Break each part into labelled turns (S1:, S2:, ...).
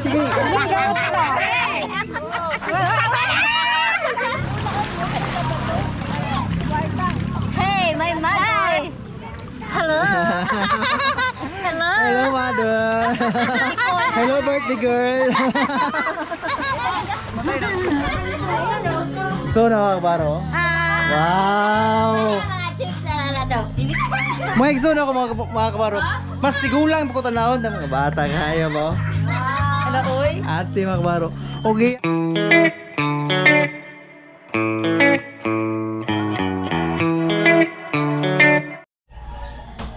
S1: Sige.
S2: Hey, my mother. Hello. Hello.
S1: Hello, mother. Hello, birthday girl. So, mga kabaro. Wow.
S2: Mga chicks na daw.
S1: Mga igsoon ako mga kabaro. Mas tigulang pa ko tanawon ng mga bata kaya mo.
S3: Hello, oy.
S1: Ate mga kabaro. Okay.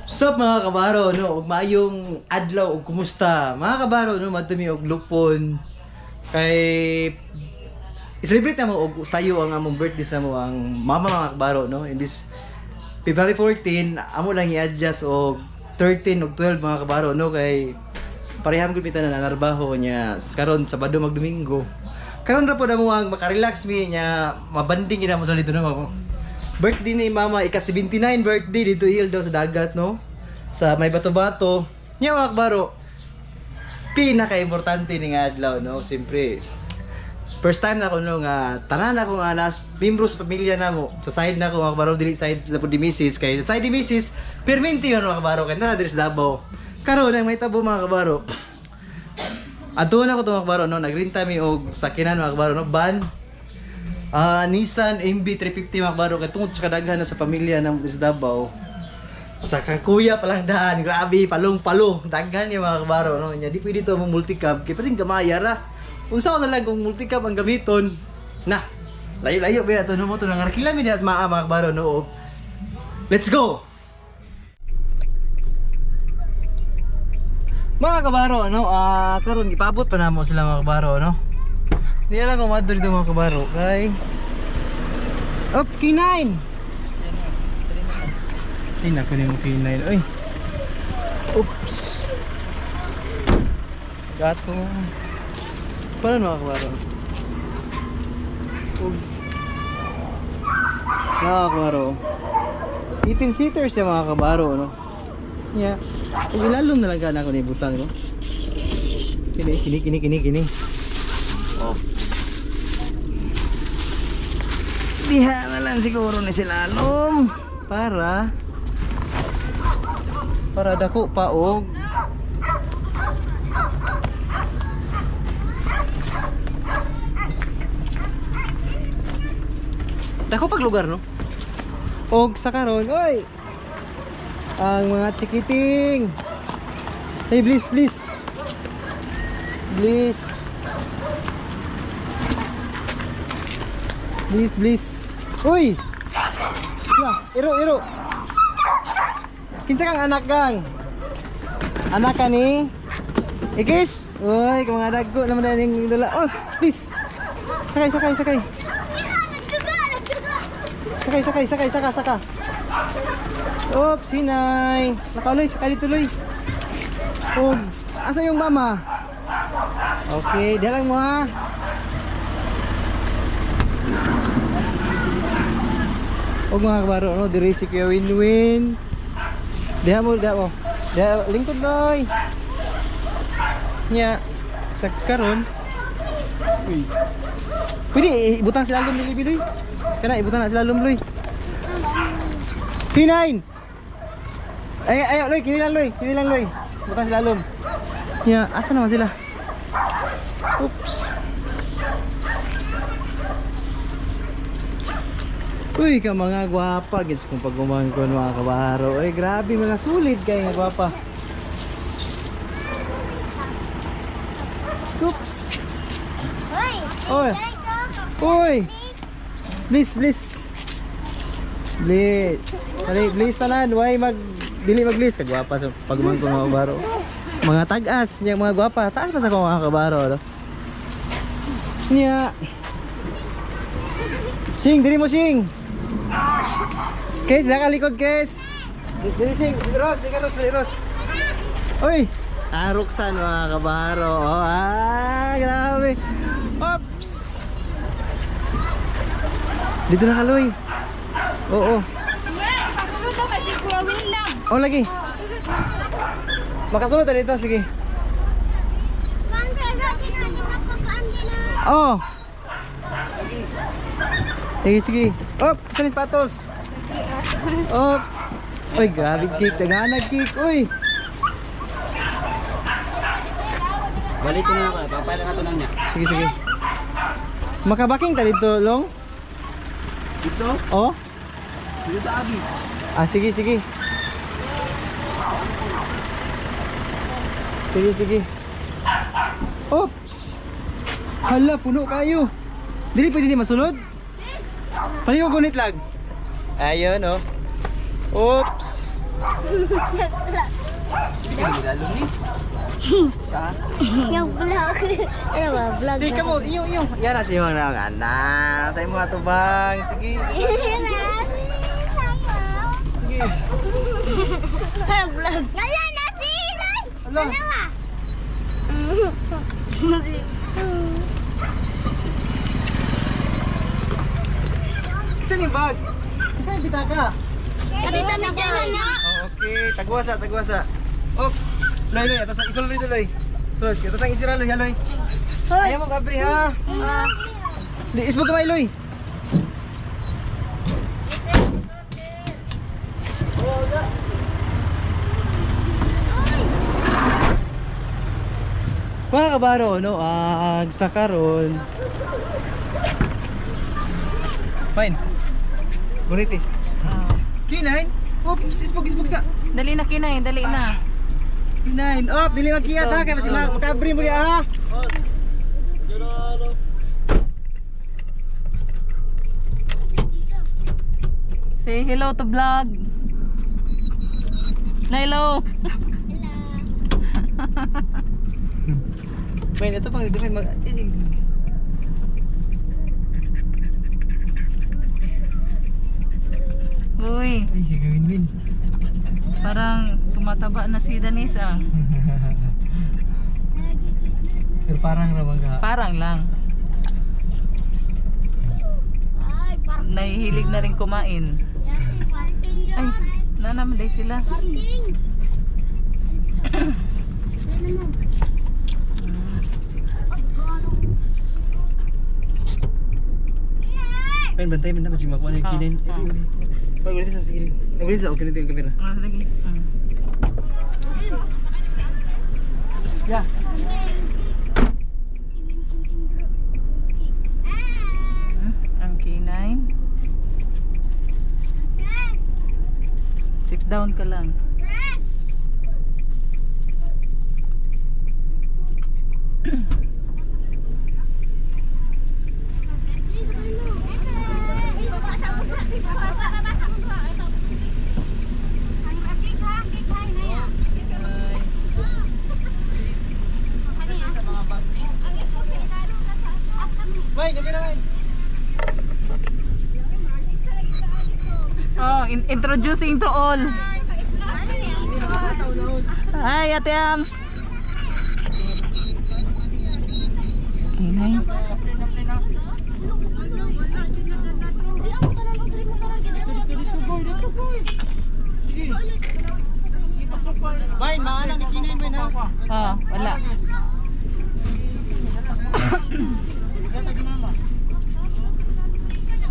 S1: Sup mga kabaro no, ug maayong adlaw ug kumusta? Mga kabaro no, madto mi og lupon kay i-celebrate na mo og sayo ang among birthday sa mo ang mama mga kabaro no. In this February 14, amo lang i-adjust og 13 og 12 mga kabaro no kay pareham gud mi tanan ang trabaho niya karon Sabado mag Domingo. Karon ra pod amo ang makarelax mi niya mabanding gid mo sa dito no. Birthday ni mama ika 79 birthday dito il daw sa dagat no. Sa may bato-bato. Nya mga kabaro, pinaka-importante ni nga adlaw no, siyempre. First time na ako no nga tanan ako nga nas membro sa pamilya namo. Sa side na ako mga kabaro, dili side na po di misis kay sa side di misis perminti man mga kabaro kay nara diri sa Davao. Karon ang may tabo mga kabaro. Adto na ako to mga kabaro no, nagrinta mi og sakinan mga kabaro no, van. Nissan MB350 mga kabaro kay tungod sa kadaghan na sa pamilya namo diri sa Davao. Sa kakuya pa lang daan, grabe, palong-palo. Daghan niya mga kabaro, no? Nya, di pwede to mo multicab, kay pwedeng gamaya ra. Unsa ko na lang kung multicab ang gamiton. Na, layo-layo ba ito no mo to nangarakila mi diha sa maa mga kabaro, no? Og, let's go! Mga kabaro, ano, karon ipabot pa namo sila mga kabaro, no? Di na lang kung madto dito mga kabaro, kay Up, K9! Ay, naku na yung K9. Ay! Oops! Gato. Paano mga kabaro? Ug. Mga kabaro. 18 seaters yung mga kabaro, no? Yeah. Ug ilalom na lang ka na ako ni butang, no? Kini, kini, kini, kini, kini. Oops. Diha na lang siguro ni silalom. Para dako pa og dako pag lugar no. Og sa karon, oy. Ang mga chikiting. Hey, please, please. Please. Please, please. Uy. La, iro, iro. Kinsa kang anak kang? Anak ka ni? Ikis? Uy, kung mga dagko naman na yung dala. Oh, please. Sakay, sakay, sakay. Sakay, sakay, sakay, saka, saka. Oops, hinay. Nakaloy, sakay dito, loy. Oh, asa yung mama? Okay, diha lang mo ha. Og mga kabaro, no, diri si Kuya Winwin. Diha mo, diha mo. Diha, lingkod loy. Nya, sa karon. Uy. Pwede ibutang sila lalom ni Biloy. Kana ibutang na sila lalom loy. P9. Ay ay loy, kini lang loy, kini lang loy. Butang sila lalom. Nya, asa naman sila? Oops. Uy, ka mga gwapa. Gits kung pagumangkon mga kabaro. Uy, grabe mga sulit kay nga gwapa. Oops.
S2: Hoy.
S1: Oy. Uy. Please, please. Please. Dali, please tanan. Why mag dili mag please kagwapa sa pagumangkon mga kabaro. Mga tag-as, niya mga gwapa. Taas pa sa ko mga kabaro, no? Niya. Sing, diri mo sing. Kes, nakalikod kes. Diri sing, Ros, di ka Ros, dili Ros. Uy, aruksan mga kabaro. Oh, grabe. Oops. Dito na kaloy. Oo.
S3: Yes, pasulod daw kasi Kuya Win lang.
S1: Oh, lagi. Makasulod ta dito, sige. Oh. Sige, sige. Op, saan yung sapatos? Op. Uy, grabe cake. Taganag cake. Uy.
S3: Balik ko na ako. Papala ka to lang niya.
S1: Sige, sige. Makabaking ta dito, Long?
S3: Dito?
S1: Oh?
S3: Dito sa Abi.
S1: Ah, sige, sige. Sige, sige. Oops! Hala, puno kayo. Dili pwede di masulod? Paligo gunit lag. Ayun, oh. Oops! Sa?
S2: Yung vlog. Ano ba? Vlog.
S1: Di ka mo, iyo, iyo. Yan na si mga anak. Sa imo atubang. Sige. Sige.
S2: Parang vlog. Wala na si Ilay!
S1: Ala.
S2: Ano ba?
S1: Isa ni bag. Isa ni bitaka.
S2: Dito may dyan na.
S1: Oh, okay, tagwasa, tagwasa. Oops. Loy, loy, atas ang isuloy tuloy. Sulod, atas ang isira loy, haloy. Ayaw mo gabri ha. Ah. Di isbog kamay loy. Mga kabaro, no, ag sa karon. Fine. Guniti. K9. Oops, isbog isbog sa.
S4: Dali na kinay, dali na.
S1: K9. Op, dili magkiyat ha kay mas makabri mo diha ha.
S4: Say hello to vlog. Hello.
S1: May ito pang dito mag eh,
S4: Uy,
S1: Ay, sige win-win.
S4: Parang tumataba na si Denise ah.
S1: Pero parang ramang ka.
S4: Parang lang.
S2: Ay, parang.
S4: Nahihilig na rin kumain.
S2: Parting
S4: Ay,
S2: yun.
S4: nanaman sila.
S2: Parting.
S1: May bantay man na kasi makuha na yung
S4: Oh,
S1: kinin.
S4: oh.
S1: Pag ulit sa sige. Ulit sa okay nito yung kamera.
S4: Ah, sige.
S1: Yeah.
S4: Ang K9. Sit down ka lang.
S1: May, kamera may.
S4: Oh, introducing to all. Hi, Ate Ams. K9.
S1: May, maana ni kinin may na.
S4: Oh, wala.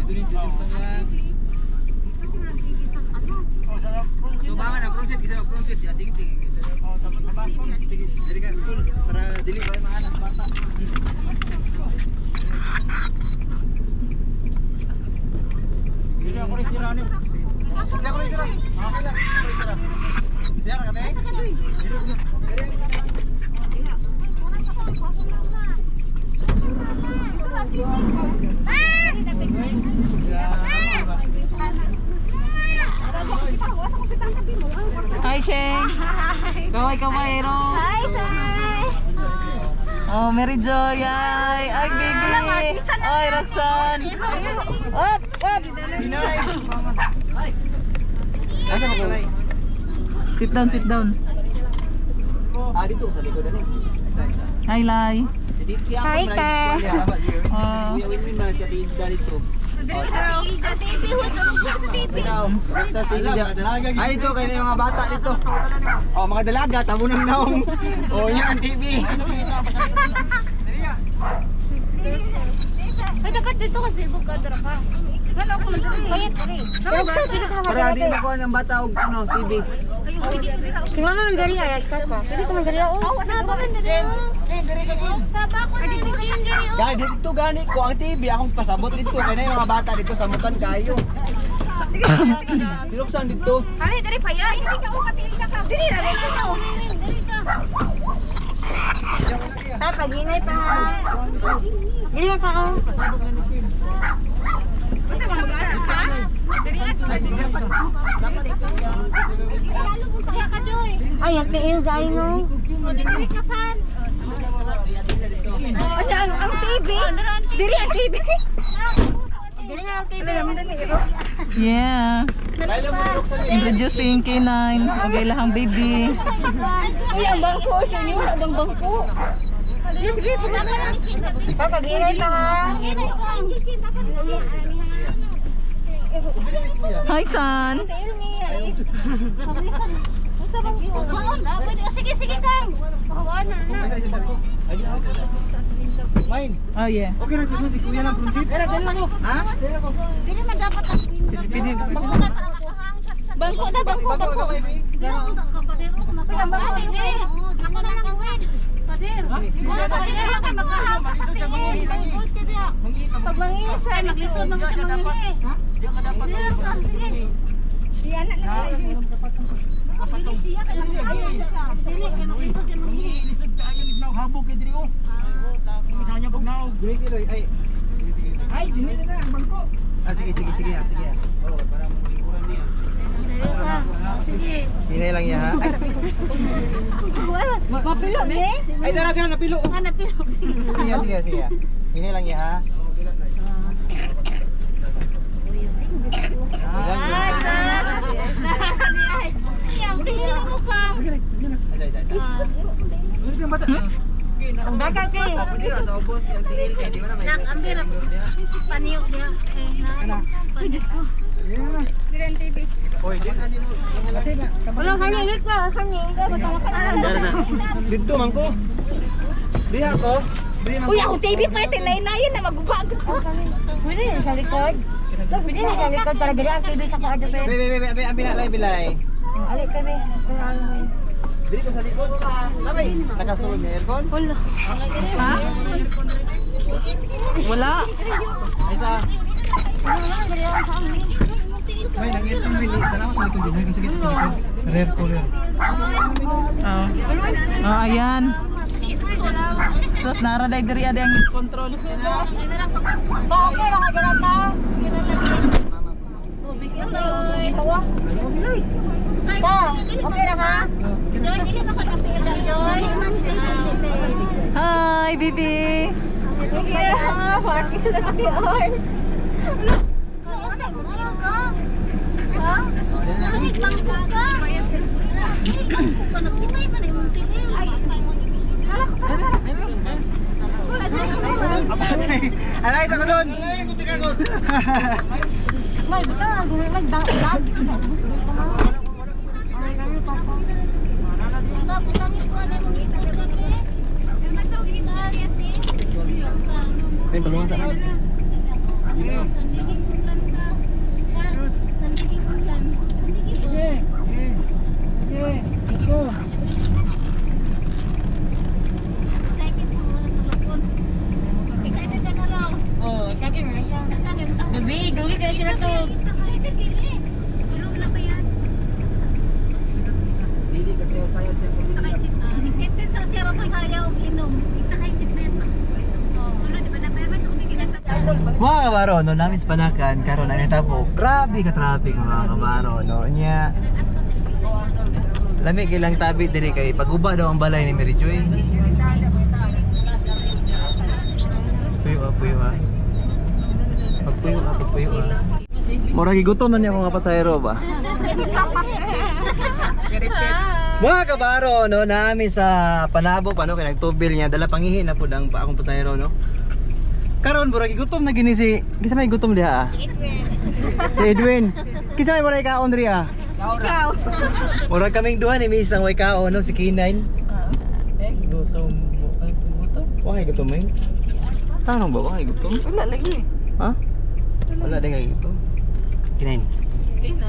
S1: Dito rin dito pa. Tubangan na prong set kasi prong set siya ting ting. Sige, dili ka cool para dili ba maana sa bata. Dili ako rin sira ni. Siya ko rin sira. Okay lang, ako rin sira. Diyan ka te?
S4: Hi, Sheng. Kaway, kaway, Rose.
S2: Hi, Tay!
S4: Oh, Mary Joy. Ay, ay, baby. Ay, Roxanne. Up, up.
S1: Pinay. Asa mo kulay?
S4: Sit down, sit down.
S1: Ah, dito sa likod ani. Isa isa.
S4: Hi, Lai.
S2: Hi, te.
S4: Oh.
S3: Kuya Winwin man siya tinda dito. Sa TV. Ay, ito kayo yung mga bata dito. Oh, mga dalaga, tabunan naong. Oh, yan ang TV.
S2: Ay, dapat dito kasi bukadra ka. Ano ako magdiri?
S3: Para di makuha ng bata og ano, TV.
S2: Kung ano nang diri ay ka pa. Pwede ko man diri oh.
S3: Dahil dito gani ko ang TV akong pasabot dito kay na yung mga bata dito samukan kayo. Siluksan dito.
S2: Ay, diri pa yan. Diri ka katilda ka. Diri ra diri ka. Diri ka. Ta paginay pa. Diri ka oh. Basta mag-anak ka? Diri
S3: Ay, di dapat dapat dito siya.
S2: Ay, ang tiil dai no. Diri ka san. Ano ang TV? Diri ang TV. Diri na ang TV.
S4: Yeah.
S3: Kailan mo niluksan yun?
S4: Introducing K9. Okay lahang baby.
S2: Uy, ang bangko sa inyo, wala bang bangko? Sige, sige, sige. Papaghinay pa ha.
S4: Hi, son.
S2: Sige, sige, Kang.
S1: Mine.
S4: Oh, yeah.
S1: Okay lang siguro si Kuya lang front seat. Ha?
S2: Dili man dapat as Bangko na, bangko,
S1: Bangko,
S2: bangko.
S1: baby.
S2: Uy, ang bangko. Ako na lang gawin. Pag manginit siya, maglisod naman siya manginit. Diyan na lang.
S5: Lisod kaayo gid habog kay diri oh. Sa kanya pag naog.
S1: Guli kiloy ay.
S3: Ay, dinhi na ang bangko.
S1: Ah, sige sige sige ah, sige.
S3: Oh, para mo lingkuran niya.
S1: Hinay lang niya ha. Ay, sabi.
S2: Mapilo ni?
S1: Ay, tara tara napilo. Sige sige sige. Hinay lang niya ha.
S2: Baka kay.
S1: Sa ubos ang tiil kay di mo na may.
S2: Paniyok niya. Ay, Diyos ko.
S1: Oy, di na di mo.
S2: Walang hangin pa, hangin.
S3: Dito man ko. Diha ko. Diri man
S2: Uy, akong TV pa ito, nainayin na magubag ko. Pwede na sa likod. Pwede na sa likod para dili ang TV sa kuadyo
S1: Be be be be abi na lay bilay.
S2: Ali kami.
S1: Diri ko sa likod. Labay, nakasulod ng aircon.
S2: Wala.
S4: Ha? Wala.
S1: Ay sa May nang aircon bili. Tanaw sa likod din. Sige sa likod. Rare ko rare.
S4: Oh. Oh, ayan. Sus, nara day diri ade ang control.
S2: Ba, okay ra ka ganun ta. Ba, okay ra ka? Joy, dili ba ka Joy?
S4: Hi, baby.
S2: Sige, ha, party sa PR.
S1: Alay sa kulon.
S2: Mal, buta nga gawin magbag.
S1: Ay, tulungan sa akin.
S2: Oh, sakit na siya. Gabi, dugi kayo siya na to.
S1: Dili kasi sayo sa
S2: Excited sa siya sa sayaw inom. Excited na ito.
S1: Mga kabaro, no, namin sa Panakan, karon na nitabo. Grabe ka traffic mga kabaro, no. Nya. Lami ilang tabi diri kay paguba daw ang balay ni Mary Joy. Puyo ah, puyo ah. Pagpuyo ah, pagpuyo ah. Mura gigutom na niya ako nga pasahero ba? Mga kabaro, no, naami sa Panabo pa, no, kay nagtubil niya, dala pangihi na pud ang pa akong pasahero, no. Karon burag gutom na gini si, kinsa may gutom diha ah? Si Edwin. Kinsa may walay kaon diri ah?
S2: Ikaw.
S1: Murag kaming duha ni Miss ang way kaon, no, si K9.
S4: Eh, gutom. Ay, gutom.
S1: Wakay gutom eh. Tanong ba wakay gutom?
S4: Wala lagi.
S1: Ha? Wala din kay gutom. K9.
S4: K9.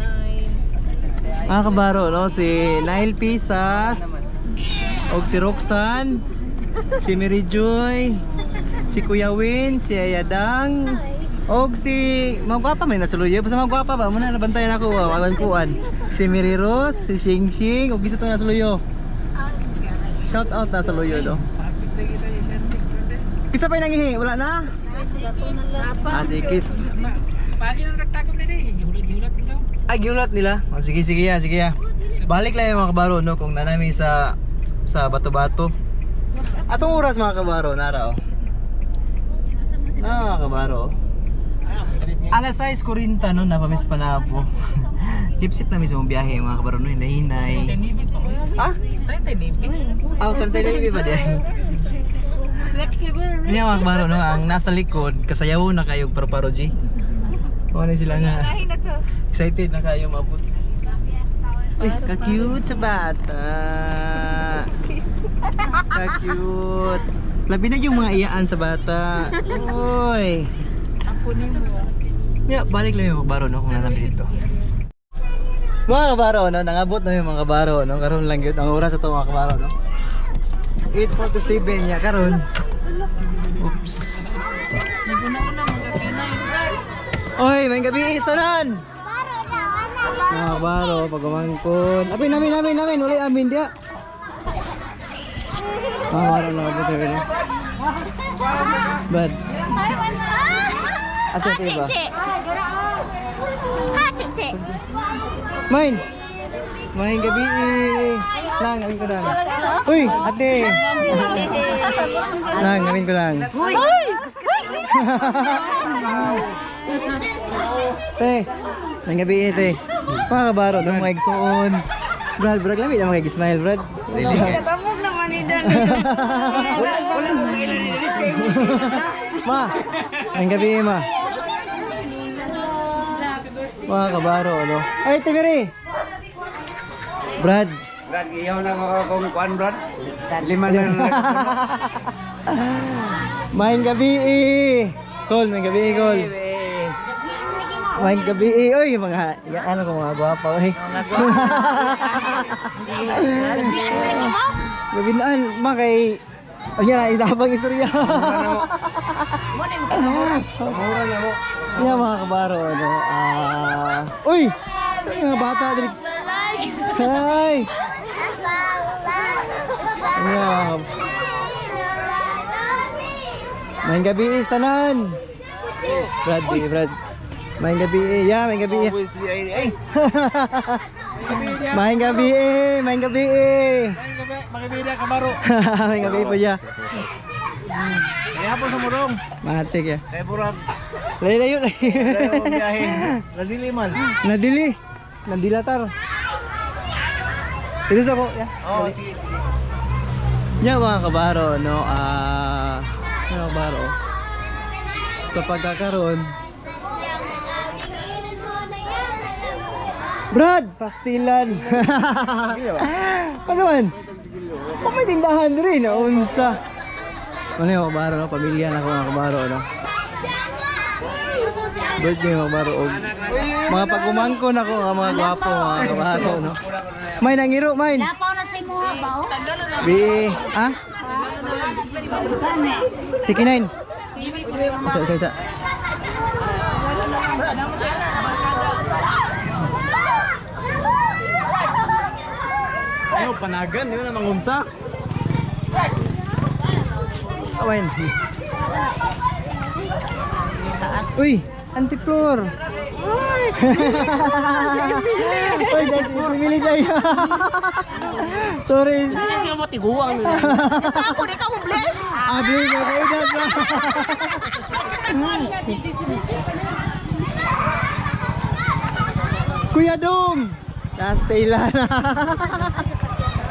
S1: Mga kabaro, no, si Nile Pisas, og si Roxanne, si Mary Joy, si Kuya Win, si Ayadang, og si mga gwapa man nasa luyo, basta mga gwapa ba muna nabantayan ako ba, magan kuan. Si Mary Rose, si Shing Shing, og isa to nasa luyo. Shout out nasa luyo do. Isa pa yung nangihi, wala na? Ah, si Kiss. Ay, giulat nila. Oh, sige, sige ya, sige ya. Balik lang yung mga kabaro, no, kung nanami sa bato-bato. Atong oras mga kabaro, nara oh. Ah, mga kabaro. Oh. Alas 6:40 no, napamis pa na po. Lipsip na mismo ang biyahe mga kabaro no, hinay-hinay. Ah? Ah, tantay ba di?
S2: Flexible.
S1: Niya mga kabaro no, ang nasa likod, kasayaw na kayo paro-paro G. Ano sila nga.
S2: na to.
S1: Excited na kayo mabot. Uy, ka-cute sa bata. Ka-cute. Labi na yung mga iyaan sa bata. Uy.
S4: Apo ni mo.
S1: Yeah, balik lang yung kabaro no kung nanami dito. Mga kabaro no, nangabot na yung mga kabaro no. Karon lang gyud ang oras ato mga kabaro no. 8:47 niya karon. Oops.
S4: Naguna-una mga K9.
S1: Oy, may gabi tanan. Mga kabaro, pagumangkon. Apin namin namin namin, wala amin dia. Mga kabaro na abot na. Bad. Asa ito ba? Main. Main gabi. Lang, amin ko lang. Uy, ate. Lang, amin ko lang.
S2: Uy!
S1: Te, main gabi te. Mga kabaro, nung mga igsuon. Brad, brad, lami na mga smile, Brad.
S2: Katamog naman ni Dan.
S1: Ma, main gabi ma. Mga kabaro, ano? Ay, Timiri! Brad.
S3: Brad, iyaw na ako kung kuan, Brad. Lima na lang.
S1: Main gabi eh. Kol, main gabi eh, Kol. Main gabi eh. Oy, mga, ya, ano ko mga gwapa, oy. Gabi naan, ma kay... Ayan na, itabang istorya.
S3: Mura na mo.
S1: Yan mga kabaro, ano, ah... uy! Saan yung mga bata? Dali? Hi! Ayan. Main gabi is tanan! Brad, di, Brad. Main gabi eh. Yeah, main gabi eh.
S3: Ay,
S1: Main gabi eh. Main gabi eh.
S5: Makibida kabaro.
S1: Main gabi po siya.
S5: Kaya po sa murong.
S1: Matik ya.
S5: Kaya burag.
S1: Layo-layo.
S5: Layo ang biyahe. Nadili man.
S1: Nadili. Nandilatar. Dito sa ko. Yeah.
S5: Oh, sige, sige.
S1: Nya mga kabaro, no, mga kabaro, sa pagkakaroon, Brad, pastilan. Ano man? Kung may tindahan rin, no, unsa. Ano yung kabaro, no, pamilya na ako mga kabaro, no. Birthday mga kabaro, og mga pagumangko na ko, mga gwapo, mga kabaro, no. May nangiro, may.
S2: Lapaw na sa imuha ba? oh?
S1: B, ah? Sige, nine. Isa, isa, isa. Ayaw, panagan. Yun ang mangunsa. Awen. Uy, anti-floor. Uy, pumili tayo. Sorry.
S4: Hindi mo matiguang nila.
S2: Sa ako, di ka mo bless.
S1: Abli, kakainat na. Kuya Dong! Last day lang.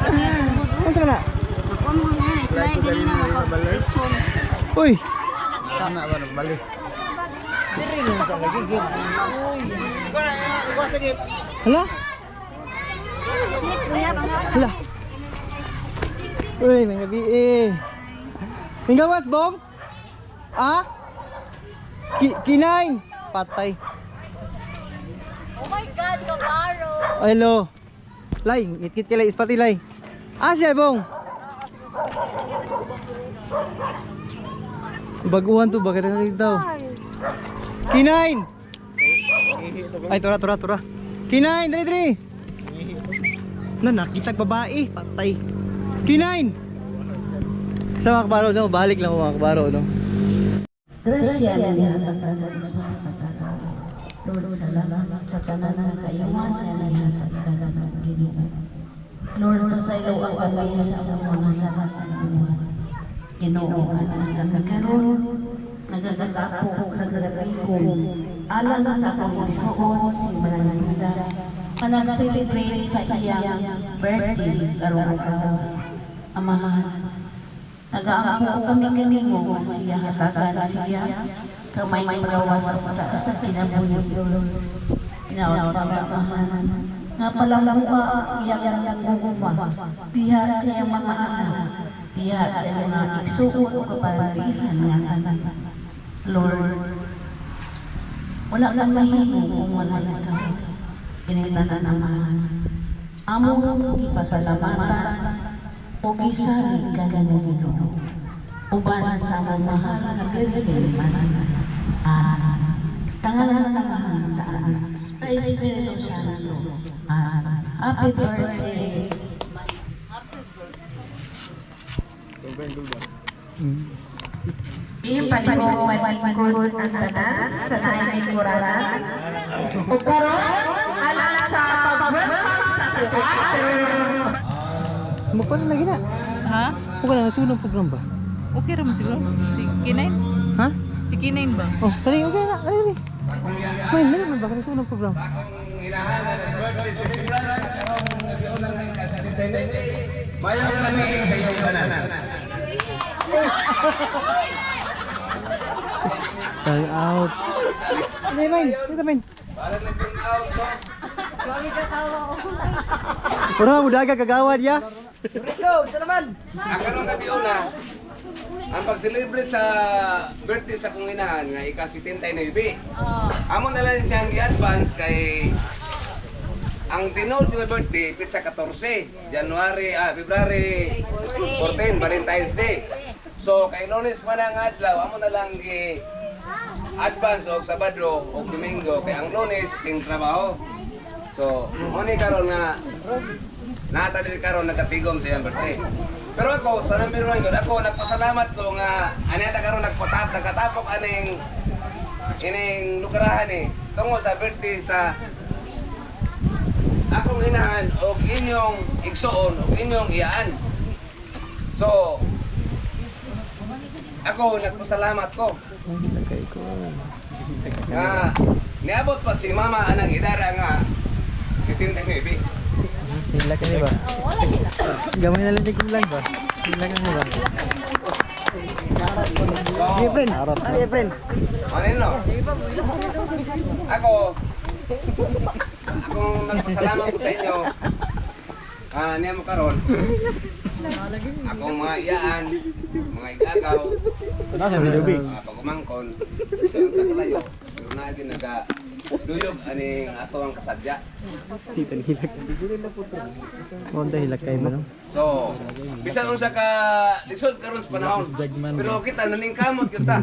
S1: Ano na?
S2: Ako mo na, slide ganina mo pag lechon.
S1: Uy.
S5: Kana ba nagbalik?
S1: Hala? Hala. Uy, may gabi eh. Tinggawas, Bong? Ah? Kinain. Patay.
S2: Oh my God, kabaro.
S1: Hello. Lay, ngit-ngit kilay, ispati lay. Ah, siya, Bong. Baguhan to, bakit na daw? Kinain! Ay, tura, tura, tura. Kinain, dali, dali. Na, nakita babae, patay. Kinain! Sa mga kabaro, no? Balik lang mga kabaro, no?
S6: Grasya na nihatag sa pagkatao. Lord, salamat sa tanan nga kaiwan nga nihatag ka ng Ginoo. Lord, pasaylo ang kami sa among mga sala ng buwan. Ginoo, alang kami karon, nagagatapo, nagagatikom, alang sa akong igsuon si Maranita, nga nag-celebrate sa iyang birthday karong adlaw. Amahan, nagaampo kami kanimo nga siya hatagan siya kamay magawas sa taas sa kinabuhi. Hinaot pamamahan nga palamua iyang guguma diha sa iyang mga anak, diha sa iyang mga igsuon o kapalantihan nga tanan. Lord, wala kang mahimo kung wala ikaw. Kinitanan Amahan, among gipasalamatan o gisalig kanimo Ginoo. Uban sa among mahal nga Birhen Maria. Amen. Tangalan sa Amahan, sa Anak, sa Espiritu Santo. Amen. Happy birthday.
S7: Ipalikog malingkod ang tanan sa naing kuratan. Ug karon alang sa pag-welcome sa tuwa pero
S1: Magpa na lagi na.
S4: Ha?
S1: Huwag na, nasunog program ba?
S4: Okay ra mo siguro. Si Kinain?
S1: Ha?
S4: Si Kinain ba?
S1: Oh, sorry, okay na. Dali, dali. May, dali man ba? Nasunog program.
S3: Mayang kami sa iyong tanan.
S1: Time out. Dali, main. Dito, main. Ura, mudaga kagawad ya.
S3: Ang karong gabi una, ang pag-celebrate sa birthday sa kong inahan nga ika-79. Amo na lang siyang gi-advance kay ang tinuod nga birthday pitsa 14, January, February 14, Valentine's Day. So kay Lunes man ang adlaw, amo na lang gi advance og Sabado og Domingo kay ang Lunes king trabaho. So, mo ni karon nga nata diri karon nagatigom sa iyang birthday. Pero ako, sa number one yun, ako nagpasalamat ko nga aneta karon nagpatap nagkatapok aning ining lugarahan eh tungo sa birthday sa akong inahan og inyong igsuon og inyong iyaan. So, ako nagpasalamat ko nga niabot pa si mama anang idara nga si Tintay Nueve.
S1: Hila ka ba? Gamay na lang din kulang ba? Hila ka ba?
S3: So,
S1: Hey, friend. Hey, friend.
S3: ano yun, no? Ako, akong nagpasalamat ko sa inyo. Ah, niya mo karon. Akong mga iyaan, mga igagaw,
S1: Nasa video
S3: mga pagumangkon, sa sa kalayo, pero na gyud naga duyog aning ato ang kasadya.
S1: Tita hilak. Monta hilak kay mo no?
S3: So, bisan unsa ka lisod karon sa panahon. Pero kita naningkamot gyud ta.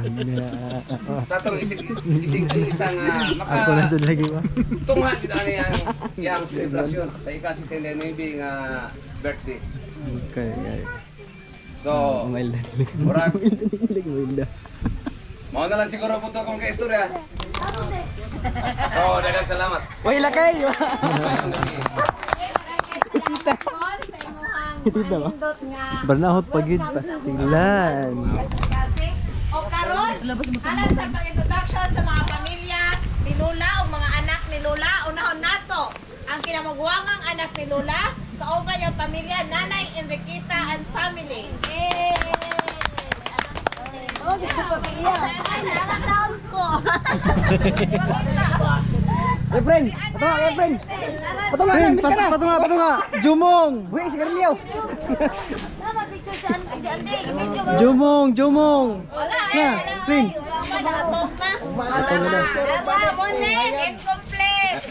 S3: Sa atong isig isig isa nga maka
S1: Ako na doon lagi ba?
S3: tungha gyud ani ang iyang selebrasyon sa ika-79 nga birthday.
S1: Okay, okay.
S3: So,
S1: Mailda.
S3: murag
S1: Mailda.
S3: mao na lang siguro po to kung kay istorya. So, daghang salamat.
S1: Uy, lakay! Tita ba? Barnahot pagid pastilan.
S8: O karon, alang sa pag-introduction sa mga pamilya ni Lula o mga anak ni Lula, unahon nato ang kinamugwangang anak ni Lula, Kauban ang pamilya, Nanay Enriqueta and family.
S1: Efren, patunga, Efren. Patunga, patunga, patunga, patunga. Jumong. Uy, si Carmio. Jumong, Jumong. Na, Efren. Patunga na.
S8: Incomplete.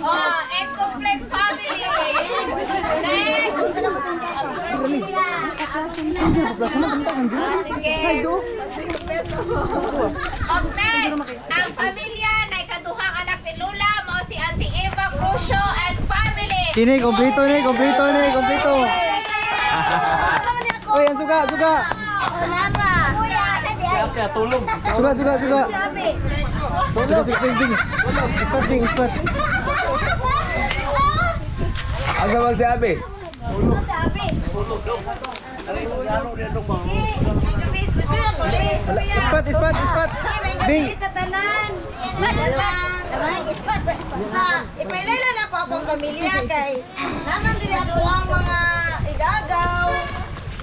S8: Oh, incomplete family. Next. Sige. Of next, ang pamilya na ikaduhang anak ni Lula mo si Auntie Eva Crucio and family.
S1: Kini, kompleto ni, kompleto ni, kompleto. Uy, ang suga, suga. Suga, suga, suga. Suga, suga, ding, ding. Ispat, ding, ispat.
S3: Asa man si Abi?
S1: Ispat, ispat, ispat. Bing.
S2: Sa tanan. Sa ipailala na ko akong pamilya kay naman diri ako ang mga igagaw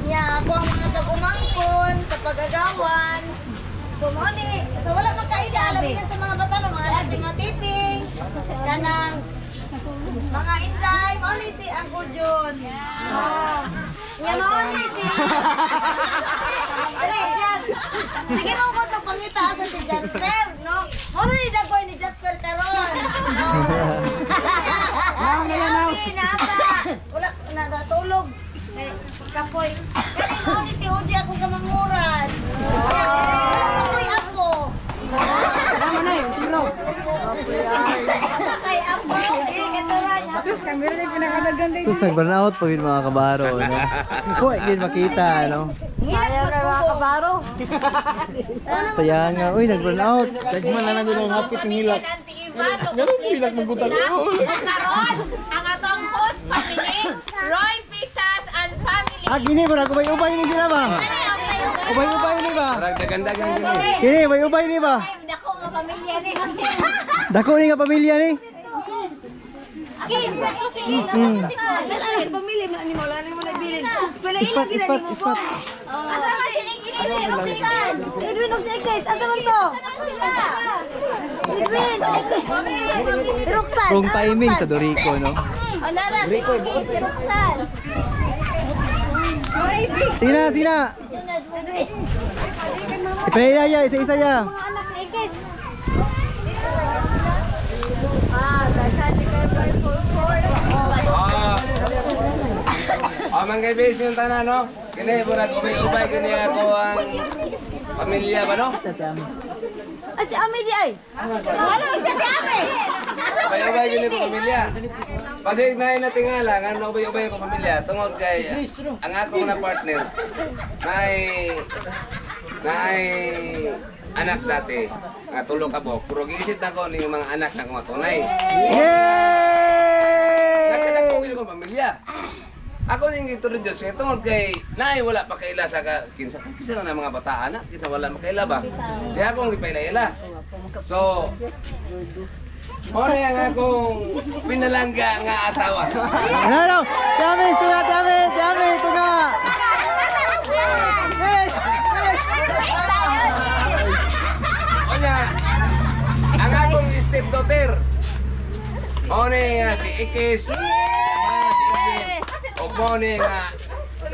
S2: nya ako ang mga pag-umangkon sa pag-agawan. So mo ni, so wala makaila labi na sa mga bata no, mga labi mga titing kanang mga inday mo ni si Uncle John. Oh. Nya mo ni si Dali, Jas. Sige mo ko pagpangita asa si Jasper, no? Mo ni dagway ni Jasper karon. Si Abi nasa wala na natulog. Eh, kapoy. Kani mo ni si Oji akong kamanguran. Wala pa ko'y apo. Kay apo. Sige, katuran.
S1: Sus, nag-burnout pa yun mga kabaro. No? Uy, hindi makita, no?
S2: Ngilak mas kabaro.
S1: Sayang nga. Uy, nag-burnout. Dagman na lang doon ang hapit ng hilak.
S8: Auntie Eva, so kompleto jud sila. Ug karon, ang atong host family, Roy Pisas and family.
S1: Ah, gini, murag ubay-ubay ni sila ba? Ubay-ubay ni ba?
S3: Parang dagandagan gini.
S1: Kini, ubay-ubay ni ba?
S2: Dako nga pamilya ni.
S1: Dako ni nga pamilya ni.
S2: Dala ang pamilya man ni wala nang nabilin. Wala
S1: Ispat, ispat, ispat.
S2: Asa man si Si Edwin og si Ekes, asa man to? Edwin, si Ekes. Roxanne.
S1: Wrong timing sa Dorico, no? Sina, sina. Ipaila ya, isa-isa ya.
S2: Mga anak ni Ekes.
S3: Ah. Ah, mga guys, yung tanan, no? Kini, murag ubay-ubay kini ako ang pamilya ba, no?
S2: Ah, si Ami di ay.
S8: Wala siya si Ame.
S3: Ubay-ubay kini ko pamilya. Kasi naay na tingala nga no ubay-ubay ko pamilya tungod kay ang ako na partner naay naay anak dati nga tulo ka buok pero giisip na ko ni mga anak na ko tunay.
S1: Yay!
S3: Nagkanak ko ko pamilya. Ako ning gitulod Diyos kay tungod kay naay wala pa kaila sa ka, kinsa kinsa na mga bataan na kinsa wala makaila ba. Di akong gipaila-ila. So, mao na ang akong pinalangga nga asawa.
S1: Ano, ano? Dami, tunga, dami, dami, tunga. Yes! Yes!
S3: Onya, ang akong stepdaughter. Mao ni nga si Ikis. Si Ikis. O mao ni nga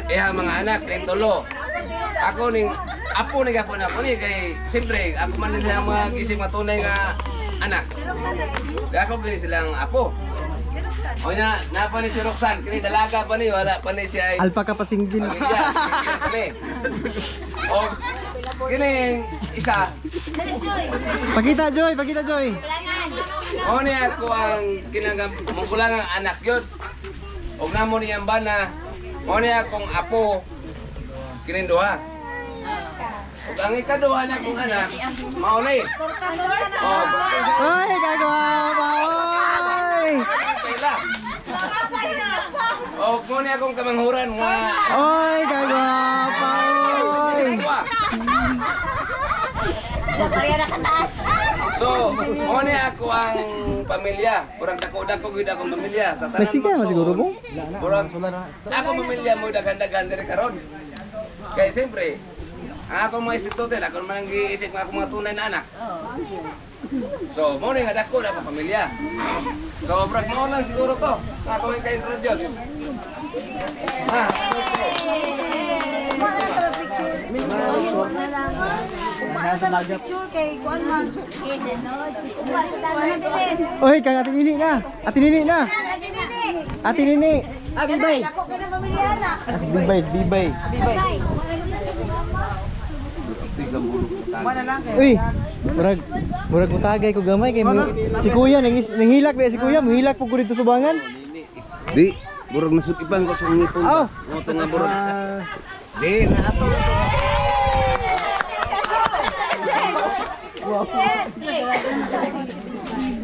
S3: iha mga anak ning tulo. Ako ning apo ni gapon ako ni kay siyempre ako man nila ang mga gising matunay nga anak. Di ako gini silang apo. Onya, napa ni si Roxanne, kini dalaga pa ni, wala pa ni siya ay
S1: Alpa ka pasinggil.
S3: pamilya. Kini. O kini isa.
S2: Dali, Joy.
S1: Pakita, Joy! Pakita, Joy!
S3: Mao ni ako ang kinangam mangkulang ang anak yun. Og namo niyang bana. Mao ni akong apo kining duha. Ug ang ikaduha na akong anak, mao ni.
S2: Torta, torta na.
S3: Oh,
S1: Ay, kagwapa! Oy!
S3: kaila. Og mao ni akong kamanghuran nga
S1: Oy, kagwapa! Oy!
S3: duha.
S2: Pareho na kataas.
S3: So, mo ni ako ang pamilya. Murag dako-dako gyud akong pamilya sa tanan.
S1: Mexican man siguro mo?
S3: Murag ako pamilya mo daghan-daghan diri karon. Kay siyempre, ang akong mga institute, ako man ang giisip nga akong mga tunay na anak. So, mo ni nga dako na akong pamilya. So, murag mao lang siguro to. Ako ang ka-introduce. Ha?
S2: Uma na lang ta picture. Uma na lang ta picture kay kuan man.
S1: Oy, kang Ate Nini na. Ate Nini na.
S2: Ate Nini.
S1: Ate Nini.
S4: Ah, bibay.
S2: Ako ka na pamilya na.
S1: As bibay, bibay. Uy, murag murag mutagay ko gamay kay mo. Si kuya nanghilak ba si kuya, muhilak pud ko dito subangan.
S3: Di, burog nasukipan ko sa ngipon.
S1: Oh.
S3: Mo to nga burog. Di, na ato.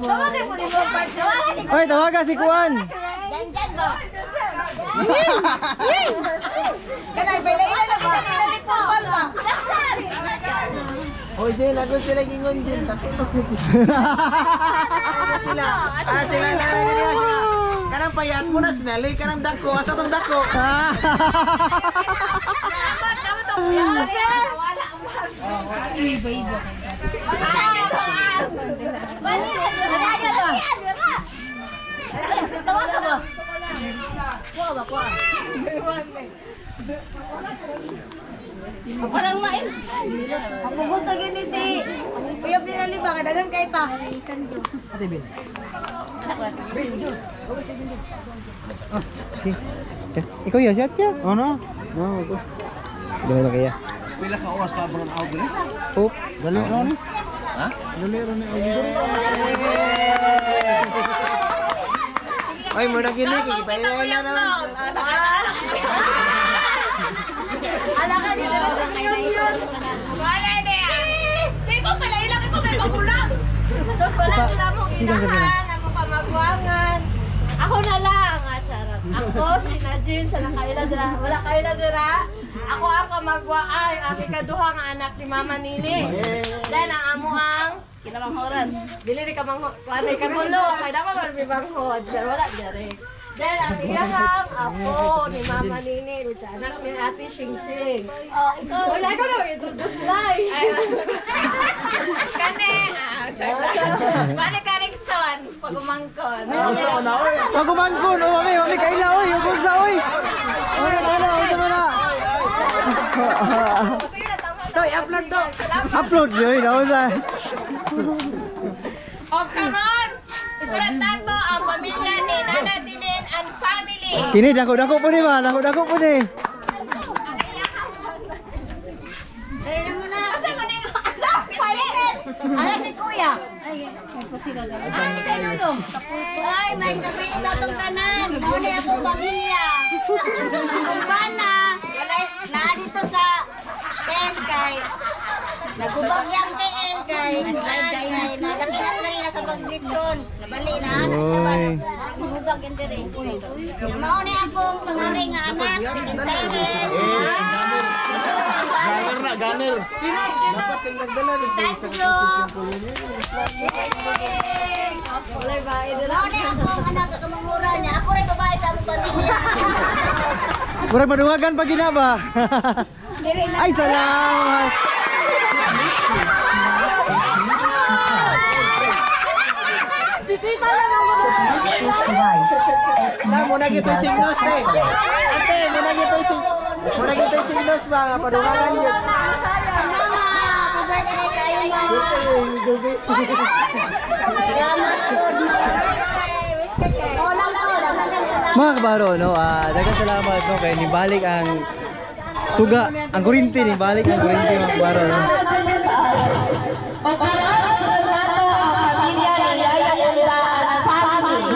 S2: Tawagan mo ni mo partner.
S1: Oy, tawaga si Kuan.
S2: Kanay bay ila lang kita nila di purple ba.
S4: Oy, Jen, ako sila gingon, Jen. Takot ko, Jen. Sila. Ah, sila na na na sila. Kanang payat mo na sinali, kanang dako, asa tong dako?
S6: Tawagan mo. Kuha ba, kuha?
S2: Parang main. Ang gusto gyud ni si Kuya Brinali ba kadagan kay ta.
S1: Ate Bin. Ikaw ya, siya siya.
S5: Oh no. No, ako.
S1: Gamay lang kaya.
S5: Pila ka oras ka abang ako ni?
S1: Oh,
S5: Dali ron. Ha? Dali ron ni.
S4: Oy, muna gini, ipailay na naman.
S2: Ala ka dito sa
S8: Wala na yan. Di ko pala ilang ko may magulang.
S6: So, wala sila mong
S1: Sigang gabi na.
S6: inahan, ang mong kamagwangan. Ako na lang, ah, charot. Ako, si Najin, sa nakaila dira. Wala kaila dira. Ako ang kamagwaan, ang ikaduha nga anak ni Mama Nini. Then, ang amo ang kinamanghoran. Dili ni kamangho, kuan ni kagulo, kay dapat man may manghod, pero wala diri. Then, ang iyahang ako ni Mama Nini, which anak ni Ate Shing Shing.
S2: Oh, ikaw.
S6: Wala ko na introduce live.
S8: Kane, ah, charot lang. Kane Karikson, pagumangkon.
S1: Pagumangkon, oh mami, mami kaila oy, ug unsa oy. Ora na, unsa man na.
S4: Toy, upload to.
S1: Upload yoy, na unsa.
S8: O karon, isulat nato ang pamilya ni Nana Dilin and family.
S1: Kini dako dako po ni ba, dako dako po ni.
S2: Dali mo na.
S8: Asa man yung asa palit?
S2: Ala si Kuya. Ay, ay, kay Lolo. Ay, may kami sa atong tanan. Mao ni akong pamilya. Akong bana. Wala naa dito sa tent kay nagubag yang TN kay kay nalakinas kanina sa paglitsyon. Nabali na ana siya ba?
S1: Oy.
S2: Nagubag yan dire. Mao ni akong panganay nga anak si Kinsayrel.
S5: Gunner na, gunner.
S4: Dapat yung nagdala ni
S2: Sandro. Mao ni akong anak kamangura niya. Ako rin babae sa among pamilya.
S1: Murag maduwagan pa gina ba? Ay, salamat.
S4: Na, muna gito yung signos, te. Ate, muna gito yung muna gito yung signos ba? Nga, padungalan yun.
S2: Mama, happy birthday kayo, mama. Salamat po.
S1: Mga kabaro, no, daghang salamat no kay nibalik ang suga, ang kuryente nibalik ang kuryente mga kabaro, no.
S7: O karon, sigurado ang pamilya ni Yaya Unda and family.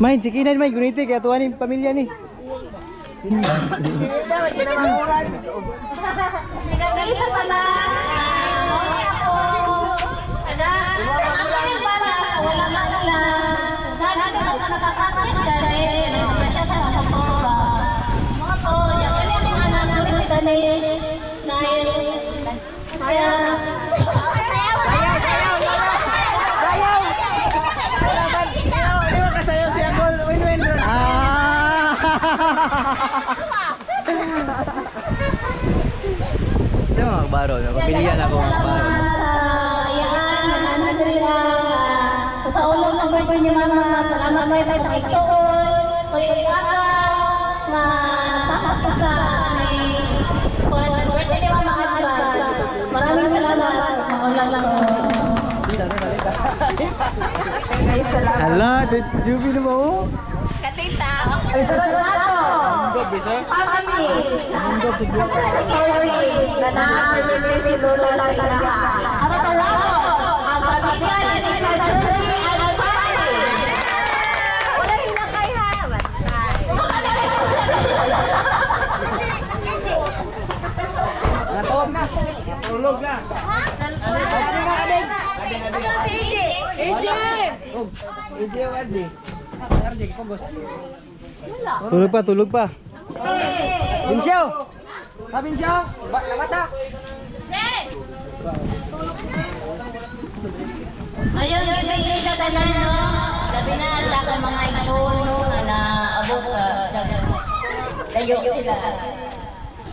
S1: Main si Kinan may kuryente kay atuan ni pamilya ni.
S6: Isa tanan. Mao ako. Anak, ako ni bana, wala man lang. Dahil ka nakakakis dali, siya sa mga to, yang kani akong anak, si Danish.
S1: kabaro. Pamilya na ako mga kabaro.
S6: Sa sa ulong sa birthday ni Mama, salamat kayo sa pag-igsuon, pag-iaka, nga nagpapakita sa birthday ni Mama advance. Maraming salamat. Maulang lang ko.
S1: Hala, Juby na ba oh?
S8: Katita.
S7: Ay, sunod na to. Family. Sorry, na na-birthday si Lola sa ilaha. Ang tatawagon, ang pamilya ni Tita Juby and family.
S8: Wala hinakay ha.
S5: Tulog na.
S2: Asa si AJ?
S8: AJ!
S4: AJ o RJ? RJ, kobos.
S1: Tulog pa, tulog pa.
S4: Binsyo! Ha, Binsyo? Lamata!
S6: Ayun, gabi sa tanan, no? Gabi na sa akong mga igsoon, no, nga naabot sa layo sila.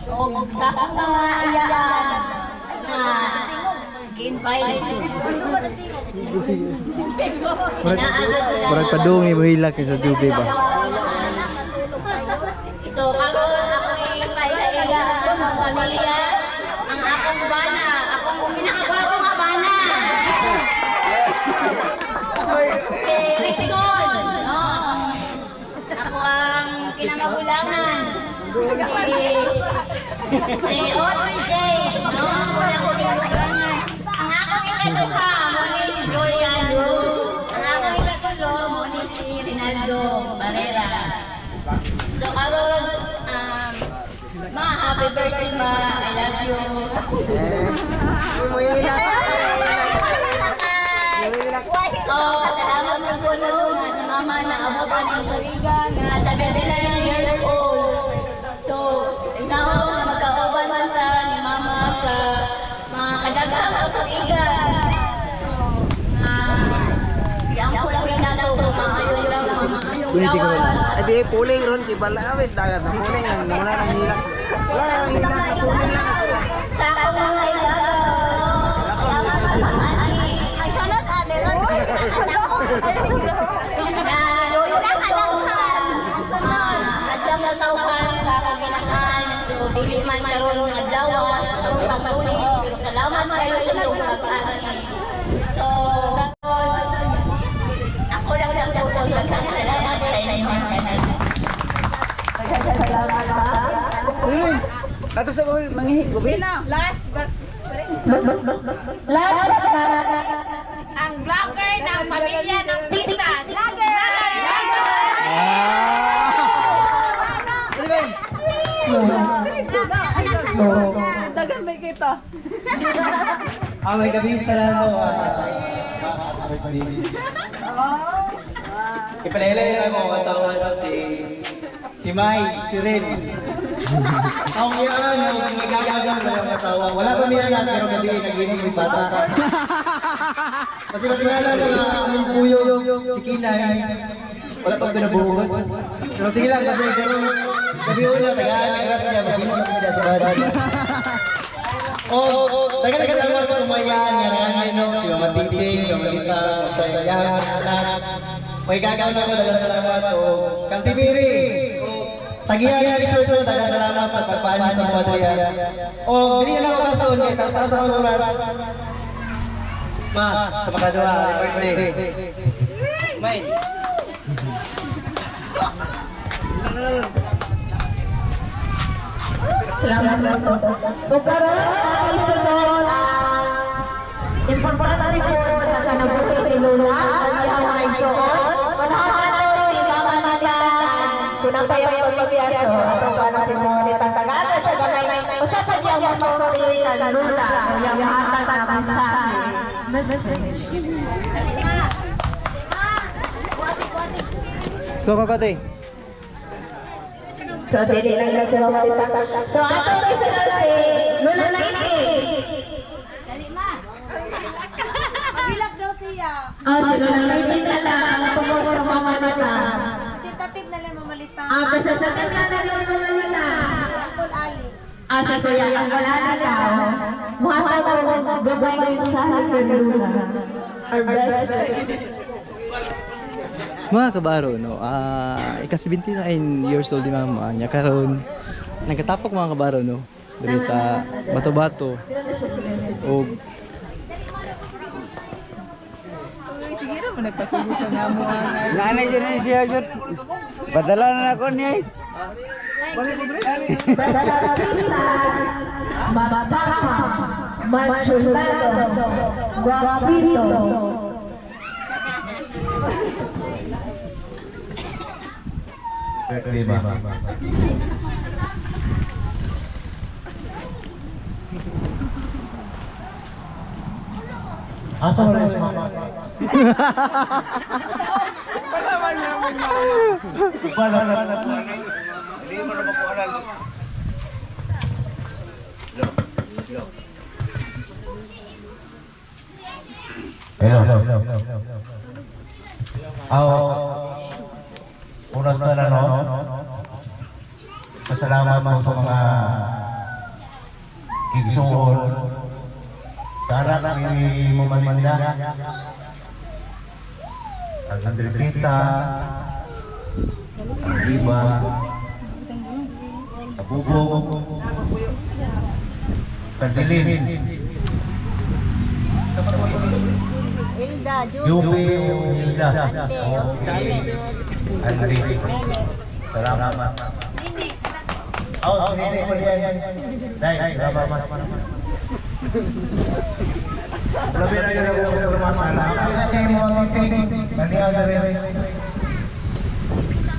S6: O sa akong mga iyaan na gi-invite.
S1: Murag padung imuhilak sa Juby ba.
S6: So karon ako'y paigaiga sa akong pamilya, ang akong bana, akong pinakagwapo nga bana. Si Rickson, no? Ako ang kinamagulangan. Si Audrey J, no? Ako kinamagulangan. Ang akong ikaduha, mo ni si Julian Rose. Ang akong ikatulo, mo ni si Rinaldo Barrera. So karon, ma, happy birthday ma. I love you.
S4: Muhilak.
S6: Oh, salamat ng puno nga sa mama na abot ang tuiga nga 79 years old. So, ikaw nga magkauban man sa ni mama sa mga kadaghang tuiga. So, nga yang ko lang nato maayo lang mama.
S4: Ay, di, puling ron, kibala na, wait, dagat na, puling lang, wala nang hilak. Wala nang hilak, puling lang.
S6: Sa akong mga igagaw. Salamat sa pag-ani.
S8: Ay, sunod, ah, meron.
S6: Adyang natawhan sa akong kinakan. So, dili man karon adlaw sa akong pagtulis, pero salamat kayo sa inyong pag-ani. So, ako lang lang sa usap salamat sa inyo.
S4: Ato sa mga mangihig, gubi.
S2: Last but
S7: Last but not
S8: Ang vlogger ng pamilya ng Pisas. Vlogger!
S1: Ah!
S4: Dagan may kita.
S1: Ah, may gabi sa no. Birthday. Ipalala ako asawa no si Mai Churin. Ang iyaan yung magagagaw na yung asawa. Wala pa may anak pero gabi nag-inom yung bata. Kasi matingala na ang puyo si Kinay. Wala pang pinabuhod. Pero sige lang kasi pero gabi una tagaan ng grasya mag-inom kami sa bahay. Oh, tagal salamat sa kumayaan nga nanganay no, si Mama Tingting, si Mama Lita, sa iyang anak. May gagaw na ko, daghang salamat. O, Kang Tibiri, o, Tagiya Research mo, daghang salamat sa pagpaano sa mga diriya. O, dili na lang ako tason, kay taas-taas ang oras. Ma, sa makaduha, happy birthday. May.
S7: Salamat po. Ug karon ang isunod ang importante po sa kinabuhi ni Lola ang iyang mga igsoon. Panahon nato si Mama Nita kunang tayo pamilya so atong kanang si Monita tagaan siya gamay usa sa iyang masulti kan Lola ang iyang hatag na mensahe.
S1: Go, go, go, te.
S7: So dili lang na si Mama Nita. So atong isunod si Lola Liti.
S6: Dali ma.
S2: Mabilak daw siya.
S7: Ah, si Lola Liti na lang ang tungkol sa Mama Nita.
S2: Presentative na lang mamalita.
S7: Ah, presentative na lang Lola Lita.
S2: Uncle Ali.
S7: Ah, sa Kuya Uncle Ali daw. Muhatag og gabay mensahe kay Lula. Our best friend.
S1: Mga kabaro, no, ika 79 years old ni mama niya karon. Nagkatapok mga kabaro, no, diri sa Bato-Bato. Og
S4: Nanay dyan na siya jud. Padala na ako niya.
S7: Matama, machulado, guapito.
S5: Asa wala si mama?
S3: Hindi mo na makuha.
S5: Hello. Aw, oras na na, no? Pasalamat mo sa mga igsuon. Sa anak ni Mama Linda. Ang Andrepita, ang Riba, ang Bubog, Kandilin,
S2: Hilda,
S5: Yupi, Hilda,
S2: Ande,
S5: Andi. Salamat. Oh, nene ko yan. Dai, salamat. Labi na yun ako sa salamat. Kasi mga titik, maniag na rin.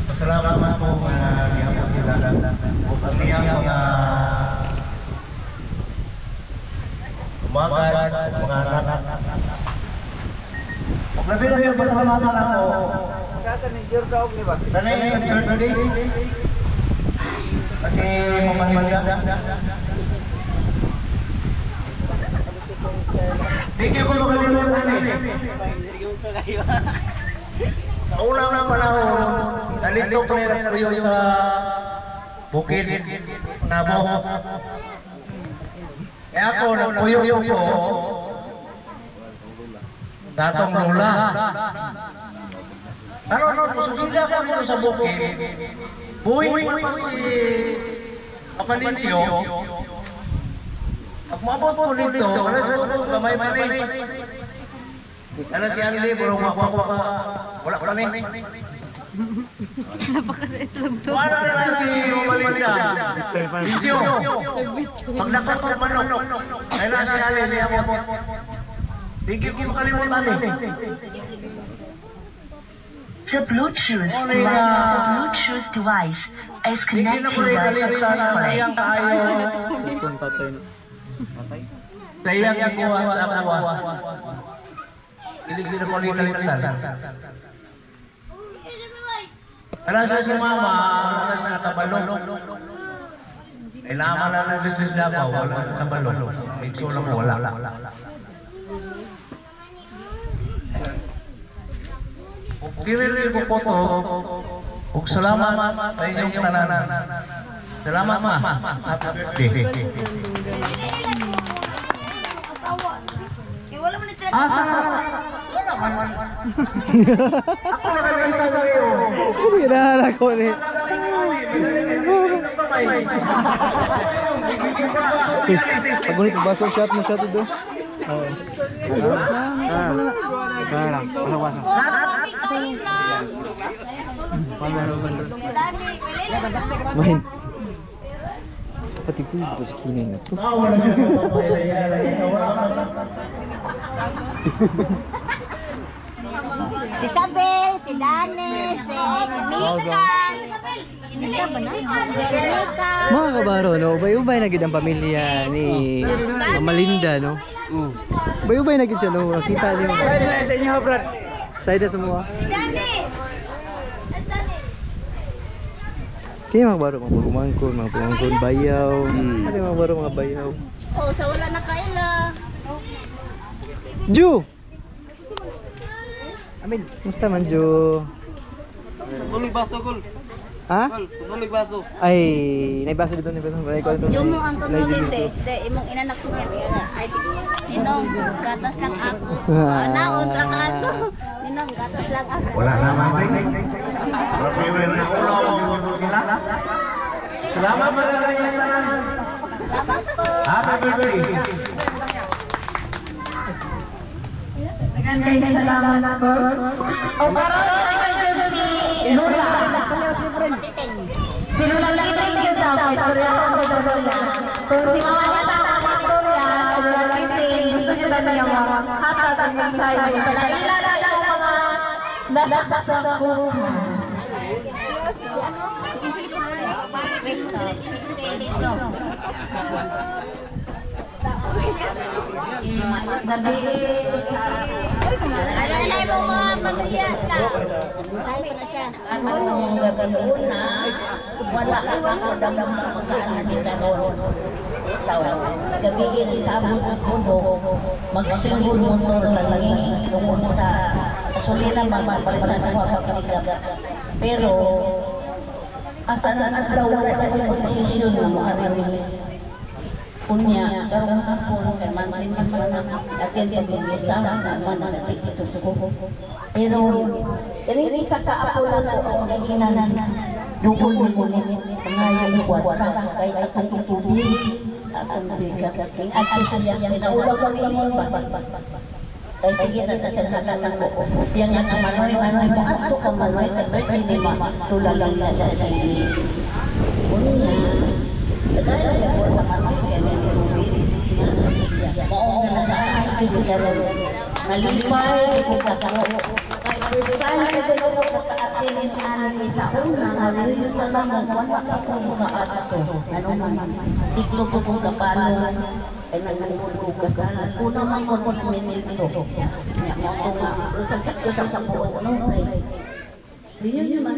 S5: Pasalamat po na gihapon sila. Ang iyang mga umagat, mga anak. Labi na yun, pasalamatan ako. Tanay yung birthday. Kasi mamahinga. Thank you po makalimutan eh. Sa unang panahon, nalito pa nila tayo sa bukid Nabo. Kaya ako, nagpuyo ko, datong lola. Karon no, musugida ko dito sa bukid. Buhi pa pa si Apalincio. Pag maabot ko dito, ano sa gamay pa ni. Ano si Anli, burong wako pa. Wala pa ni. Wala na lang si Mama Linda. Lincio. Pag nakot ng manok, ay na si Ali niya mo. Di ko makalimutan eh.
S9: The Bluetooth device, the Bluetooth device is
S5: Hindi na
S9: connected
S5: ko rin
S9: successfully.
S5: iyang kaayo. Sa iyang ikuha sa akuha. Hindi na ko rin kalimutan. Ano siya si mama, wala siya nakabalo. Kailangan na ng business Davao, wala nakabalo. Igsuon ko, wala. Kiriri ko po to, ug salamat sa inyong tanan. Salamat ma. Happy birthday.
S2: Wala man sila.
S5: Asa? Wala man. Ako nakakita sa iyo.
S1: Ginahala ko ni. Pagunit baso shot mo shot do. Oo. Main. Pati ko ito sa kinay na to.
S5: Wala siya sa
S2: Si Sabel, si Dane, si Mika. Mika ba na? Si Mika.
S1: Mga kabaro, no, ubay-ubay na gid ang pamilya ni Mama Linda, no? Ubay-ubay na gid siya, no? Nakita niyo.
S4: Side na sa inyo, brad.
S1: Side na sa mga.
S2: Si Dane.
S1: Kaya mga kabaro, mga pagumangkon, mga pagumangkon, bayaw. Ano mga kabaro, mga bayaw.
S8: Oh, sa wala na kaila.
S1: Ju! Amin, kumusta man, Ju?
S4: Gul, baso gul.
S1: Ha?
S4: Tunog baso.
S1: Ay, naibaso dito, naibaso.
S6: Jumo ang tunulit eh. De, imong inanak ko nga. Ay, ninong, gatas lang ako. Naon, ra ka ato. Ninong, gatas lang ako.
S5: Wala naman eh. Wala pa yung ulo sila. Salamat pa lang yung tanan. Happy birthday.
S7: Guys, salamat po. O karon si Lula. Si Lula Kiting yun daw. Istorya ko ko daw niya. Kung si Mama Nata ang istorya, si Lula Kiting, gusto siya daw niya hatag ang mensahe. Kaila na yung mga nasasakuhan.
S6: Alalay mo mga pamilya. Mensahe ko na siya.
S7: Anong gabi una, wala ako damdam pagkaan ni karon. Itaw, gabi ini sa among pundo, magsinggol motor lagi tungod sa gasolina mapalitan ko ang. Pero asa na adlaw wala ko desisyon na moarili. Unya, karong hapon kay mantin mas man atin pag-iglesia na man natikito ko. Pero diri sa kaapo na ko ang giginan dugol mo ni ngayon kwarta kay atong tubig atong bigat adto siya kinaulag ko ni ba. Kay sige na sa sakatan ko. Yang nga manoy manoy mo adto ka manoy sa birthday ni ma tulalang na sa sige. Unya, daghan ko sa manoy kay ni tubig. Mao nga nagaay gyud karon. Nalipay ko ka ko. First time ko ko naka-attend ani sa una nga dili pa lang wala ko makaadto. Ano man dito ko kung kapalo ay nagungkol ko kasal. Una man ko ko dito. Nya mo to nga usag sa buot no kay. Dili man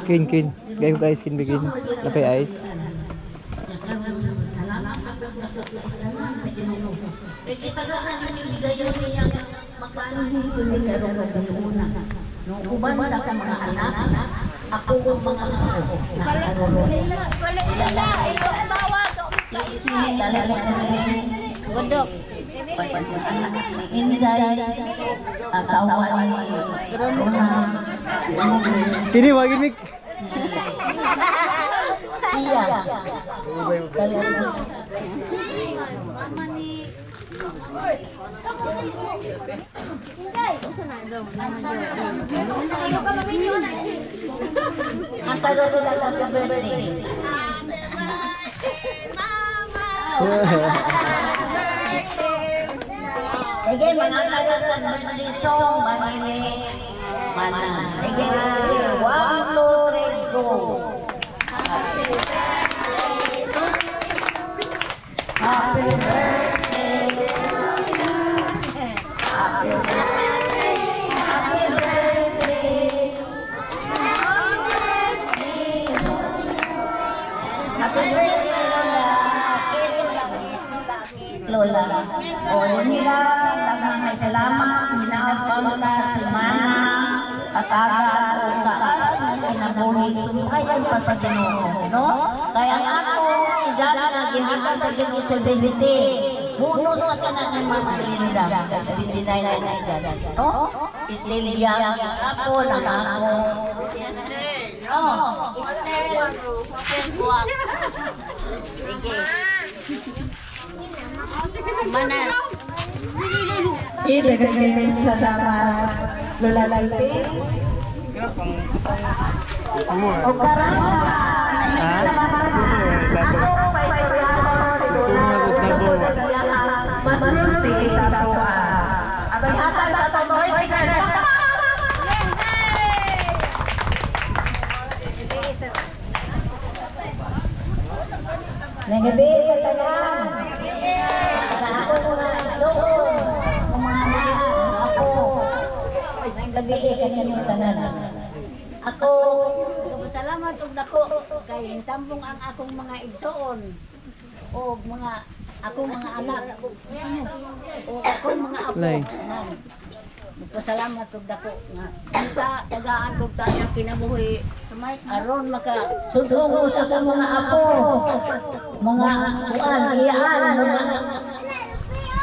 S1: Kin kin. Gay ko guys, kin begin. Napay ice.
S7: Uban sa mga anak, ako ang mga ako.
S6: Gudok.
S7: Inday, asawa ni Rona.
S1: Kini wa gini.
S7: Iya. Ang tagal sila sa happy birthday. Sige, mga tagal sa birthday song, manini, mana. Sige, 1, 2, 3, go. Happy birthday to you. Happy birthday, happy birthday. Happy birthday, Lola. Lola. O, nila, daghang salamat, hinaapang si Mana, kataga, o taas, kinabuhi, sumayan pa sa Ginoo, no? Kaya ang ato, igala na gihatag sa Ginoo 70. Bonus sa kanan ni Mama Linda, 79 na edad. No? Istilia, ako, lang ako. No?
S6: Sige. Mana.
S7: Salamat, Lola Lighting. O karon, Masulti sa tuwa. Atong hatag sa atong birthday card. Nagabi sa tanan. Sa ako mga igsoon, mga ako. Gabi kaninyong tanan. Ako,
S6: Salamat og dako kay tambong ang akong mga igsoon og mga akong mga anak o akong mga apo. Magpasalamat og dako nga unta tagaan kog taas kinabuhi aron maka sudong ko sa akong mga apo, mga kuan, iyaan,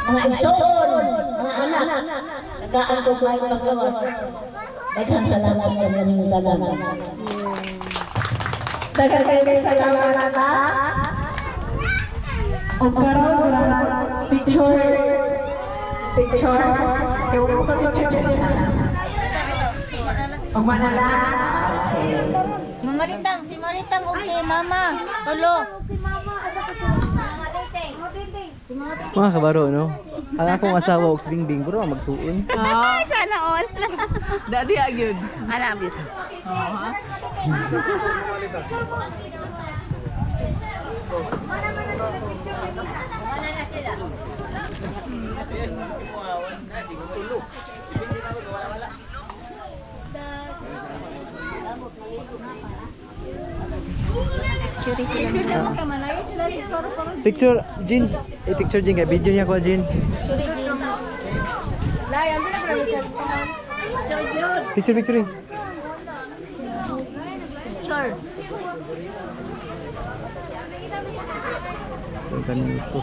S6: mga igsoon, mga anak. Tagaan ko kahit paglawas. Daghang salamat sa inyong tanan.
S7: Daghang kaayo salamat ha. Og karon picture picture. Kay wala ko picture. Og manala. Okay.
S2: Si Maritang o si Mama. Tulo.
S1: Mga kabaro, no? Ang akong asawa og si Bingbing, bro, ang magsuon.
S8: Sana all.
S4: Dadi agyud.
S8: Alam.
S2: Mana na sila.
S1: Picture, Jin. Eh, picture Jin, kay video niya ko, Jin. Picture, picture. Eh.
S2: Sure.
S1: Ganito.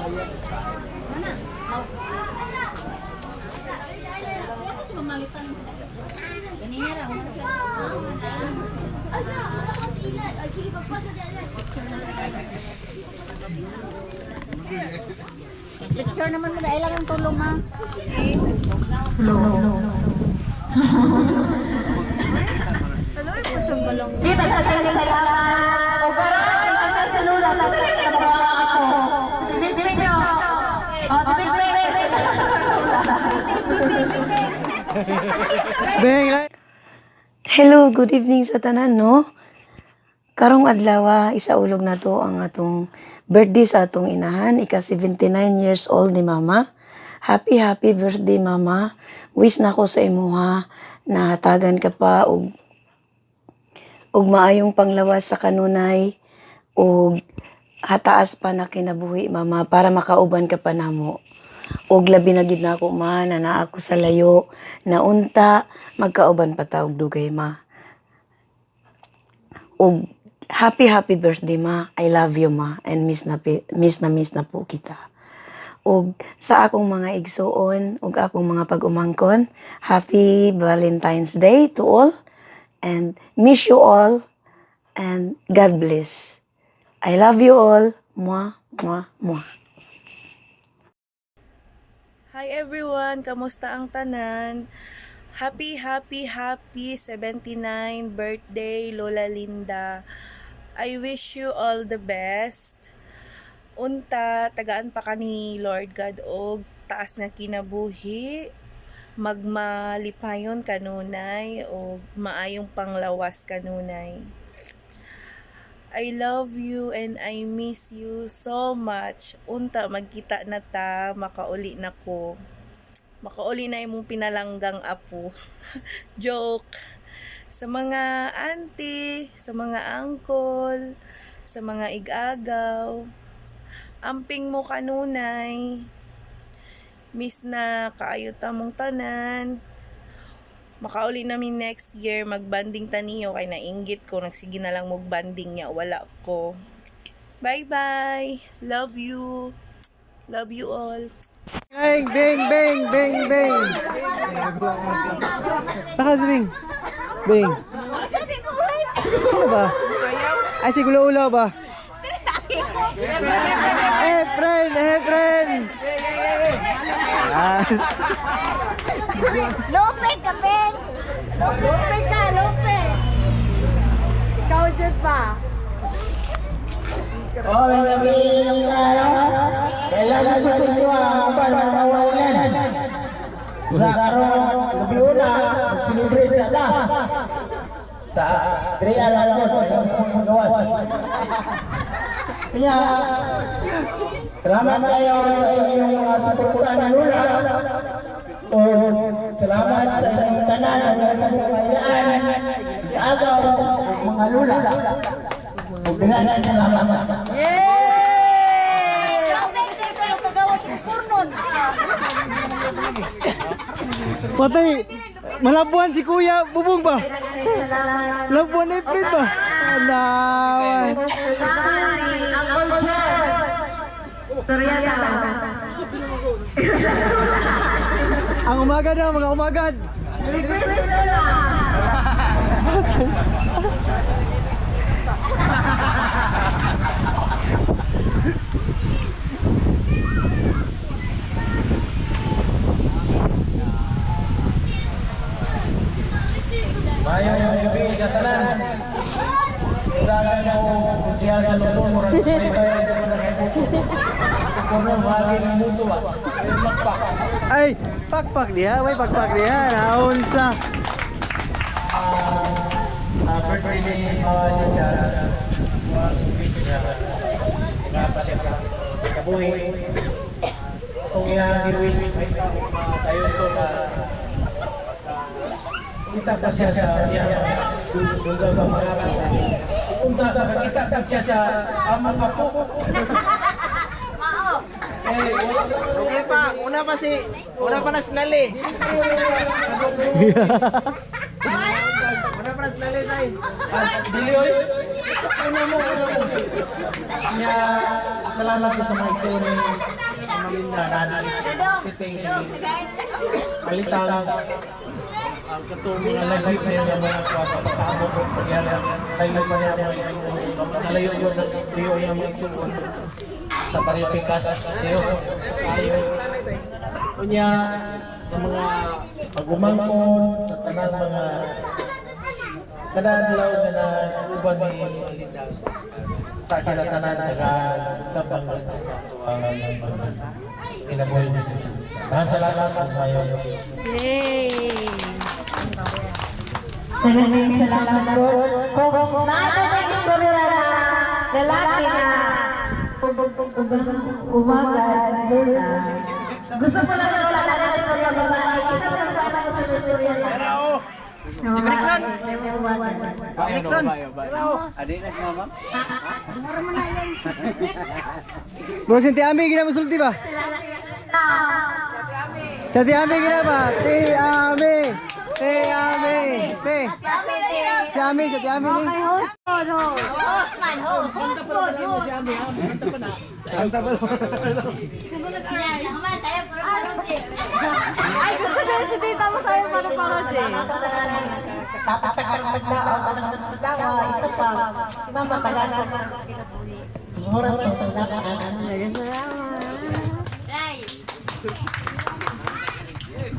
S2: Picture naman mo dahil lang ang tulong ma.
S7: Di daghang salamat. Og karon ang sa lula na sa mga apo. Tibig nyo. Oh, tibig.
S1: Beng, like.
S10: Hello, good evening sa tanan, no? Karong adlaw, isaulog na to ang atong birthday sa atong inahan, ika 79 years old ni Mama. Happy, happy birthday, Mama. Wish na ko sa imuha na hatagan ka pa og maayong panglawas sa kanunay og hataas pa na kinabuhi, Mama, para makauban ka pa namo. Og labi na gid na ako, ma, na naa ako sa layo, na unta magkauban pa ta og dugay, ma. Og happy happy birthday, ma. I love you, ma, and miss na miss na miss na po kita. Og sa akong mga igsuon ug akong mga pag-umangkon, happy Valentine's Day to all and miss you all and God bless. I love you all. Mwah, mwah, mwah.
S11: Hi everyone! Kamusta ang tanan? Happy, happy, happy 79 birthday, Lola Linda. I wish you all the best. Unta, tagaan pa ka ni Lord God og taas nga kinabuhi, magmalipayon kanunay o maayong panglawas kanunay. I love you and I miss you so much. Unta, magkita na ta, makauli na ko. Makauli na imong pinalanggang apo. Joke. Sa mga auntie, sa mga uncle, sa mga igagaw, amping mo kanunay. Miss na kaayo ta mong tanan. Makauli namin next year, magbanding taniyo kay nainggit ko, nagsige na lang magbanding niya, wala ko. Bye-bye. Love you. Love you all.
S1: Bang, bang, bang, bang, bang. Baka bing. Bing. Sino ba? Ay, si Gulo-Ulo ba? Efren! Efren! Ah.
S2: Lope ka, Beng! Lope ka, Lope! Ikaw dyan pa.
S5: Oh, may sabihin yung klaro. Kailangan ko sa inyo ang panawalan. Sa karon, gabi una, mag-celebrate sa ta. Sa Trial Alcon, sa gawas. Kaya, salamat kayo sa inyong mga suporta na lula. O salamat sa inyong tanan ang sa kayaan, agaw, mga lula. Ug daghan salamat.
S2: Ikaw, Beng, sa'yo kagawad sa kurnon.
S1: Patay. Malabuan si Kuya, bubong ba? Labuan ni Fred ba? Anawan.
S7: Uncle John. Soriano.
S1: Ang umaga daw, mga umagad.
S7: Request ni Lola.
S5: Mayong gabi sa tanan. Dagan ko siya sa luto murag sa baybay ko na kuno wagi ng muto ba. Magpak.
S1: Ay, pakpak diha, may pakpak diha. Naunsa.
S5: Birthday ni Mama Linda. Wish niya. Nga pa siya sa kabuhi. Kung iyang gi-wish tayo to na kita pa siya sa iyang dungga ba mga punta nakakita pa siya sa among apo.
S4: Eh, okay pa, una pa na si Nali. Una pa na si Nali tay.
S5: Dili oy. Una mo. Nya salamat ko sa mga ito ni Mama Linda nanay. Titing Alitang ang katong mga lagip na yung mga kuha pagkaabot o pagyala tayo pa niya mga isuon sa layo yun ng tuyo yung mga isuon sa paripikas tayo tayo unya sa mga pagumangkon sa tanang mga kada adlaw na uban ni Linda tanan nagtabang sa atuang kinabuhi niya siya. Maraming salamat at mayo.
S7: Yay! Maraming salamat po. Kung natin ang istorya na lalaki na umaga, Lola. Gusto ko lang wala na ang istorya babae. Isa lang pa ako sa istorya lang.
S4: Erickson! Erickson!
S3: Adi na si mama?
S1: Murag si Ate Ami gina musulti ba? Sa Ate Ami gina ba? Ate Ami. Ate Ami. Te. Si Ami, si Ate Ami ni.
S2: Host man, host. Host good, host.
S7: Ay, gusto ko si tita mo sa'yo para parod eh.
S6: Isa pa. Si Mama Tagalog.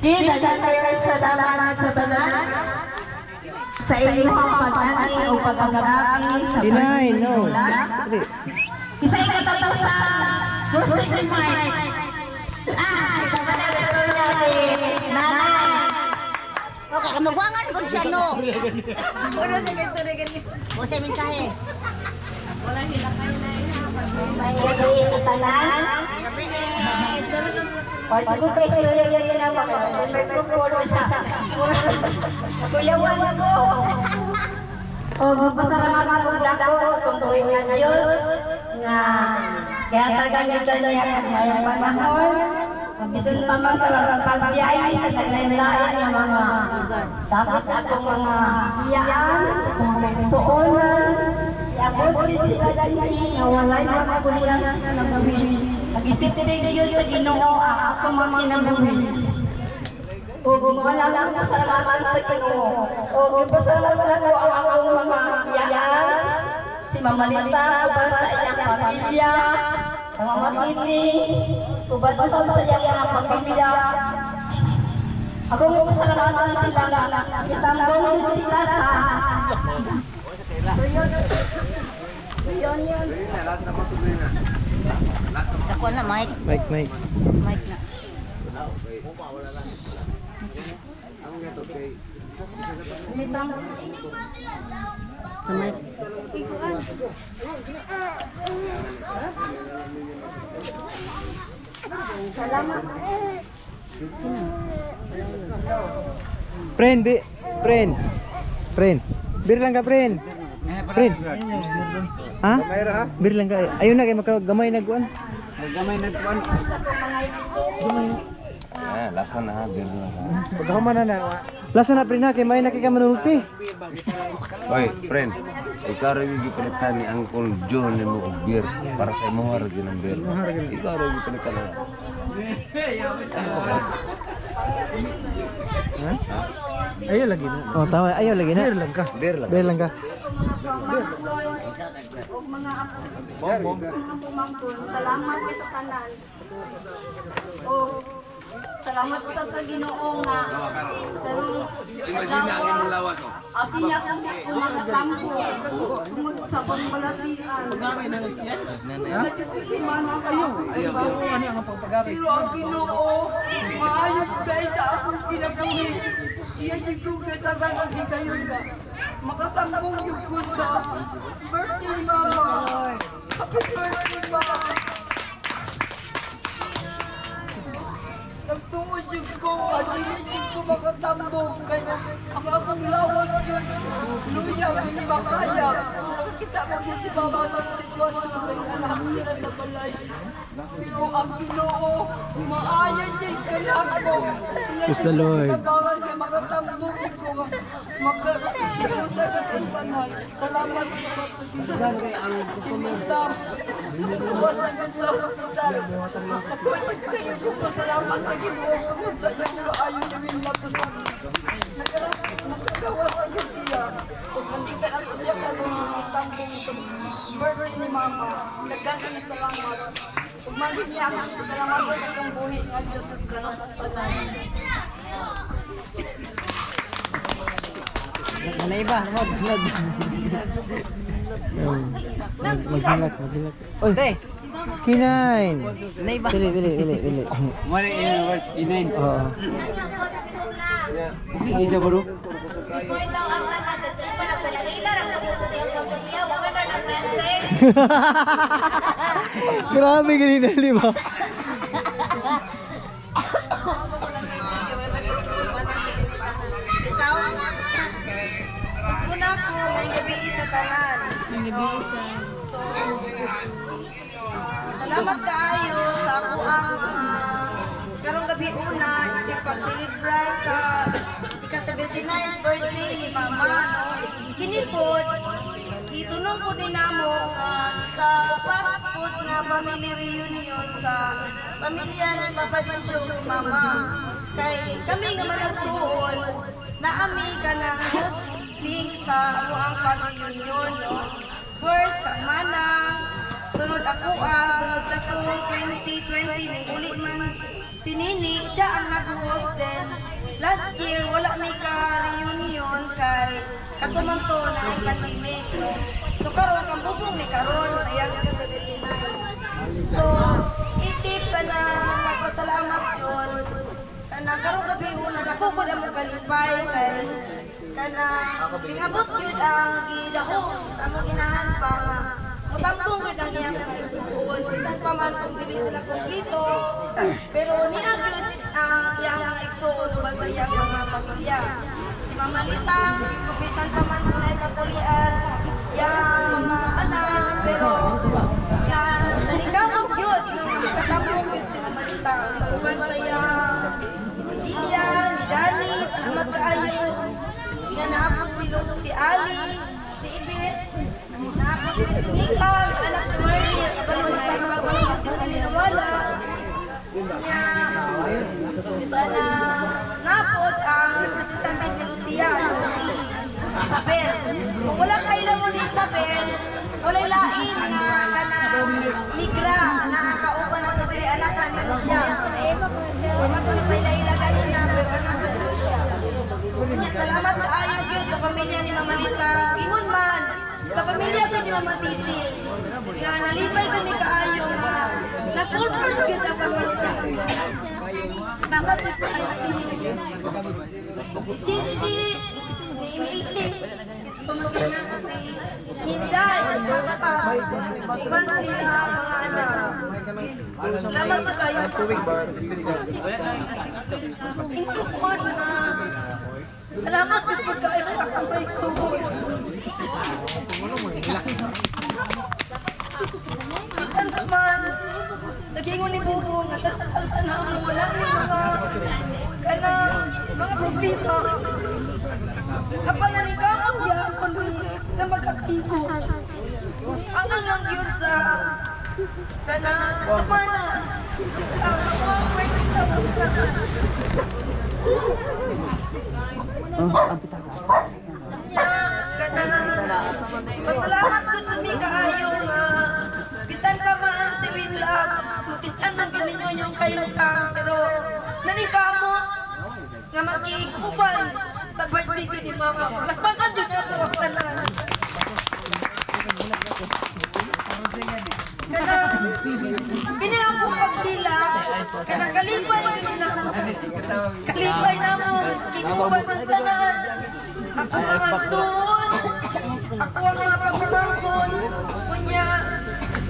S6: Di, daghan kayo salamat sa tanan sa inyong pag-ani o pag-agapi sa
S1: Inay, no.
S7: Isa'y katapusan. Gusto ni Mike. Ah, ito ba na ito si Nanay?
S6: Okay, magwangan ko siya no.
S2: Puno siya kay istorya ganyan.
S6: Bose mensahe. May gabi sa tanan. O, di ko kay istorya yun ang mga microphone siya. Kuyawan ko. O, magpasalamat ko dako tungkol nga Diyos nga gihatagan nito niya ngayong panahon. Bisan pa man sa pagbiyahe sa lain-lain nga mga tapos akong mga siyaan, mga suonan, iabot yun sila dali nga walay mga kulian na gawin. Mag-isip din yun sa Ginoo ang akong mga kinabuhi. O wala lang pasalamatan sa Ginoo. O gipasalamatan ko ang akong mga iyaan, si Mama Lita, uban sa iyang pamilya, ang Mama Titi, uban usab sa iyang mga pamilya. Ako mo pasalamatan sila nga itambong din sila sa Reunion. Ako na, Mike.
S1: Mike, Mike.
S6: Mike na. Mike. Salamat.
S1: Pren, bi, pren. Pren. Bir lang ka, pren. Pren. Ha? Bir lang ka. Ayun na kay makagamay nagkuan.
S3: Gamay nagkuan.
S1: Gamay.
S3: Ah, lasa na ha, beer na ha.
S1: Pagkahuman na na. Lasa na pre na kay may nakika manulti.
S3: Oy, friend. Ikaw rin yung gipalitan ni Uncle John nimo og beer para sa imo ra gyud ang beer. Ikaw rin gipalitan na.
S1: Ayaw lagi na. Oh, tama. Ayaw lagi na. Beer lang ka.
S3: Beer lang.
S1: Beer lang ka.
S12: Og mga apo, mga pumangkon, salamat kay sa tanan. O salamat usab sa Ginoo nga karong
S3: Imagine ang imong lawas oh.
S12: Abi niya akong makatampo tungod sa pangbalatian. Pero ang Ginoo, maayo kay sa akong kinabuhi. Iya jud ko kay tagan ang higayon ka. Makatambong jud ko sa birthday mama. Happy birthday mama. Nagtuod jud ko, dili jud ko makatambong kay ang akong lawas jud luya dili makaya. Nakakita man gyud si mama sa sitwasyon kay anak sila sa balay. Pero ang Ginoo, maayo jud kay ako.
S1: Praise the Lord.
S12: Kabangan kay makatambong ko makakita sa tanan. Salamat sa Nakawas na yun sa hospital. Ako kayo ko salamat sa Ginoo tungod sa iyang kaayo ni Wilma sa nakagawas na yun siya. Ug nakita na ko siya karon gitambong sa birthday ni Mama. Daghan kaayo salamat. Ug manggid niya ang salamat sa akong buhi nga Dios at tanan.
S4: Ano iba?
S1: Maghilak, maghilak. Oy. Kinain. Dili, dili, dili, dili.
S4: Mali universe kinain.
S1: Oo.
S4: Isa bro.
S1: Grabe ganina, di ba?
S2: Ikaw, una ko, may gabi sa tanan. So, salamat kaayo sa ako ang karong gabi una isip pag-celebra sa ika-79th birthday ni Mama. No? Kini pod, gitunong po din namo ika-upat pod nga family reunion sa pamilya ni Papa Dincho ug Mama. Kay kami nga managsuon, naami ka ng hosting sa amuang pag-reunion. No? First, Manang, sunod ako sunod katong 2020 ning uli man si Nini, siya ang nag-host din. Last year, wala mi ka-reunion kay katuman to na ay pandemic. No? So karon kang bubong ni karon sa iyang ka-79. So, isip ka na magpasalamat yun. Kana karong gabi una dako ko na mo kalipay kay kana tingabot gyud ang gidahom sa among inahan pa nga mutampong gyud ang iyang mga igsuon bisan pa man kung dili sila kompleto pero niya gyud ang iyang mga igsuon uban sa iyang mga pamilya. Si Mama Litang bisan pa man kung naay kakulian iyang mga anak pero nga nalingkamot gyud katampong gyud si Mama Litang uban sa iyang Lilian, Dani, salamat kaayo. Nga naapod si si Ali, si Ibit, naapod si Mika, anak ni Marley, kabalo na tama si Manila. Nga, diba na naapod ang representante ni Lucia, si Isabel. Kung wala kailan mo ni Isabel, walay lain nga kanang migra na kauban na ito dili anak ni Lucia. Salamat kaayo gyud sa pamilya ni Mama Lita. Ingon man sa pamilya gyud ni Mama Titi. Nga nalipay kami kaayo nga na full force gyud ang pamilya. Salamat gyud kaayo tinyo. Chichi ni Emily, pamangkin na si Inday, Papa, uban sila mga anak. Salamat gyud kaayo. Ingon po na salamat gyud po kaayo sa akong igsuon. Bisan pa man, nagingon ni Bubo nga tagsakal sa namo, wala ni mga nga magkatigo. Ang lang yun sa kanang tumana sa mga birthday sa mga. Pasalamat ko kami kaayo nga bisan pa man si Winlove, makitaan man ninyo yung kayuta, pero nanikamot nga makiikuban sa birthday ko ni Mama. Lakpakan dyan ako ang tanan. Kini akong pagdila, kanang kalipay nila, kalipay na mo, kikuban ang tanan. Ako mga suon, ako ang mga pagmamangkon, kunya,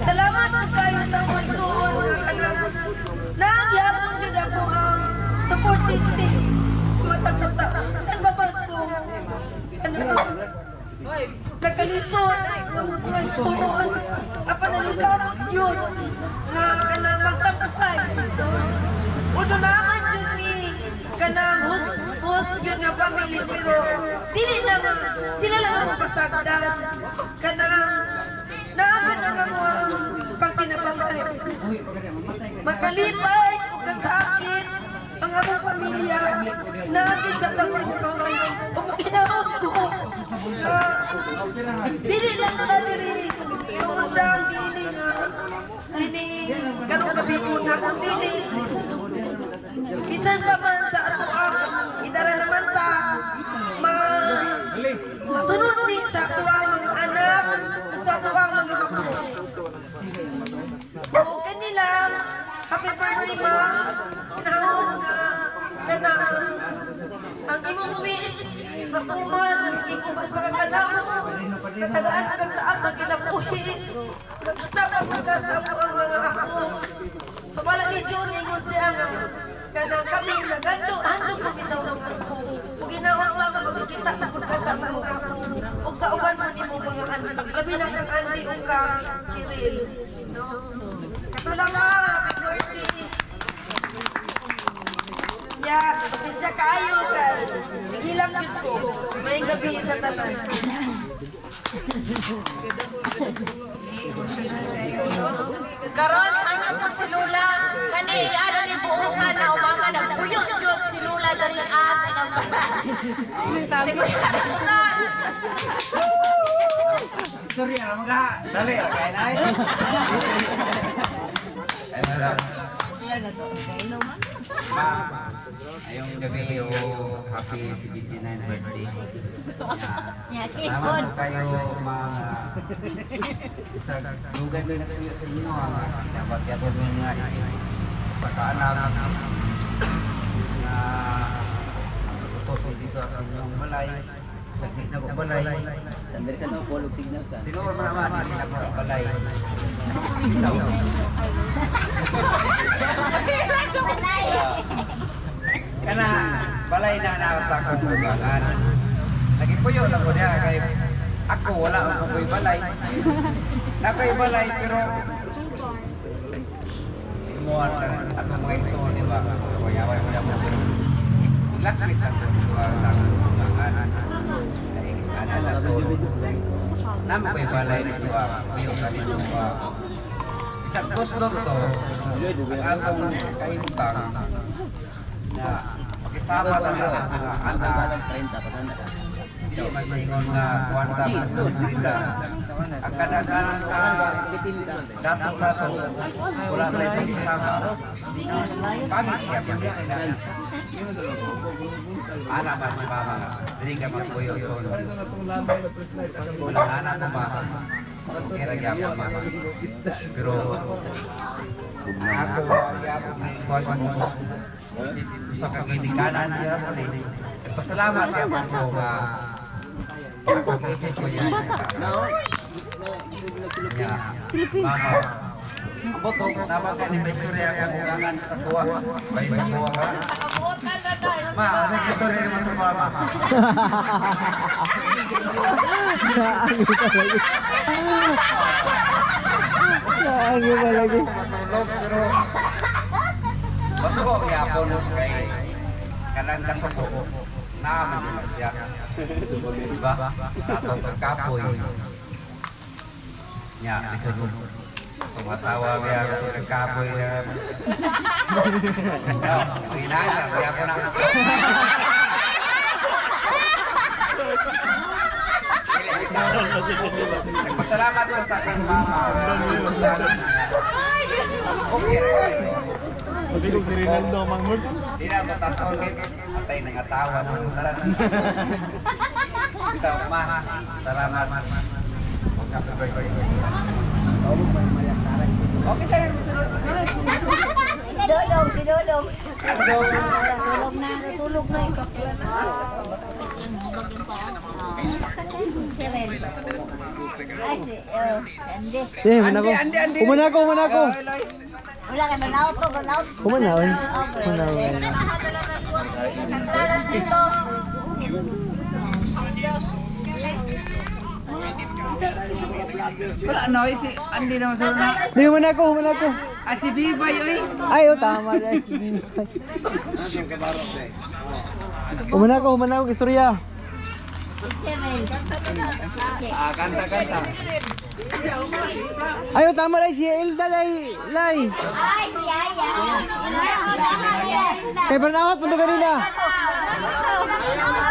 S2: salamat po kayo sa mga suon nga kanang naagyapon dyan ako ang support system. Matag-usa, saan ba ba ko? Nagkalisod, mga suon, apan nalikamot yun, nga kanang magtampuhay. Uno naman yun ni kanang host yun nga family, pero dili na sila lang ang pasagdan. Kanang naagan na nga mo ang pagkinabangay. Makalipay o kasakit ang among pamilya naagin sa pagkinabangay. O makinahod ko nga dili lang na dili undang dili nga dili karong gabi una kung dili bisan pa man sa ato ang idara naman ta masunod din sa ato ang mga anak sa ato ang mga magulang. O kanilang happy birthday ma, kinahanglan nga kanang ang imong wish matuman ikupas pagkakanamo katagaan kag taas ang kinabuhi nagtapos ka sa ang mga ako. So wala ni John ingon siya nga kanang kami nagando handog ko bisaw ng ako ug ginawa nga magkita pud ka sa mga ako ug sa uban mo nimo mga anak labi na kang Andy ug kang Cheryl, no? Katulad ma, happy birthday. Ya, pasensya kaayo kay nagilam jud ko. May gabi sa tanan.
S8: Karon ano po si Lula kani ano ni buutan na umanga nagpuyo jud si Lula diri as ilang balay. Si Kuya Ruslan.
S4: Istorya ra mga dali kay nay.
S3: Ayong gabi o happy 79 birthday.
S6: Yeah, kiss
S3: Salamat po kayo ma sa lugar na kayo sa inyo ang kinabagyapon mo nga isip pagkaanak na utos dito sa inyong balay sa gitna ko balay.
S4: Sandali sa no polog signal sa.
S3: Tinuor man naman dili na ko balay. Kana balay na na sa akong ugangan. Nagipuyo lang ko niya kay ako wala akong balay. Nakoy balay pero imuan ka ako mga igsoon di ba? Kayaway ko mo pero lakit lang ko dito sa akong ugangan. Ana sa solo. Namo koy balay dito puyo ka dito ba. Isang gusto to ang atong kahimtang na pakisama ta mga anak. Dili man ingon nga kwarta mas ang kadaghanan ka dato-dato wala na pakisama. Pamit siya pag-isina. Anak ba si mama? Dili ka magpuyo solo. Wala anak ko ma. Okay ra gyapon ma. Pero ako gyapon ni kuan mo sa kaginikanan siya po ni. Nagpasalamat siya po ko nga ako isip ko yan. Mama, Boto, tama ka ni may istorya ang ugangan sa kuwa. May sa kuwa ka. Ma, ano yung istorya mo sa kuwa, ma?
S1: Naagi pa lagi.
S3: Matulog, pero basuko gyapon kay kanang kasuko. Naman yun siya. Diba? Atong kagkapoy. Nya, lisod mo. Itong asawa niya, gusto kagkapoy niya. No, inahan lang, kaya ko na. Nagpasalamat ko sa aking mama. Okay.
S5: Pati kung si Rinaldo manghod.
S3: Di na ako tasaon kay atay nangatawa mo. Tara na. Ikaw, ma. Salamat. Huwag happy birthday. Okay, sir.
S2: Dodong, si Dodong. Tulog na, tulog na ikaw. Ay, si, oh, Andy.
S1: Eh, humana ko. Humana ko, humana ko.
S2: Wala ka na auto, wala auto.
S1: Humana, oy. Humana, oy.
S4: Wala na oy si Andy naman sa na.
S1: Di, humana ko, humana ko.
S4: Ah, si Bibay oy.
S1: Ay, oh, tama na. Si Bibay. Humana ko, istorya.
S3: Ah, kanta, kanta.
S1: Ay, oh, tama na si Elda, lay. Lay.
S2: Ay, Yaya.
S1: Kay Bernawat, punto kanina.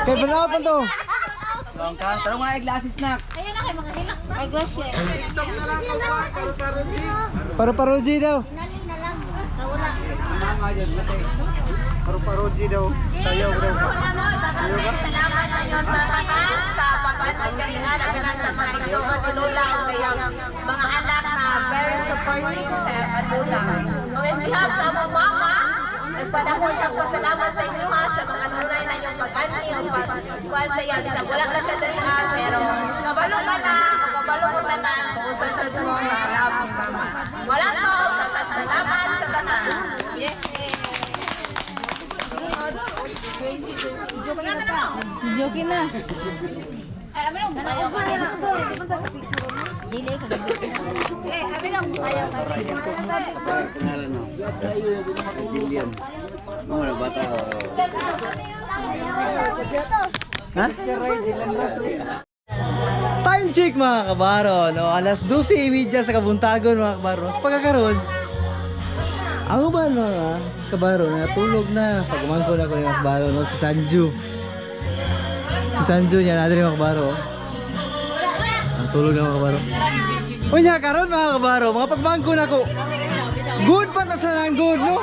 S1: Kay Bernawat, punto.
S4: Long ka, tarong nga glasses nak.
S8: Ayun na kay mga hilak.
S2: Ay, glasses.
S1: Para paroji daw.
S2: Nali na lang. Wala.
S1: Paro-paroji daw. Sayaw daw.
S8: Salamat sa inyong tanan sa pagpapagkaringan at sa mga igsoon ni Lola o sa iyang mga anak na very supportive sa Lola. O in behalf sa among mama, nagpadako siyang pasalamat sa inyo ha, sa mga nunay na inyong pag-anti o pagkuhan sa iya. Bisag wala na siya diri ha, pero kabalo ka lang, o kabalo ko tanan, kung unsa jud mo nakalab ni mama. Wala to, tatag salamat sa tanan.
S2: Joke na.
S8: Ay, amin lang, ayaw pa.
S2: Dili ka. Eh, abi lang ayaw pa.
S3: Pangalan mo? William. Mo na bata ko.
S1: Ha? Time check mga kabaro, no? Alas 12:30 sa kabuntagon mga kabaro. Sa pagkakaroon, ang uban mga kabaro, natulog na. Pagumangko na ko ni mga kabaro, no? Si Sanju. Si Sanju niya, natin mga kabaro. Ang tulog na mga kabaro. Unya, karon mga kabaro, mga pagmangko na ko. Good pa ta sa nang good, no?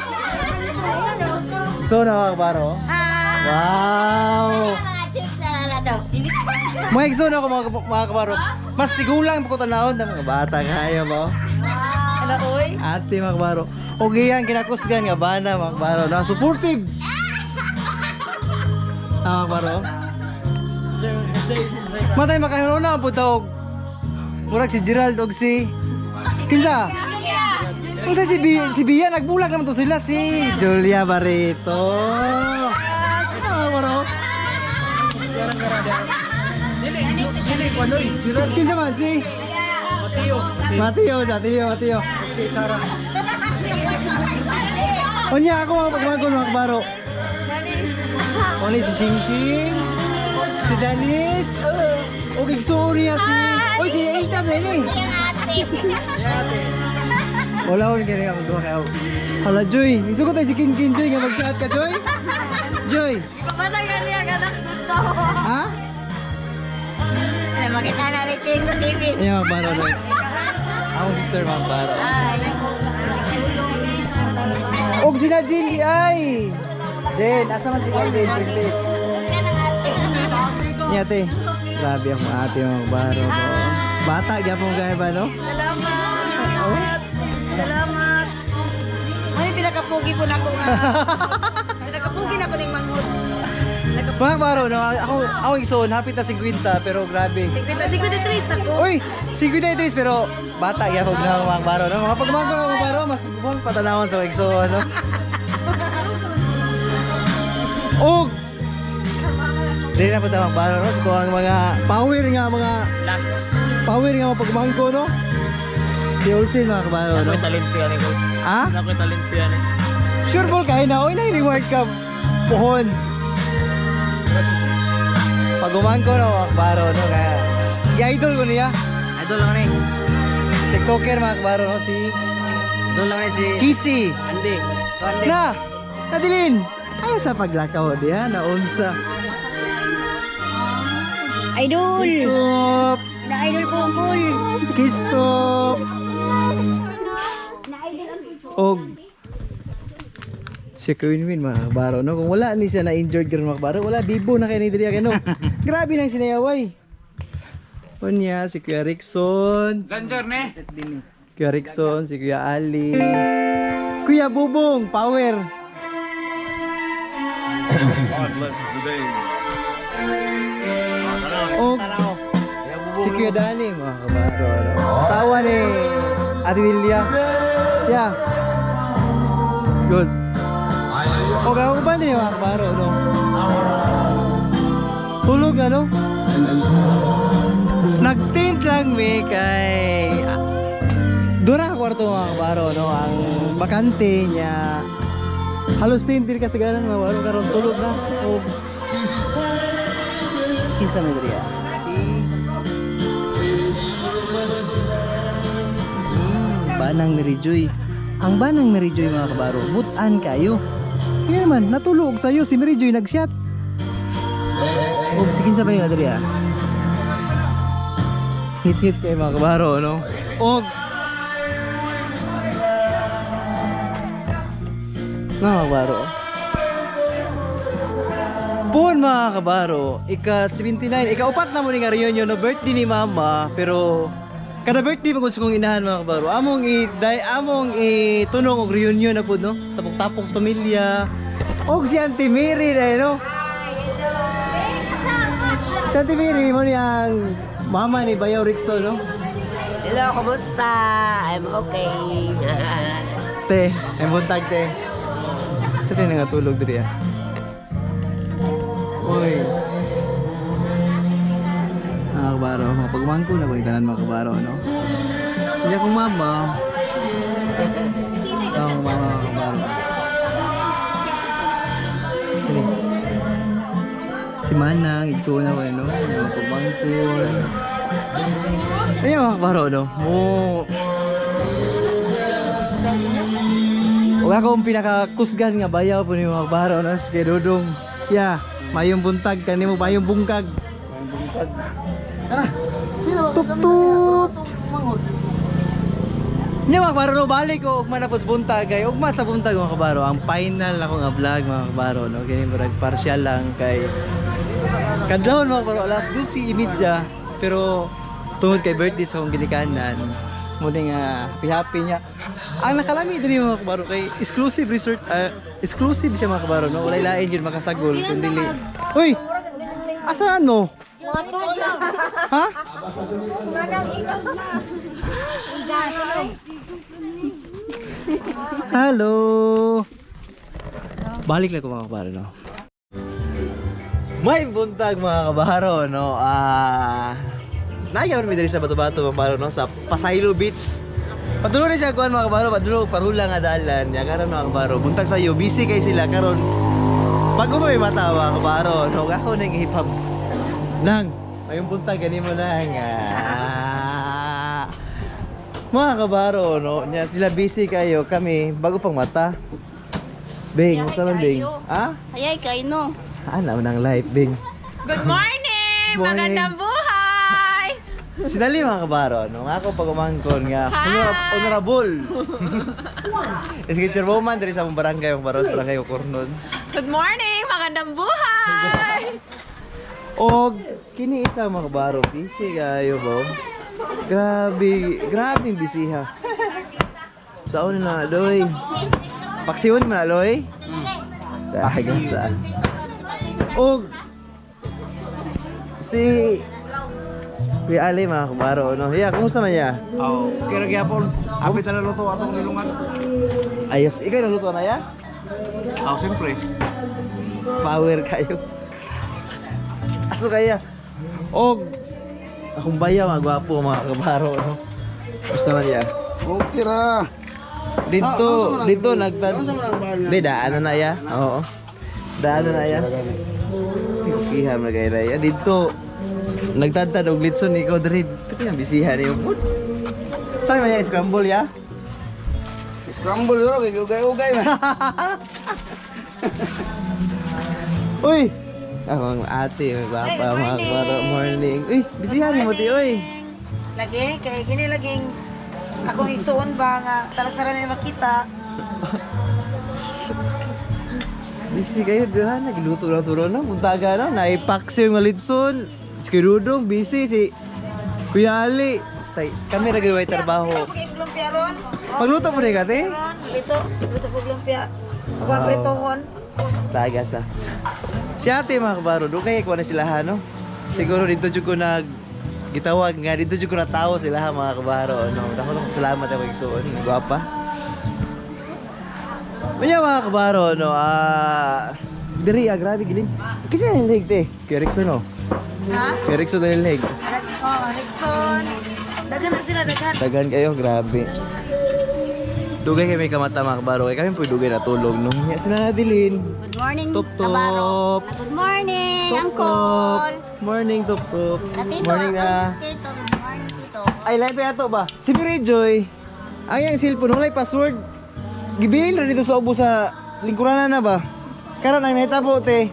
S1: So na mga kabaro. Wow!
S2: Mga chicks na daw.
S1: Mga igsoon ako mga kabaro. Mas tigulang pa ko tanawon na mga bata kayo mo.
S2: Hala oy.
S1: Ate mga kabaro. Og iyang kinakusgan nga bana mga kabaro. Na supportive. Ah, mga kabaro. Matay makahiron na ang punta og murag si Gerald og si kinsa? Unsa si Bia, si Bia nagbulag naman to sila si Julia Barreto. Kinsa mga kabaro? Kinsa man si Mateo, Mateo, Mateo. Unya ako mga pagbago mga kabaro. Oni si Shing Shing, si Danis, o igsuon niya si Oy si Elda Bene. Wala ko kini akong duha kayo. Hala Joy, isugot tayo si Kin Kin Joy nga mag-shout ka Joy. Joy.
S2: Pamatay ka niya anak dito.
S1: Ha?
S2: Ay, makita na ni King sa TV.
S1: Iya, mga kabaro no. Akong sister mga kabaro. Og si Najin di ay. Jen, asa man si Jen Princess? Niya ate. Grabe ang mga ate mga kabaro. No? Bata gyapon kay ba no?
S2: Salamat. Salamat. Ay, pinakapugi po na ako nga. Pinakapugi na ko ning manghod.
S1: Mga kabaro, no, ako igsoon, happy ta 50 pero grabe.
S2: 50, 53 na ko.
S1: Uy, 53 pero bata gyapon na mga kabaro, no? Mga pagmangko mga kabaro, mas bumang patanawon sa igsoon, no? Og dili na po ta mga kabaro, no? Sa tuwang mga power nga mga power nga mga pagmangko, no? Si Olsen mga kabaro, no?
S4: Ako'y talento yan eh.
S1: Ha?
S4: Ako'y talento yan eh.
S1: Sure ball kayo na, oy na reward ka. Pohon. Pagumangko no, akbaro no nga. Gi-idol ko niya.
S4: Idol lang ni.
S1: TikToker mga akbaro no si
S4: Idol lang ni si
S1: Kisi.
S4: Andy. So, Andy.
S1: Na, Adeline. Ay sa paglakaw diha naunsa.
S2: Idol!
S1: Stop.
S2: Na-idol ko ang cool.
S1: Kistop. Og si Queen Win mga kabaro no, kung wala ni siya na injured karon mga kabaro, wala bibo na kay ni diri kay no. Grabe nang sinayaway. Unya si Kuya Rickson,
S3: Ganjar ne.
S1: Kuya Rickson, si Kuya Ali, Kuya Bubong, power.
S13: God bless the day.
S1: Og si Kuya Danny mga kabaro no. Asawa ni Ate Delia. Yeah. Good. Okay, ako ba din mga kabaro no? Tulog na no? Nagtint lang mi kay doon na kwarto mga kabaro no, ang bakante niya. Halos tint din kasagaran mga kabaro karon tulog na. Og kinsa may diri ah? Si Banang Mary Joy. Ang Banang Mary Joy mga kabaro, butan kayo. Kaya naman, natulog sa'yo si Mary Joy nag-shot. Og si kinsa pa nila diri ah? Ngit-ngit kayo mga kabaro, no? Og mga kabaro. Pun mga kabaro, ika 79, ika upat na mo ni nga reunion no, birthday ni mama, pero kada birthday mo gusto kong inahan mga kabaro. Among i day among itunong og reunion na pud no. Tapok-tapok sa pamilya. Og si Auntie Mary dai no. Si Auntie Mary mo ni ang mama ni Bayaw Rickson no.
S14: Hello, kumusta? I'm okay.
S1: Te, ay buntag te. Sa te nangatulog diri ah. Uy. Mga kabaro, mga pagmangko na ko tanan mga kabaro, no? Hindi akong mama. Ako mama mga kabaro. Sini. Si Manang, igsuon ako no? Mga pagmangkon. Ayun mga kabaro, no? Mo. Huwag akong pinakakusgan nga bayaw po ni mga kabaro, no? Sige, Dudong. Yeah, mayong buntag, kanimo mayong bungkag. Tup tup. Nya mga kabaro no, balik ko ugma na pos buntag kay ugma sa buntag mga kabaro. Ang final ako nga vlog mga kabaro no. Kini murag partial lang kay kadlawon mga kabaro alas 12:30 pero tungod kay birthday sa akong ginikanan mo ni nga happy happy niya. Ang nakalami diri mga kabaro kay exclusive resort, exclusive siya mga kabaro no. Walay lain yun makasagol kun dili. Uy! Asa ano? Ha? Hello. Balik lang ko mga kabaro no. May buntag mga kabaro no. Nagyaw mi diri sa Bato-Bato mga kabaro no, sa Pasaylo Beach. Patuloy na siya kuan mga kabaro, patuloy parula nga dalan niya karon mga kabaro. Buntag sayo busy kay sila karon. Bago pa may mata mga kabaro no, ako nang hip-hop. Nang, mayong buntag gani mo nang. Mga kabaro no, nya sila busy kayo, kami bago pang mata. Bing, unsa man Bing? Ha?
S6: Hayay kay no.
S1: Ano nang life, Bing?
S11: Good morning!
S1: Morning.
S11: Magandang buhay!
S1: Sinali mga kabaro, no? Nga ako pag umangkon nga, honorable. Sige, Sir Bowman, diri sa among barangay, ang baro sa barangay Ocornon.
S11: Good morning! Magandang buhay!
S1: Og kini isa mga kabaro, busy kayo ba? Grabe, grabe yung busy ha. Saan na, Loy? Paksiwon mo na, Loy? Dagan sa. Og si Kuya Ali mga kabaro, no? Yeah, kumusta man ya?
S13: Oh, kira gyapon. Apit na luto atong nilungan.
S1: Ayos, ikaw naluto na ya?
S13: Oh, siyempre.
S1: Power kayo. Aso kaya? Og akong baya mga gwapo mga kabaro, no? Kumusta man ya?
S13: Okay ra.
S1: Dito, dito nagtan. Di daan na ya. Oo. Daan na ya. Okay, ha, mga kay dito. Nagtantad og litson ikaw diri. Pati ang bisihan niyo pud. Saan man ya scramble ya?
S13: Scramble ro kay ugay-ugay man.
S1: Uy! Ako ang ate, may papa, mga kabaro, morning. Uy, bisihan mo ti, uy.
S2: Lagi, kay gini laging akong igsuon ba nga talag sa rami makita.
S1: Busy kayo, diha, nagluto na turo na, muntaga na, naipaksi yung litson. Si Kuya Dudong, busy, si Kuya Ali. Tay, kami ra gyud way trabaho.
S2: Pag lumpia ron.
S1: Pagluto po rin ka, te?
S2: Luto, luto po lumpia. Ako ang pritohon.
S1: Taga sa. Si ate mga kabaro, doon kaya kuha na sila ha, no? Siguro dito jud ko nag gitawag nga dito jud ko natawo sila ha, mga kabaro, no? Dako lang salamat ako igsuon, gwapa. Unya mga kabaro, no? Diri grabe giling. Kasi ang leg te. Kuya Rickson, no?
S2: Ha?
S1: Kuya Rickson na leg.
S2: Oh, Rickson. Daghan na sila, daghan.
S1: Daghan kayo, grabe. Dugay kay may kamata mga kabaro. Kay kami po dugay natulog, no? Nya sila Adeline.
S15: Good morning,
S1: Top
S15: Kabaro.
S1: top.
S15: Good morning,
S1: Top
S15: Uncle.
S1: top. Morning, top top.
S15: Tito,
S1: Morning na.
S15: Tito, good morning, Tito.
S1: Ay, live pa ato ba? Si Mary Joy, ang iyang cellphone, walay password. Gibilin ra dito sa ubo sa lingkuranan na ba? Karon ang nahitabo te.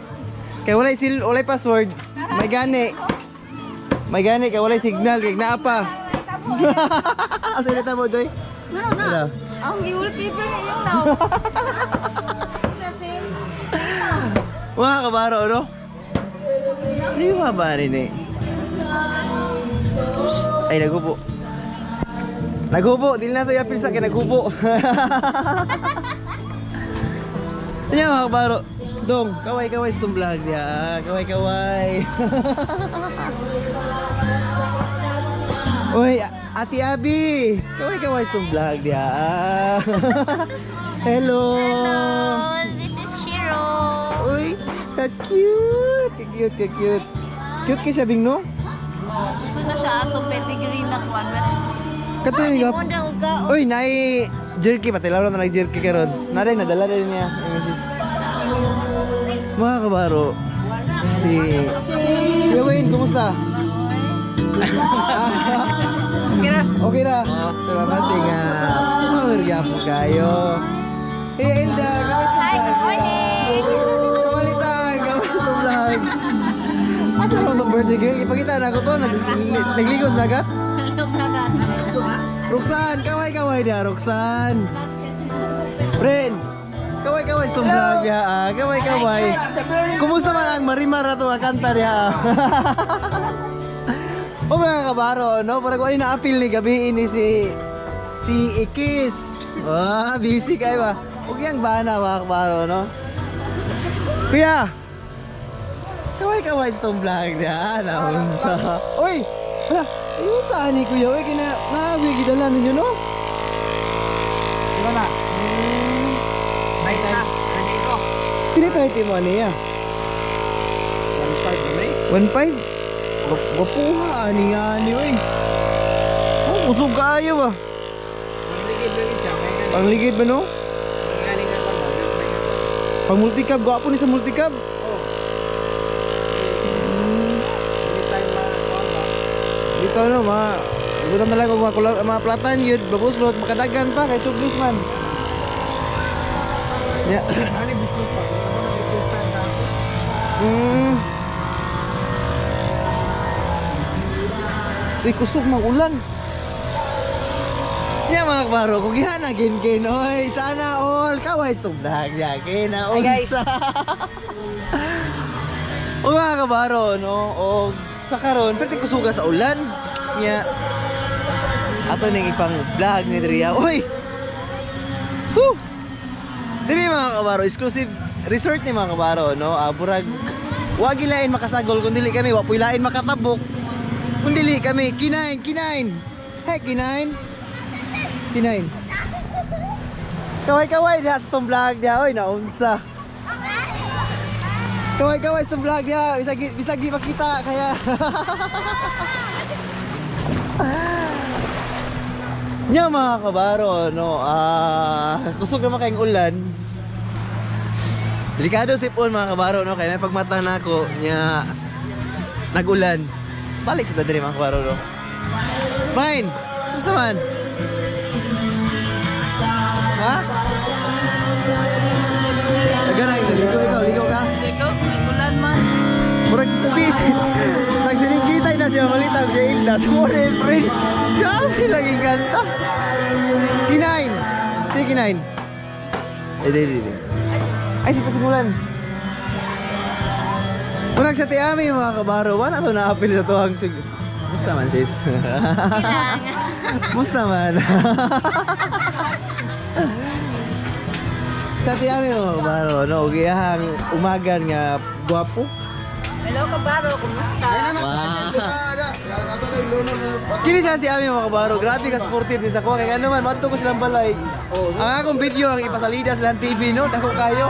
S1: Kay walay sil, walay password. May gani. May gani kay walay signal kay naa pa. Asa nahitabo, Joy?
S15: No, no.
S1: Wala.
S15: Ang wallpaper na iyong now.
S2: Sa same.
S1: Mga kabaro, no? Sino ba rin eh? Psst! Ay, nagubo. Nagubo! Dili na ito yapil sa akin, nagubo. Yan mga kabaro. Dong, kaway-kaway sa itong vlog niya. Kaway-kaway. Uy, Ate Abby! Kaway-kaway sa itong vlog niya. Hello!
S15: Hello, this is Shiro.
S1: Uy, ka-cute! Ka-cute, ka-cute. Cute kay sabing, no?
S11: Gusto na siya atong pedigree na kuan.
S1: Katuyo yung Uy, naay jerky pati laro na nag-jerky karon. Nare nadala rin niya, ay, misis. Mga kabaro, si Kuya Wayne, kumusta?
S4: Okay ra.
S1: Okay ra. Salamat nga. Power gyapon kayo. Hey Elda, kamusta?
S15: Hi, good morning.
S1: Kamalitan, kamusta vlog? Asa naman tong birthday girl? Ipakita na ako to. Nagligos na gat? Roxanne, kaway-kaway niya, Roxanne. Friend, kaway-kaway sa itong vlog niya. Kaway-kaway. Kumusta man ang Marimar na itong kanta niya? O mga kabaro, no? Parang kung ano na-appeal ni gabi ini si Ikis. Ah, busy kayo ba? Huwag yang bana mga kabaro, no? Kuya! Kaway-kaway sa itong vlog niya. Naunsa. Uy! Hala, ayun saan ni Kuya? Uy, kina, naawi, gidala ninyo, no?
S4: Diba na? Na.
S1: Pinipalit mo ano niya?
S13: 1.5 na eh.
S1: 1.5? Gapuha, ani nga ani, uy. Oh, busog kaayo ba?
S4: Ang ligid lang siya.
S1: Ang ligid ba, no? Pang multicab, gwapo ni sa multicab.
S4: Oh. Anytime ma-kuwan ba?
S1: Dito no, mga butan talaga og mga, mga platan yun, babus makadagan pa kay tublis man. Ya.
S4: Ano buslot pa? Ako nag-request sa ako.
S1: Uy, kusog mang ulan. Ya mga kabaro, kung gihana gin oy, sana all kaway stop vlog ya kina
S4: Hi, guys.
S1: unsa. O mga kabaro, no, o sa karon pwede kusuga sa ulan. Nya ato ning ipang vlog ni Dria. Uy. Woo! Diri mga kabaro, exclusive resort ni mga kabaro, no? Burag wa gilain makasagol kun dili kami, wa puy lain makatabok. Kun dili kami kinain, kinain. Hey, kinain. Kinain. Kaway-kaway diha sa tong vlog diha, oy naunsa. Kaway-kaway sa tong vlog diha, bisag di makita kaya. Nya mga kabaro, no, kusog naman kayong ulan. Delikado sipon mga kabaro no kay may pagmata nako nya nagulan. Balik sa diri mga kabaro no. Mine, kumusta man? Ha? Taga na, ligo ikaw, ligo ka.
S12: Ligo, nagulan man.
S1: Murag ubis. Nagsiningitay na siya malita siya Hilda. Tumore, friend. Grabe lagi kanta. Kinain. Di kinain. Eh, di, di, di. Ay, si pasimulan. Murag sa tiami mga kabaro. Wala to naapil sa tuwang. Musta man sis?
S15: Ilang.
S1: Musta man? Sa tiami mga kabaro, no, ugiyahang umagan nga gwapo.
S15: Hello, kabaro. Kumusta?
S1: Wow. Kini sa Auntie Ami mga kabaro, grabe ka supportive din sa kuha. Kaya naman, madto ko silang balay. Ang akong video ang ipasalida silang TV no, dako kayo.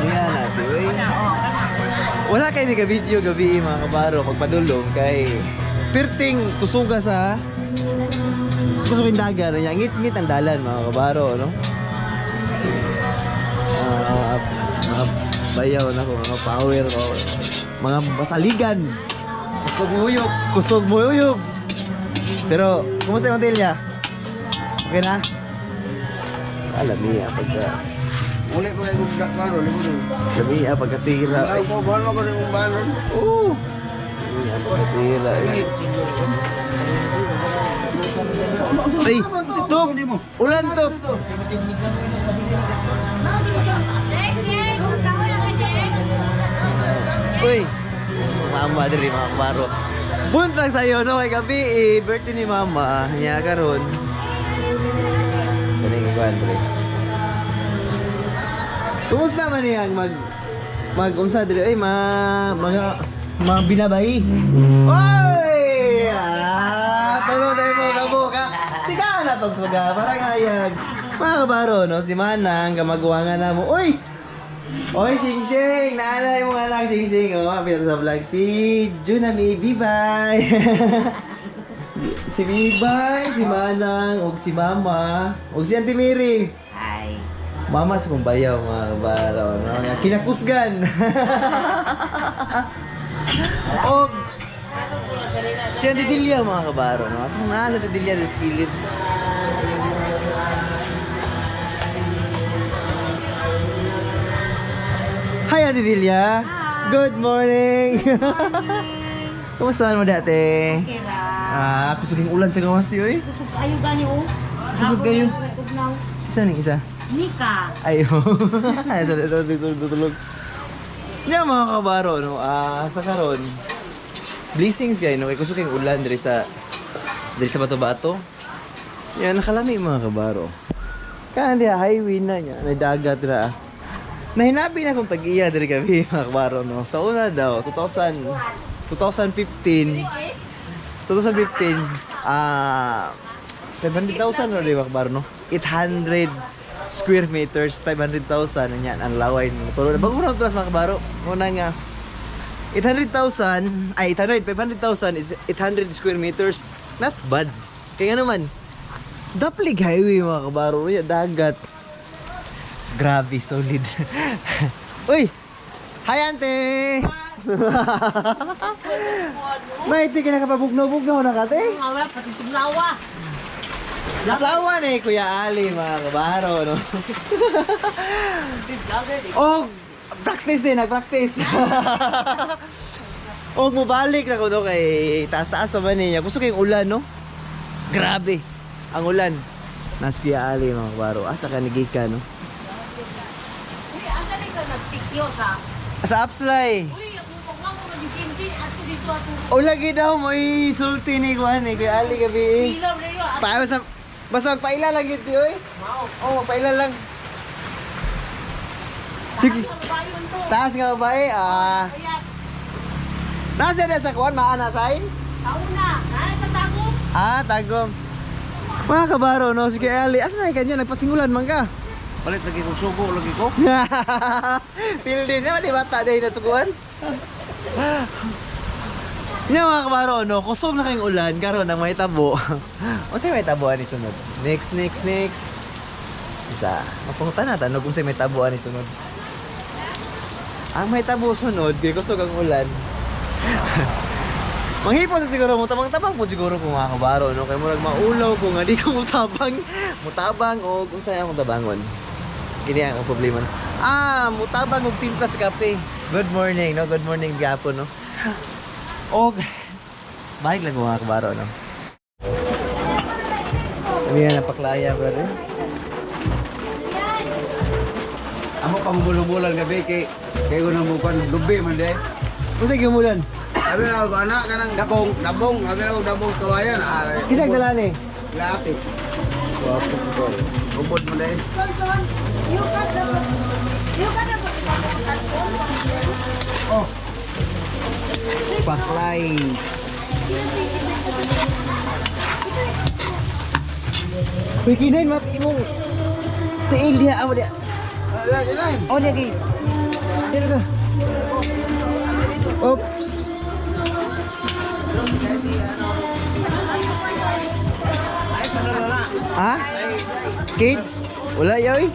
S1: Yan ate, wey. Wala kay ni video gabi mga kabaro pagpadulong kay pirting kusuga sa kusugin dagan niya ngit-ngit ang dalan mga kabaro no. Mga bayaw na ko, mga power ko, mga basaligan. Kusog muyop, kusog muyop. Pero kumusta yung Tilya? Okay na? Alam niya pagka
S13: Uli ko kay gugdak karon, uli ko.
S1: Lami ah pagkatira.
S13: Ay, ko bal mo ko ning balon.
S1: Oo. Lami ah pagkatira. Ay, top. Ulan top. Uy, mama diri mga kabaro. Buntag sa'yo no kay gabi eh, birthday ni mama niya karon. Kani kuan diri. Kumusta man niyang mag mag unsa diri oy ma mga mga binabay. Oy! Ah, tulo na mo kabuka. Siga na tog suga parang hayag. Mga kabaro no si Manang kamaguwangan na mo. Uy! Oy, Sing Sing! Naalala mo nga lang, Sing Sing. Oh, happy na to sa vlog. Si Junami, Bibay! Si Bibay, si Manang, og si Mama, og si Auntie Mary.
S14: Hi.
S1: Mama sa kong bayaw, mga kabaro. No? Nga kinakusgan! Og si Auntie Delia, mga kabaro. No? Atong na, si Auntie Delia, sa skillet. Hi, Ate Delia. Good morning. Kumusta mo dati?
S2: Okay ra.
S1: Ah, kusog yung ulan sa gawas tiyo eh.
S2: Kusog kayo gani oh.
S1: Kusog kayo. Isa ning isa.
S2: Nika.
S1: Ayo. Ay, sorry, sorry, sorry, tutulog. Nya mga kabaro no, sa karon. Blessings kayo no, kay kusog yung ulan diri sa Bato-Bato. Yan nakalami mga kabaro. Kanan diha highway na niya, may dagat ra. Nahinabi na kong tag-iya diri gabi mga kabaro no. Sa una daw 2015 500,000 ra di mga kabaro no. 800 square meters, 500,000 nya ang laway no. Pero bago na tulas mga kabaro, una nga 800,000 ay 800 500,000 is 800 square meters. Not bad. Kaya naman Daplig highway mga kabaro, uy, dagat. Grabe, solid. Uy! Hi, ante! May iti ka nakapabugnaw-bugnaw na ka, te?
S6: Wala, pati tuglawa.
S1: Asawa na eh, Kuya Ali, mga kabaro, no? Oh, practice din, nag-practice. Oh, mubalik na ko, no, kay taas-taas pa man niya. Gusto kayong ulan, no? Grabe, ang ulan. Nas Kuya Ali, mga kabaro. Asa ka nagika, no? Sa Apslay. O lagi daw mo isulti ni Kuan eh, Kuya Ali gabi. Pa basta basta magpaila lang gid oy. Oh, magpaila lang. Sige. Taas nga babae ah. Nasa na sa kuan maana sain?
S6: Tauna, na sa tagom.
S1: Ah, tagom. Mga kabaro no, si Kuya Ali, asa na kanya nagpasingulan man ka?
S13: Palit lagi kong sugo lagi ko.
S1: Pildi na di bata day na suguan. Nya mga kabaro no, kusog na kayong ulan karon ang may tabo. Unsay may tabo ani sunod? Next next next. Isa, mapangutan na tanog kung sa may tabo ani sunod. Ang may tabo sunod, kay kusog ang ulan. Manghipon sa siguro mo, tabang-tabang po siguro kung mga kabaro, no? Kay murag maulaw ko nga di ko mutabang, mutabang o kung saan akong tabangon. Gini ang problema. Ah, mutabang og timpla sa kape. Good morning, no? Good morning gapon, no? Og balik lang ko mga kabaro, no? Kami na napaklaya, brother.
S3: Amo pangubulubulan gabi kay kay ko nang mukan lubi man de.
S1: Unsa gumulan?
S13: Sabi na ako anak kanang dabong, dabong, sabi na ako dabong kawayan.
S1: Kisag dala ni.
S13: Lapit. Wapo ko. Ubod mo dahil.
S2: Son, son, you got the
S1: Oh. Paklay. Uy, kinain mat imong tiil diha amo diha. Oh, diha kay. Diha ka. Oops. Ha? Kids? Wala yoy?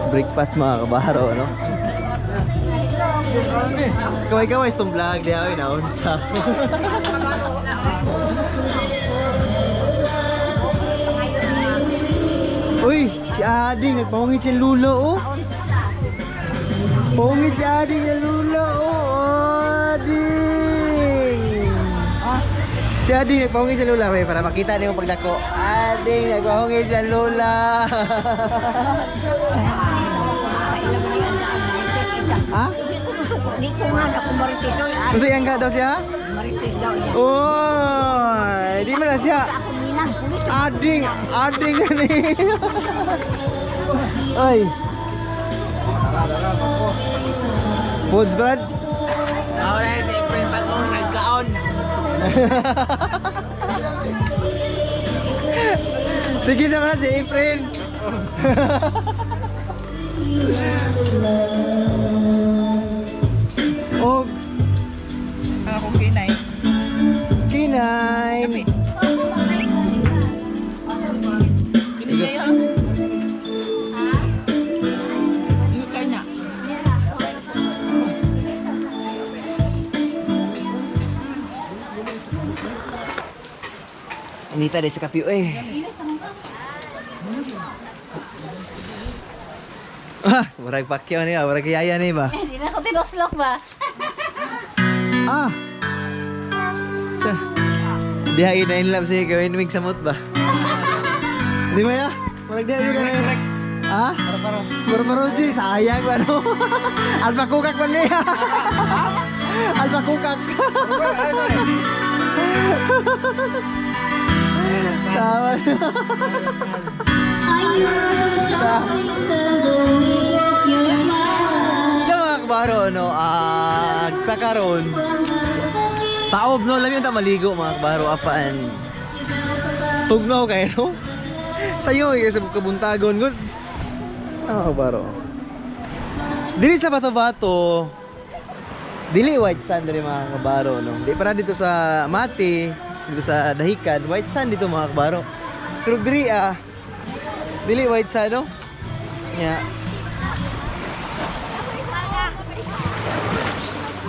S1: Breakfast mga kabaro, no? Kaway-kaway itong vlog, di ako inaunsa. Uy, si Ading, nagpahungit siya lulo, oh. Pahungit si Ading yung lulo, oh. Ading! Si Ading, nagpahungit siya lula. May para makita niyo pagdako. Ading, nagpahungit siya lula. Ha?
S6: Di ko nga ako marites.
S1: Gusto yang ka daw siya?
S6: Marites daw yan.
S1: Oh, di mana siya? Ading, ading ni. Oy. Foods brad?
S4: Ako na si Efren bagong nagkaon.
S1: Sige sa brad si Efren. Og
S11: Ako kinay.
S1: Kinay.
S11: Kinay ha? Yung kanya.
S1: Anita di sa kape eh. Ah, murag pakyaw niya, murag yaya ni ba?
S8: Hindi na ako tinuslok ba?
S1: Ah. Siya. Diha na in love siya gawin wing samot ba? Di ba ya? Murag diha yung ganun. Ha? Paro-paro. G, sayang ba no? Alpha kukak man niya. Alpha kukak. Tama. Ikaw mga kabaro, no? Sa karon, taob no, lami ta maligo mga kabaro, apaan. Tugnaw kayo no? Sayo eh, sa kabuntagon gud. Ah, kabaro. Dili sa bato-bato, dili white sand diri mga kabaro no. Di para dito sa Mati, dito sa Dahican, white sand dito mga kabaro. Pero diri dili white sand no. Nya.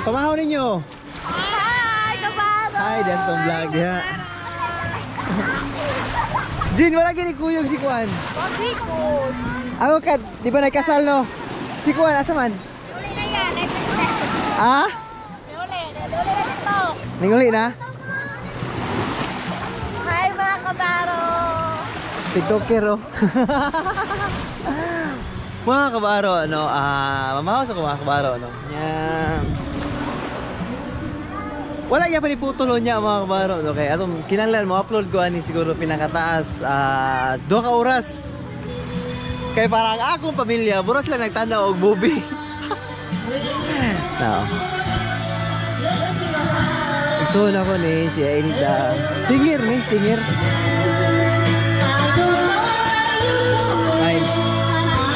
S1: Pamahaw ninyo.
S8: Hi, kabaro!
S1: Hi, that's tong vlog diha. Jin, wala gini kuyog si Kuan. Ako ka, di ba nagkasal no? Si Kuan, asa man?
S8: Uli na yan, ay president.
S1: Ah?
S8: Uli, uli na dito.
S1: Ninguli na?
S8: Hi mga kabaro!
S1: TikToker oh. Mga kabaro, ano, mamahaw sa ko mga kabaro, ano. Yan. Wala niya pa ni putol niya mga kabaro, no? Kaya atong kinahanglan mo upload ko ani siguro pinakataas 2 ka oras. Kay para ang akong pamilya, buro sila nagtanaw og movie. No. Igsoon ako ni si Aida. Singer ni, singer. Ay.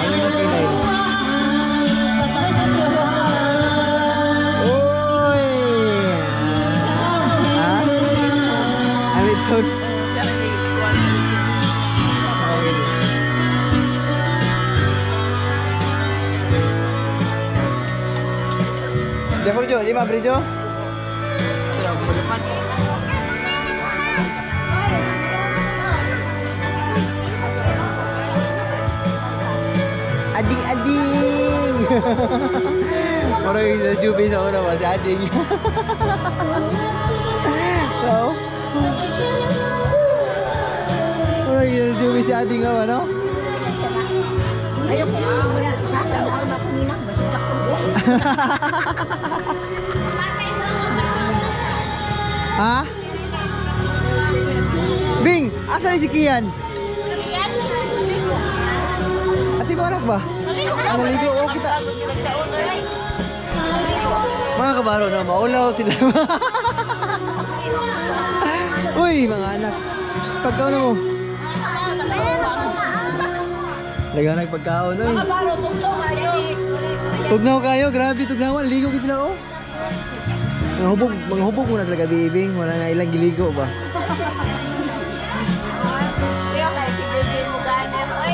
S1: Ay, ay, ay. Oy! Ready ba, Bridjo? Ading ading. Mura yung sa Juby sa una ba si Ading. So, mura yung sa Juby si Ading ba, no? Ha? Bing, asa na si Kian? Ate mo anak ba? Ah, naligo. Oh, kita. Mga kabaro na, maulaw sila. Uy, mga anak. Psst, pagkaon na mo. Lagaw pagkaon, oy.
S2: Kabaro, tugnaw kayo.
S1: Tugnaw kayo, grabe tugnawan. Ligo sila, oh. Mga hubog muna sila gabi, Bing. Wala nga ilang giligo ba?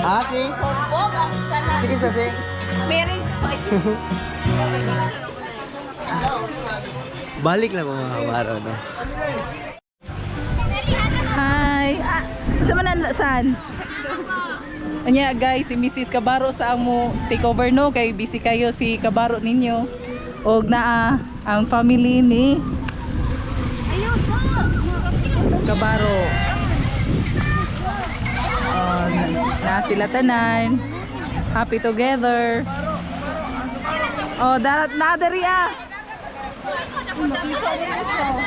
S1: Ah, si? Sige, sa si. Balik lang mga kabaro, no?
S11: Hi! Sa man saan? Anya guys, si Mrs. Kabaro sa amo take over no kay busy kayo si Kabaro ninyo. Og naa ang family ni Kabaro. Na sila tanan. Happy together. Oh, darat na diri ah.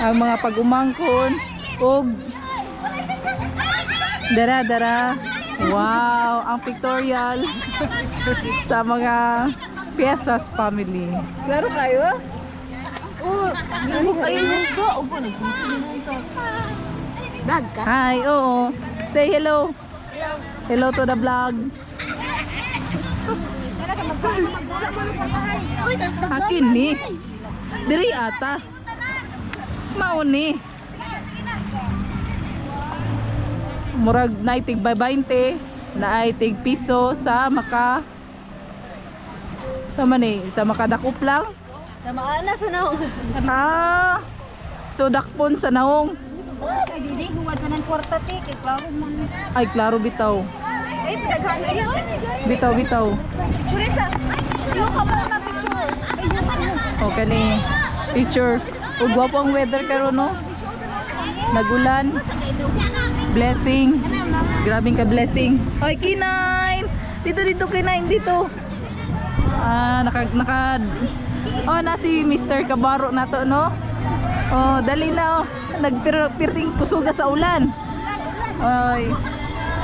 S11: Ang mga pag-umangkon og dara dara. Wow, ang pictorial sa mga Piezas family.
S2: Klaro kayo? Oh,
S8: Vlog ka?
S11: Hi, oo. Say hello. Hello to the vlog. Akin ni. Diri ata. Mao ni. Murag naitig 20 naay tig piso sa maka sa man eh, sa makadakop lang.
S2: Tamaana sa naong.
S11: Ah. So dakpon sa naong.
S2: Ay, dili huwad na ng kwarta ti kay klaro man.
S11: Ay klaro bitaw.
S2: Ay, daghan ay.
S11: Bitaw bitaw.
S2: Picture sa. Iyo ka pa na picture.
S11: Okay ni picture. Ug gwapo ang weather karon no. Nagulan. Blessing. Grabing ka blessing. Oy, K9. Dito dito K9 dito. Ah, naka oh, na si Mr. Kabaro na to no. Oh, dali na oh. Nagpirting kusuga sa ulan. Oy.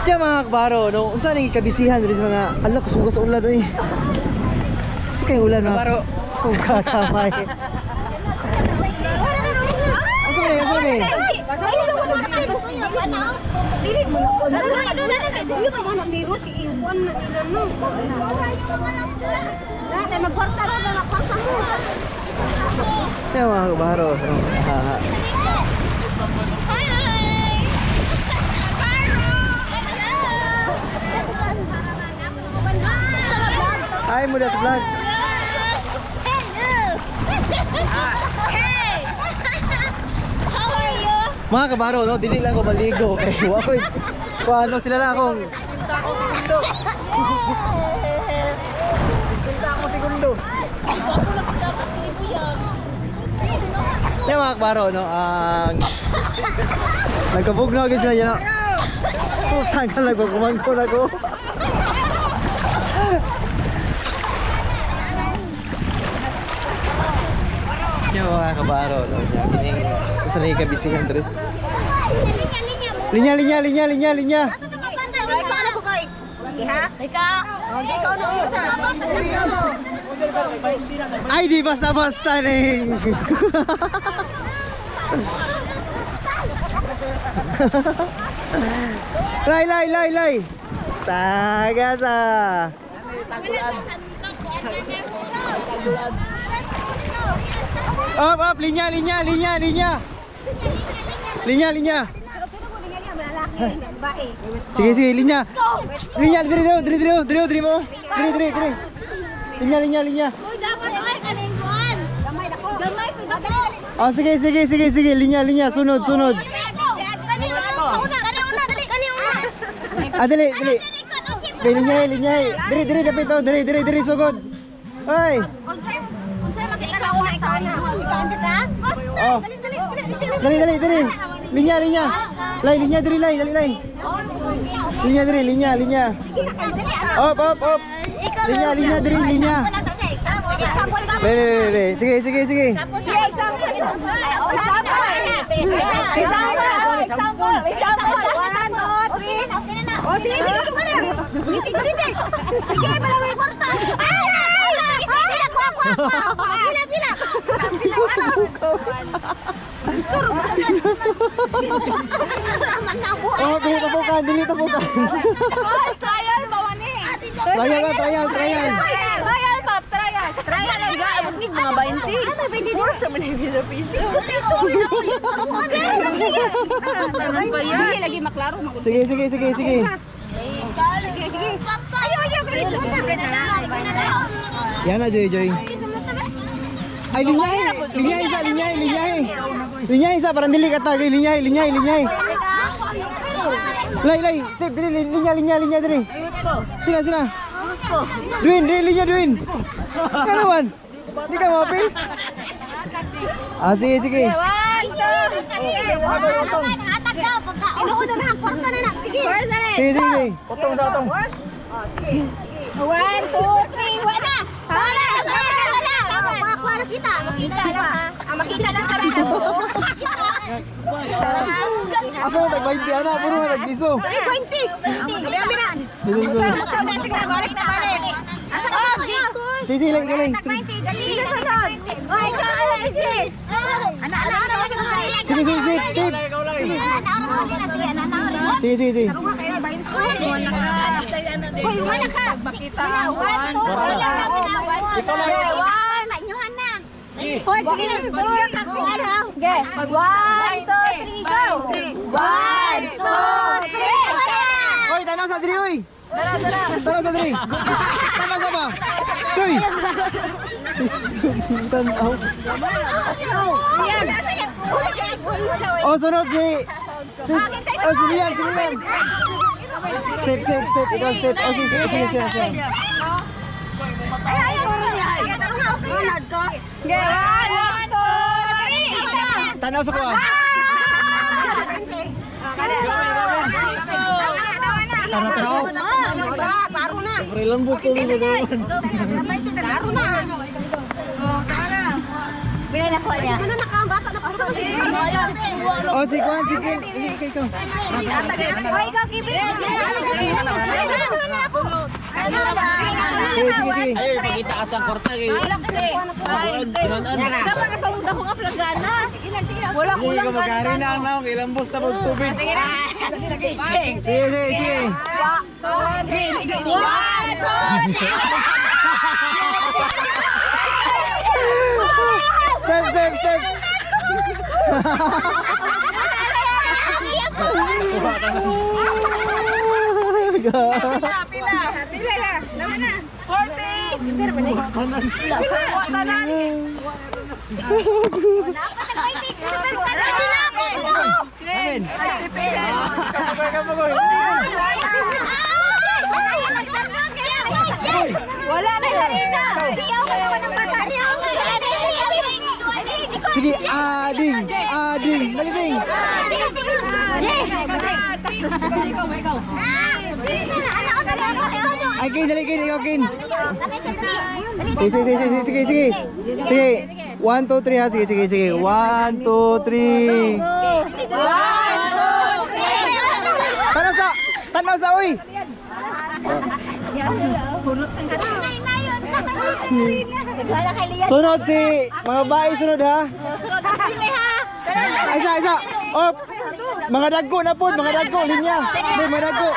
S1: Kaya mga kabaro, no, unsa ning kabisihan diri sa mga ala kusuga sa ulan oy. Kasi kay ulan mga kabaro. Kung kakamay. Unsa man ni? Unsa man ni? Kaya mga kabaro, no. Hi muna sa vlog.
S8: Hey! How are you?
S1: Mga kabaro, no, dili lang ko maligo kay wa koy kuano sila na akong 50 segundo. Yan mga kabaro, no, ang nagkabugnaw gyud sila yan. Putang ka nagkukumangkon ako. Yan mga kabaro, no, kining sa naging kabisihan diri. Linya, linya, linya, linya, linya.
S2: Ikaw na bukay. Ha? Ikaw. Ikaw na usa.
S1: Ay, di basta-basta ning. Lay, lay, lay, lay. Tagasa. Up, up, linya, linya, linya, linya. Linya, linya. Sige, sige, linya. Linya, diri, diri, diri, diri, diri, diri mo. Diri, diri, diri. Linya, linya, linya.
S2: Uy, dapat ay kaning kuan. Gamay dako. Gamay ko
S1: Oh, sige, sige, sige, sige. Linya, linya. Sunod, sunod. Ah, dali, dali. Dali, linya, linya. Diri, diri, dapit oh. Diri, diri, diri, sugod. Ay. Oh. Dali, dali, diri. Linya, linya. Lay, linya, diri, lay, dali, lay. Linya, diri, linya, linya. Op, op, op. Linya, linya, diri, linya. Be, be, be, be. Sige, sige, sige.
S2: Example. Example. Example. Example. 1, 2, 3. Oh, sige, sige, ka na. Sige, sige. Sige, para may kwarta. Ay, ay, ay. Ako, ako, ako. Pila, pila.
S1: Oh, dili tapukan, dili tapukan.
S2: Trial ba wani?
S1: Trial ba, trial, trial.
S2: Trial pa, trial.
S15: Trial ang gaabot ni mga 20. Puro sa mga piso piso.
S8: Sige, lagi maklaro.
S1: Sige, sige, sige, sige.
S2: Sige, sige. Ayo, ayo,
S1: Yan na, Joy, Joy. Ay, linyahe. Linyahe isa, linyahe, linyahe. Linyahe isa, parang dili ka tag. Linyahe, linyahe, linyahe. Lay, lay. Tip, dili, linya, linya, linya, dili. Sina, sina. Duin, dili, linya, Duin. Ano man? Di ka mapil? Ah, sige, sige.
S2: 1, 2, 3. Inuuna na ang kwarta na na. Sige.
S1: Sige, sige.
S13: Utong sa utong.
S2: Sige. 1, 2, 3, wala. Wala, wala, wala. Wala, kita. Makita lang ha. Makita lang kami.
S1: Asa mo tag 20 ana, puro na tag piso.
S2: Ay, 20. Dali na. Balik na, balik. Asa ka?
S1: Sige, sige, lay, lay.
S2: Dali. Sunod. Ay, ka, ay, Ana, ana, ana.
S1: Sige, sige, sige. Tip. Sige, sige, sige.
S2: Hoy, wala ka. Makita. 1, 2, 3. Ikaw lang. Hoy, sige, sige ka kung ano. Okay. 1, 2, 3, go. 1, 2, 3.
S1: Oy, tanaw sa diri, oy. Tanaw sa diri. Tanaw sa ba? Stoy. Tanaw. Oh, sunod si oh, si Lian, si Lian. Step, step, step. Ikaw step. Oh, si, si, si, si, si.
S2: Ay, ay, ay. Okay, 1, 2, 3.
S1: Tanaw sa kuha. Tanaw, tanaw.
S2: Klaro na. Klaro na.
S7: Pila na po niya.
S2: Ano na ka, bata na po.
S1: Oh, si Kwan, si Ken. Ikaw, ikaw.
S2: Hoy, ikaw, Kibi.
S1: Sige, sige, sige.
S4: Ay, pakita ka sa kwarta kay.
S2: Wala
S1: Hindi ka magkari na ang naong ilambos tapos tubig.
S2: Sige na.
S1: Sige, sige, sige.
S2: 1, 2, 3.
S1: Step, step, step.
S8: Pila, pila na. Naman na. 40. Pero ba na? Pila. Tanan.
S1: Amen.
S2: Wala na kanina.
S1: Sige, ading, ading, dali ding. Ay, Kin, dali Kin, ikaw Kin. Sige, sige, sige, sige, sige. Sige, 1, 2, 3 ha, sige, sige, sige. 1, 2, 3.
S2: 1, 2, 3.
S1: Tanaw sa, tanaw sa, uy. Sunod si, mga bae sunod ha. Ay, isa, isa. Op. Mga dagko na po, mga dagko, linya. Hindi, mga dagko.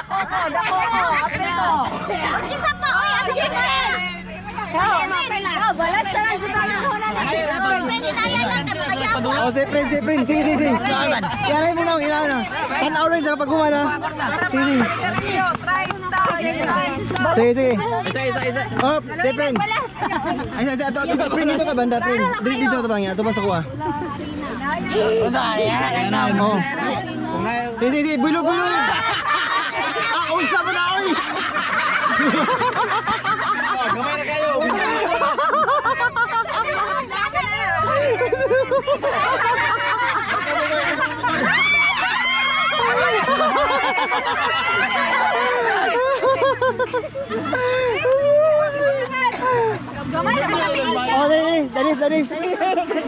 S1: Oh, si Prin, si Prin. Sige, sige, sige. Ialay mo na, ialay na. Tanaw rin sa pagkuman ha. Sige, sige. Sige, sige.
S4: Isa, isa, isa.
S1: Oh, sige, friend. Ay, isa, isa. Ato, ato, friend, dito ka banda, friend. Dito, dito, tabang niya. Tabang sa kuha. Oh. Sige, sige, sige. Bulo, bulo. Ah, unsa pa na, oy.
S4: Gamay na kayo.
S8: Gamay ra man.
S1: Oh, dali, dali, dali. Sige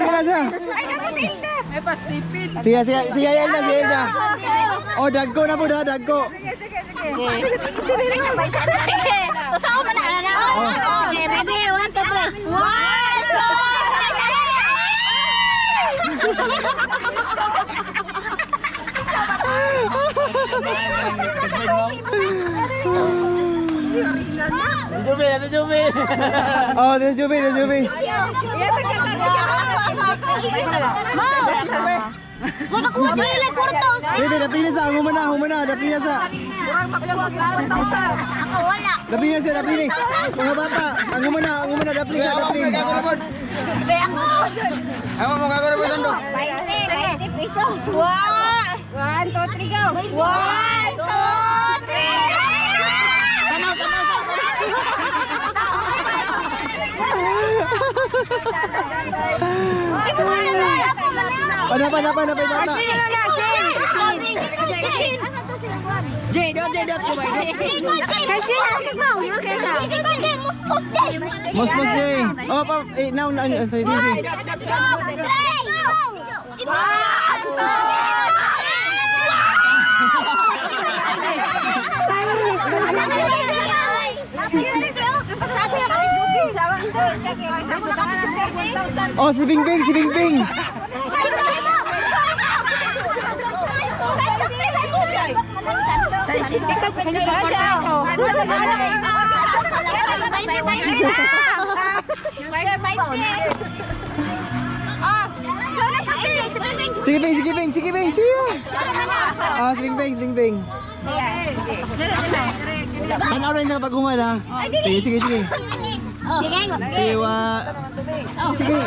S1: na siya.
S8: Ay, nakatilda.
S4: May pastipin.
S1: Sige, sige, sige, Elda, sige, Elda. Oh, dagko na po, da, dagko.
S8: Sige. Usa ko man na. Sige, ready? 1, 2, 3. 1, 2,
S4: Jubi, ano Jubi?
S1: Oh, dali, Juby, dali, Juby.
S8: Makakuha sila ilang kwartos.
S1: Baby, dapli na sa, humana, humana, dapli na sa.
S8: Ako wala.
S1: Dapli na siya, dapli na. Mga bata, ang humana, dapli sa, dapli.
S13: Ako mo gagawin mo sando.
S2: 20 piso. 1, 2, 3, go. 1, 2, 3.
S1: Tanaw, tanaw, tanaw. Pana, pana, pana, pana, bata.
S4: J, dot, J, dot.
S1: Mos, mos, Jay. Oh, pa, eh, now, now, sorry, sorry. Oh, si Bingbing, si Bingbing. Sige, Bing, sige, Bing, sige, Bing, sige. Ah, si Bingbing, si Bingbing. Tanaw rin sa pag humana. Sige, sige, sige. Sige, wa. Sige.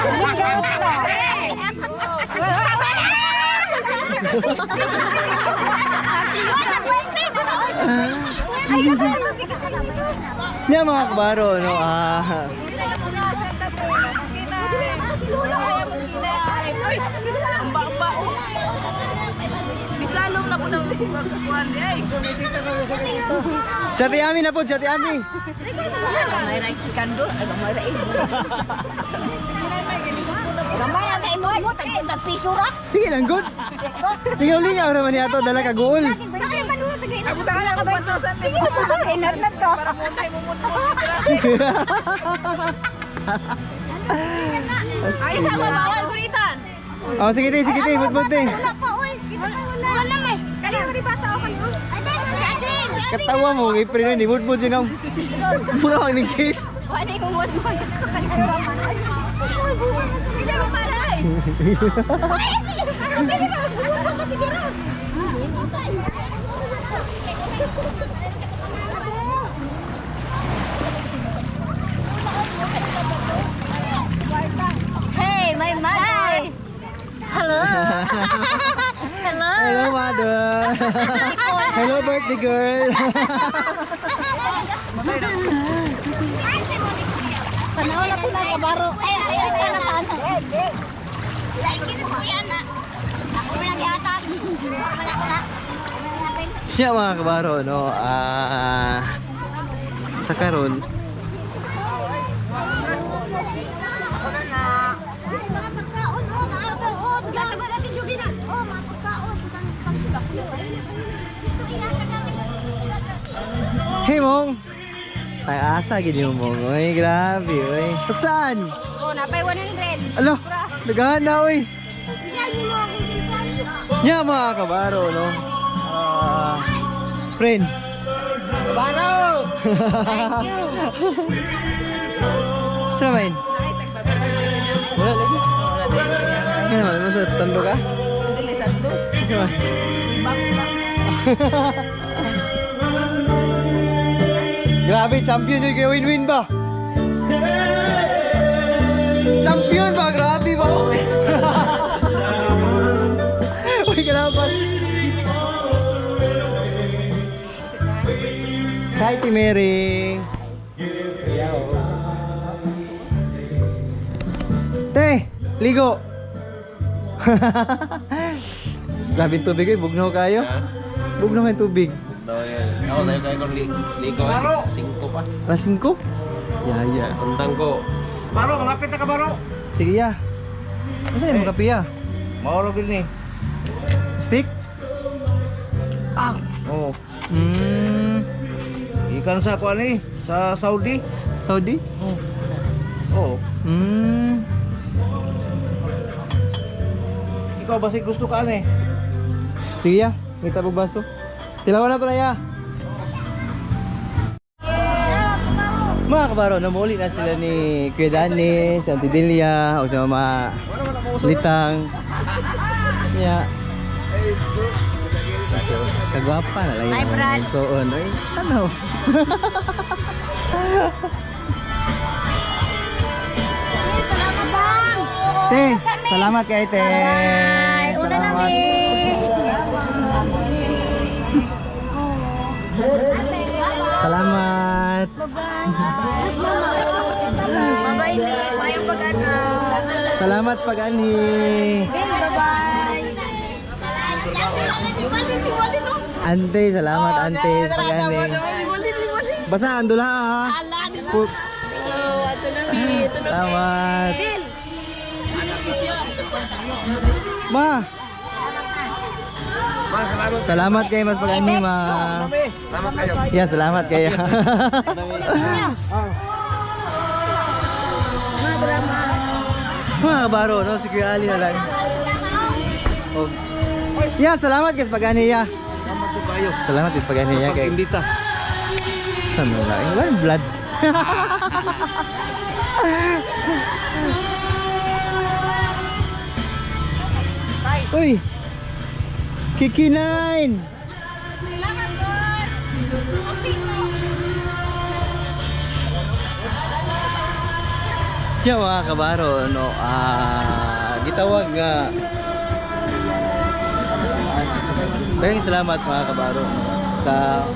S1: Niya mga kabaro, no? Ah.
S4: Bisalom na po ng kuwan di ay.
S1: Sa Ate Ami na po, sa Ate Ami. Sige lang, good. Lingaw-lingaw naman niya ato, dala ka goal.
S2: Ay, sa bawal kuritan.
S1: Oh, sige te, sige te, but te.
S8: Wala may.
S1: Katawa mo, kay pre ni but siya nang. Pura kang ning kiss.
S8: Wala yung mo.
S2: Hindi ba paray? Ay, sige.
S8: Hey, my mother. Hello. Hello.
S1: Hello, mother. Hello, birthday girl.
S8: Panahon na po na kabaro. Ay, ay, ay, sana ano.
S1: Siya mga kabaro, no? Sa karon,
S2: Mga pagkaon, oh, mga oh, tugatan natin Jubina. Oh, mga pagkaon.
S1: Hey, Mong! Ay, asa, gini mo, Mong. Uy, grabe, uy. Tuksaan!
S2: Oh, napay 100.
S1: Alo, nagahan na, uy. Nya mga kabaro, no? Friend.
S4: Kabaro! Thank you!
S1: Saan main? Wala lagi. Ano naman, mo sa sando ka?
S4: Dili sando.
S1: Ano man?
S4: Box lang.
S1: Grabe, champion yun kay win-win ba? Champion ba? Grabe ba? Uy, kalaban. Hi, Timeri. Te, ligo. Grabe yung tubig eh, bugnaw kayo. Bugnaw yung tubig.
S3: Ako tayo kayo kung ligo. 5 pa.
S1: Alas 5? Ya.
S3: Untang ko.
S4: Baro, malapit na ka baro.
S1: Sige ya. Masa na yung kape ya?
S4: Mauro gini.
S1: Stick?
S4: Ah. Oh. Ikan sa kuan ni sa Saudi.
S1: Saudi?
S4: Oh. Oh. Ikaw basi gusto ka ani?
S1: Sige ya, may tabog baso. Tilawan na to na ya. Mga kabaro, namuli na sila ni Kuya Danny, si Auntie Delia, o sa Mama Litang. Ya. Kagwapa na lang
S8: Hi, Brad.
S1: So on. Ay, ano?
S8: Salamat bang.
S1: Te, salamat kay te.
S8: Bye. Una na
S1: Salamat.
S8: mi.
S1: Salamat.
S2: Bye-bye. Bye-bye, Nick. Mayong pag-anak.
S1: Salamat sa pag-anhi.
S2: Bill, bye-bye.
S1: Ante, salamat ante sa pag-anhi. Basta andula ha. Salamat. Ma. Salamat kay mas pag-anhi ma.
S3: Salamat kayo.
S1: Yeah, salamat kayo. Mga kabaro, no? Si Kuya Ali na lang. Oh. Yeah, salamat guys pag-anhi ya.
S3: Salamat po kayo.
S1: Salamat guys pag-anhi ya kay.
S3: Pag-imbita.
S1: Saan mo lang? Wala yung blood. Uy! Kiki 9! Yeah, mga kabaro, no, gitawag nga. Daghang salamat mga kabaro sa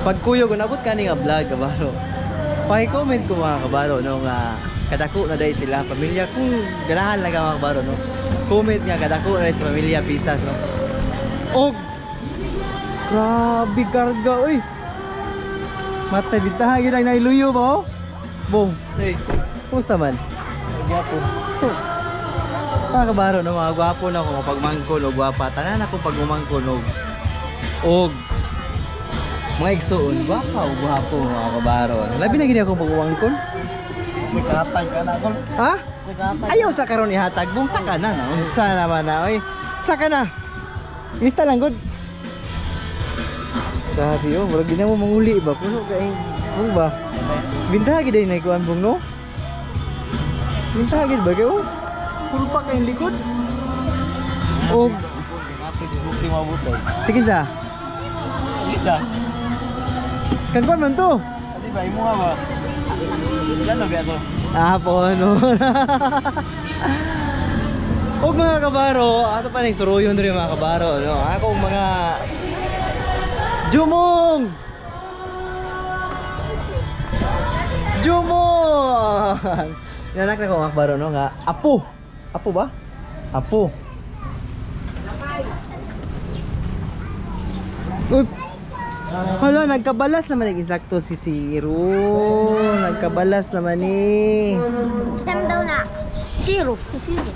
S1: pagkuyog nabot kani nga vlog kabaro. Paki-comment ko mga kabaro no nga kadako na dai sila pamilya kung ganahan lang ka mga kabaro no. Comment nga kadako na dai sa pamilya Pisas no. Og grabe karga oy. Matay bintahan gyud ang nailuyo ba oh? Bong. Hey, kumusta man? Gwapo. Mga kabaro no, mga gwapo na ako kapag mangkon og gwapa. Tanan ako pag umangkon og mga igsuon, gwapa o gwapo mga kabaro. Labi na gini ako pag umangkon.
S4: May katag ka na kol.
S1: Ha?
S4: May katag.
S1: Ayaw sa karon ihatag, bung saka na no. Unsa naman na oy. Saka na. Lista lang gud. Grabe oh, murag gina mo manguli ba puno kay bung ba. Bintaha gid na ikuan bung no. Bintaha gid ba kay oh. Pulpa kay likod. Og sige sa.
S4: Lisa.
S1: Kangkon man to.
S4: Di ba imo nga ba? Ilan na ba to?
S1: Ah, po no. Og mga kabaro, ato pa ning suruyon diri mga kabaro no. Akong mga Jumong! Jumong! Inanak na ko mga kabaro no nga apo. Apo ba? Apo. Uy. Hala, nagkabalas naman ang insakto si Zero. Nagkabalas naman eh.
S8: Isang daw na. Zero. Si Zero.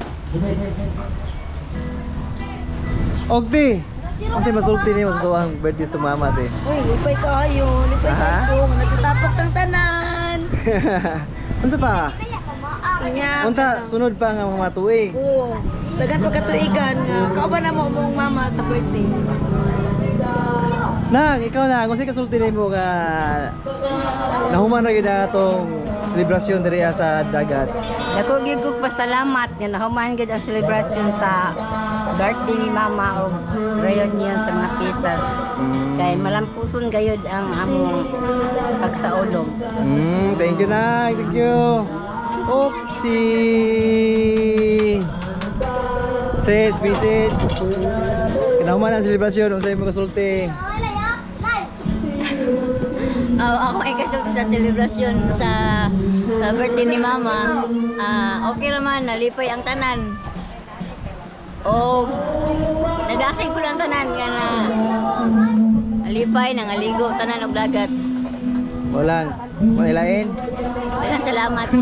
S1: Ogti. Kasi masulti ni mas ang birthday sa mama te.
S2: Uy, lipay kayo. Lipay kayo. Nagtatapok tang tanan.
S1: Unsa pa?
S2: Nya.
S1: Unta sunod pa nga mga tuig.
S2: Oo. Dagan pagkatuigan nga kauban na mo mong mama sa birthday.
S1: Nang, ikaw na, kung sa'yo kasulti nimo nga nahuman na gyud na atong selebrasyon diri sa dagat.
S14: Dako gyud kog pasalamat nga nahuman gyud ang selebrasyon sa birthday ni Mama o reunion sa mga pisas. Kay malampuson gayud ang among pagsaulog.
S1: Thank you na, thank you. Oopsie. Sis, message. Kinahuman ang selebrasyon, unsay mo kasulti?
S14: Ako ay kasulti sa selebrasyon sa birthday ni Mama. Okay raman, nalipay ang tanan. O nadasig ko lang tanan nga na nalipay, nangaligo tanan og dagat.
S1: Walang, wala lain.
S14: Daghang salamat.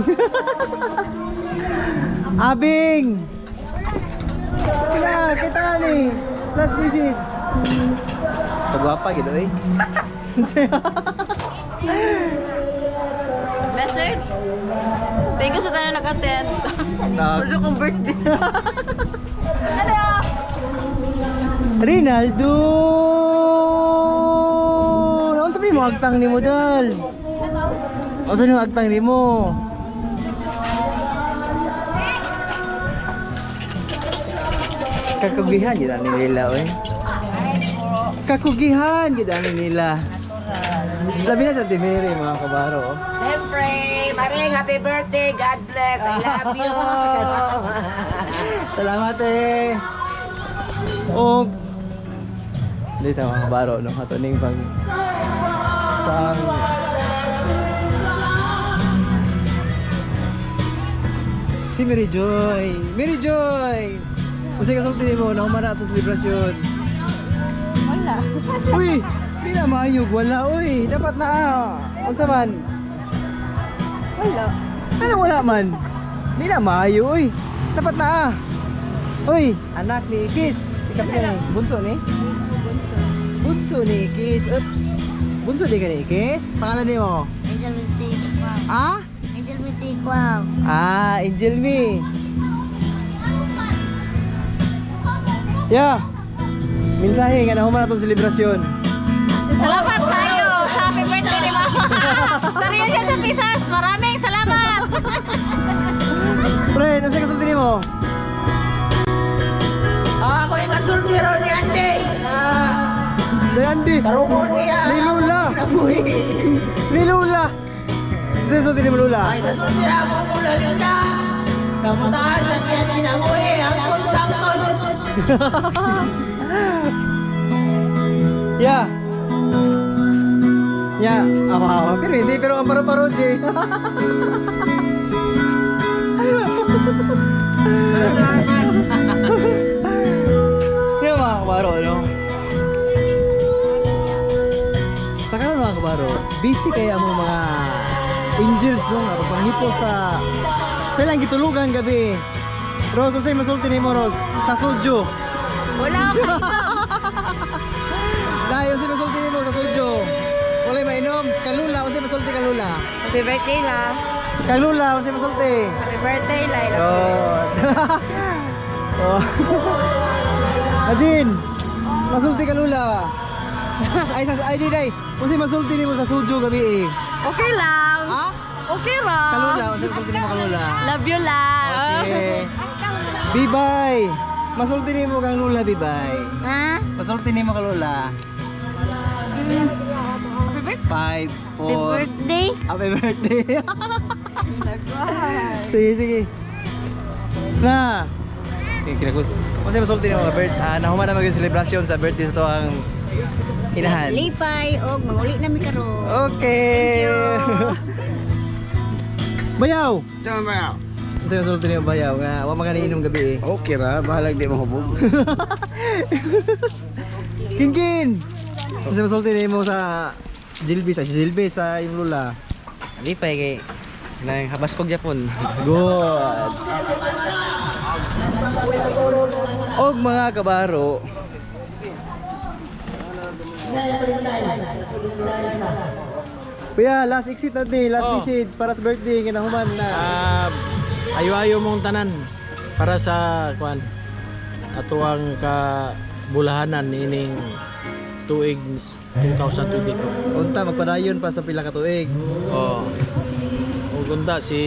S1: Abing! Sila, kita nga ni. Last message. Pagwapa, gito eh.
S15: Message? Thank you sa tanan nag-attend.
S1: Nag-
S15: kong birthday. Hello!
S1: Rinaldo! Naunsa ba yung agtang nimo dal? Unsa yung agtang nimo? Kakugihan gid ani nila oy. Kakugihan gid ani nila. Labi na sa Timiri mga kabaro. Oh.
S14: Siyempre, Maring, happy birthday. God bless. I love you.
S1: Salamat eh. Og dito mga kabaro no, ato ning pang pang si Mary Joy. Mary Joy. Unsay kasulti nimo na human na atong selebrasyon?
S15: Wala.
S1: Uy, di na maayog wala uy. Dapat na unsa man?
S15: Wala.
S1: Ano wala man? Di na maayo uy. Dapat na Uy, anak ni Ikis. Ikaw ni bunso ni? Bunso ni Ikis. Oops. Bunso di ka ni Ikis? Pangalan nimo?
S6: Angel Mitikwaw.
S1: Ah?
S6: Angel Mitikwaw.
S1: Ah, Angel Me. Yeah. Mensahe nga nahuman atong selebrasyon.
S8: Salamat kayo sa happy birthday ni Mama. Sa reunion sa Pisas, maraming salamat.
S1: Pre, nasa kasulti nimo?
S5: Ako yung kasulti ron ni Andy.
S1: Ni Andy.
S5: Karungon niya.
S1: Ni Lula. Ni Lula. Nasa kasulti nimo Lula?
S5: Ay, kasulti na ako mula Linda. Namutaas ang iyang kinabuhi. Ang konsangkon.
S1: Yeah. Yeah, awa pero hindi, pero ang paro-paro, Jay. Yeah, mga kabaro, no? Sa karon mga kabaro, busy kaya ang mga angels, no? Nga pagpanghipo sa ilang gitulugan gabi. Ros, unsay masulti nimo, Ros? Sa Sojo.
S8: Wala ako.
S1: Dahil unsay masulti nimo sa Sojo? Walay mainom. Kalula, unsay masulti kalula?
S2: Happy birthday, La.
S1: Kalula, unsay masulti?
S2: Happy birthday, La.
S1: Oh. Oh. Ajin, masulti kalula. Ay, ay di day. Unsay masulti nimo sa Sojo gabi eh?
S8: Okay lang.
S1: Ha?
S8: Okay ra.
S1: Kalula, unsay masulti nimo kalula?
S8: Love you lang.
S1: Okay. Bibay. Masulti nimo kang Lula, Bibay.
S6: Ha?
S1: Masulti nimo kalula. 5, 4.
S6: Happy birthday.
S1: Happy birthday. Sige, sige. Na. Okay, kinagus. Kasi masulti nimo ka birth. Nahuman na magyud selebrasyon sa birthday sa tuang inahan.
S6: Lipay og manguli na mi karon.
S1: Okay.
S6: Thank you.
S1: Bayaw.
S13: Tama bayaw.
S1: Kasi masulti nimo bayaw nga wa man inom gabi eh.
S13: Okay ra, bahalag di mahubog.
S1: Kinkin. Kasi masulti nimo sa Jilby sa Jilby sa imong lula.
S4: Lipay kay nang habaskog Japon.
S1: Good. Og mga kabaro. Kuya, last exit natin, last message para sa birthday nga nahuman na.
S16: Ayo-ayo mong tanan para sa kuan atuang kabulahanan ining tuig 2022.
S1: Unta magpadayon pa sa pila ka tuig.
S16: Oh. Unta si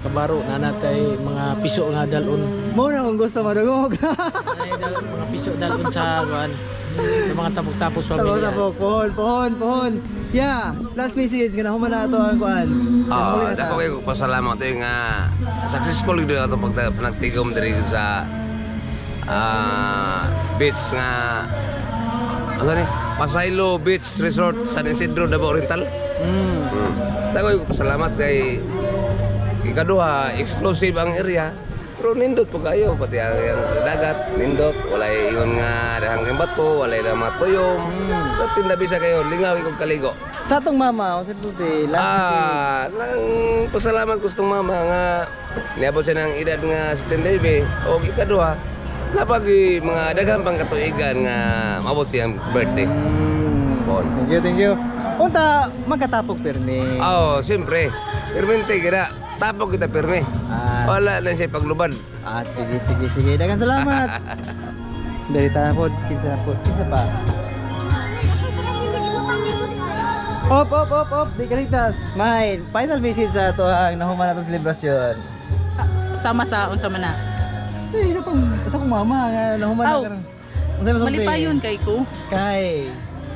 S16: Kabaro na natay mga piso nga dalon.
S1: Mo na kung gusto madungog.
S16: Ay dalon mga piso dalon sa kuan sa mga tapok-tapos pamilya.
S1: Tapok, pohon, pohon, pohon. Yeah, last message nga nahuman na ato ang kuan.
S3: Ah, dako kayo pasalamat eh nga successful gyud atong pagtigom diri sa beach nga ano ni? Pasaylo Beach Resort, San Isidro, Davao Oriental. Dako kayo pasalamat kay ikaduha exclusive ang area. Pero nindot po kayo pati ang dagat, nindot, walay ingon nga dahang kang bato, walay na mga tuyom. Pero tindabi sa kayo, lingaw ikog kaligo.
S1: Sa atong mama, unsa sulti?
S3: Last nang pasalamat ko sa itong mama nga niabot siya ng edad nga 79 o ikaduha napag mga daghan pang katuigan nga maabot siyang birthday. Bon.
S1: Thank you, thank you. Unta magkatapok pirmi.
S3: Oh, siyempre. Pirmente gira. Tapok kita pirmi. Wala lang siya paglubad.
S1: Ah, sige, sige, sige. Daghang salamat. Dali ta pod, kinsa na pod, kinsa pa. Op, op, op, op, di kaligtas. May final message sa ato ang nahuman natong selebrasyon.
S15: Sama sa unsa man na.
S1: Eh, isa tong isa kong mama nga nahuman na karon. Unsa man sulti?
S15: Malipayon kay ko.
S1: Kay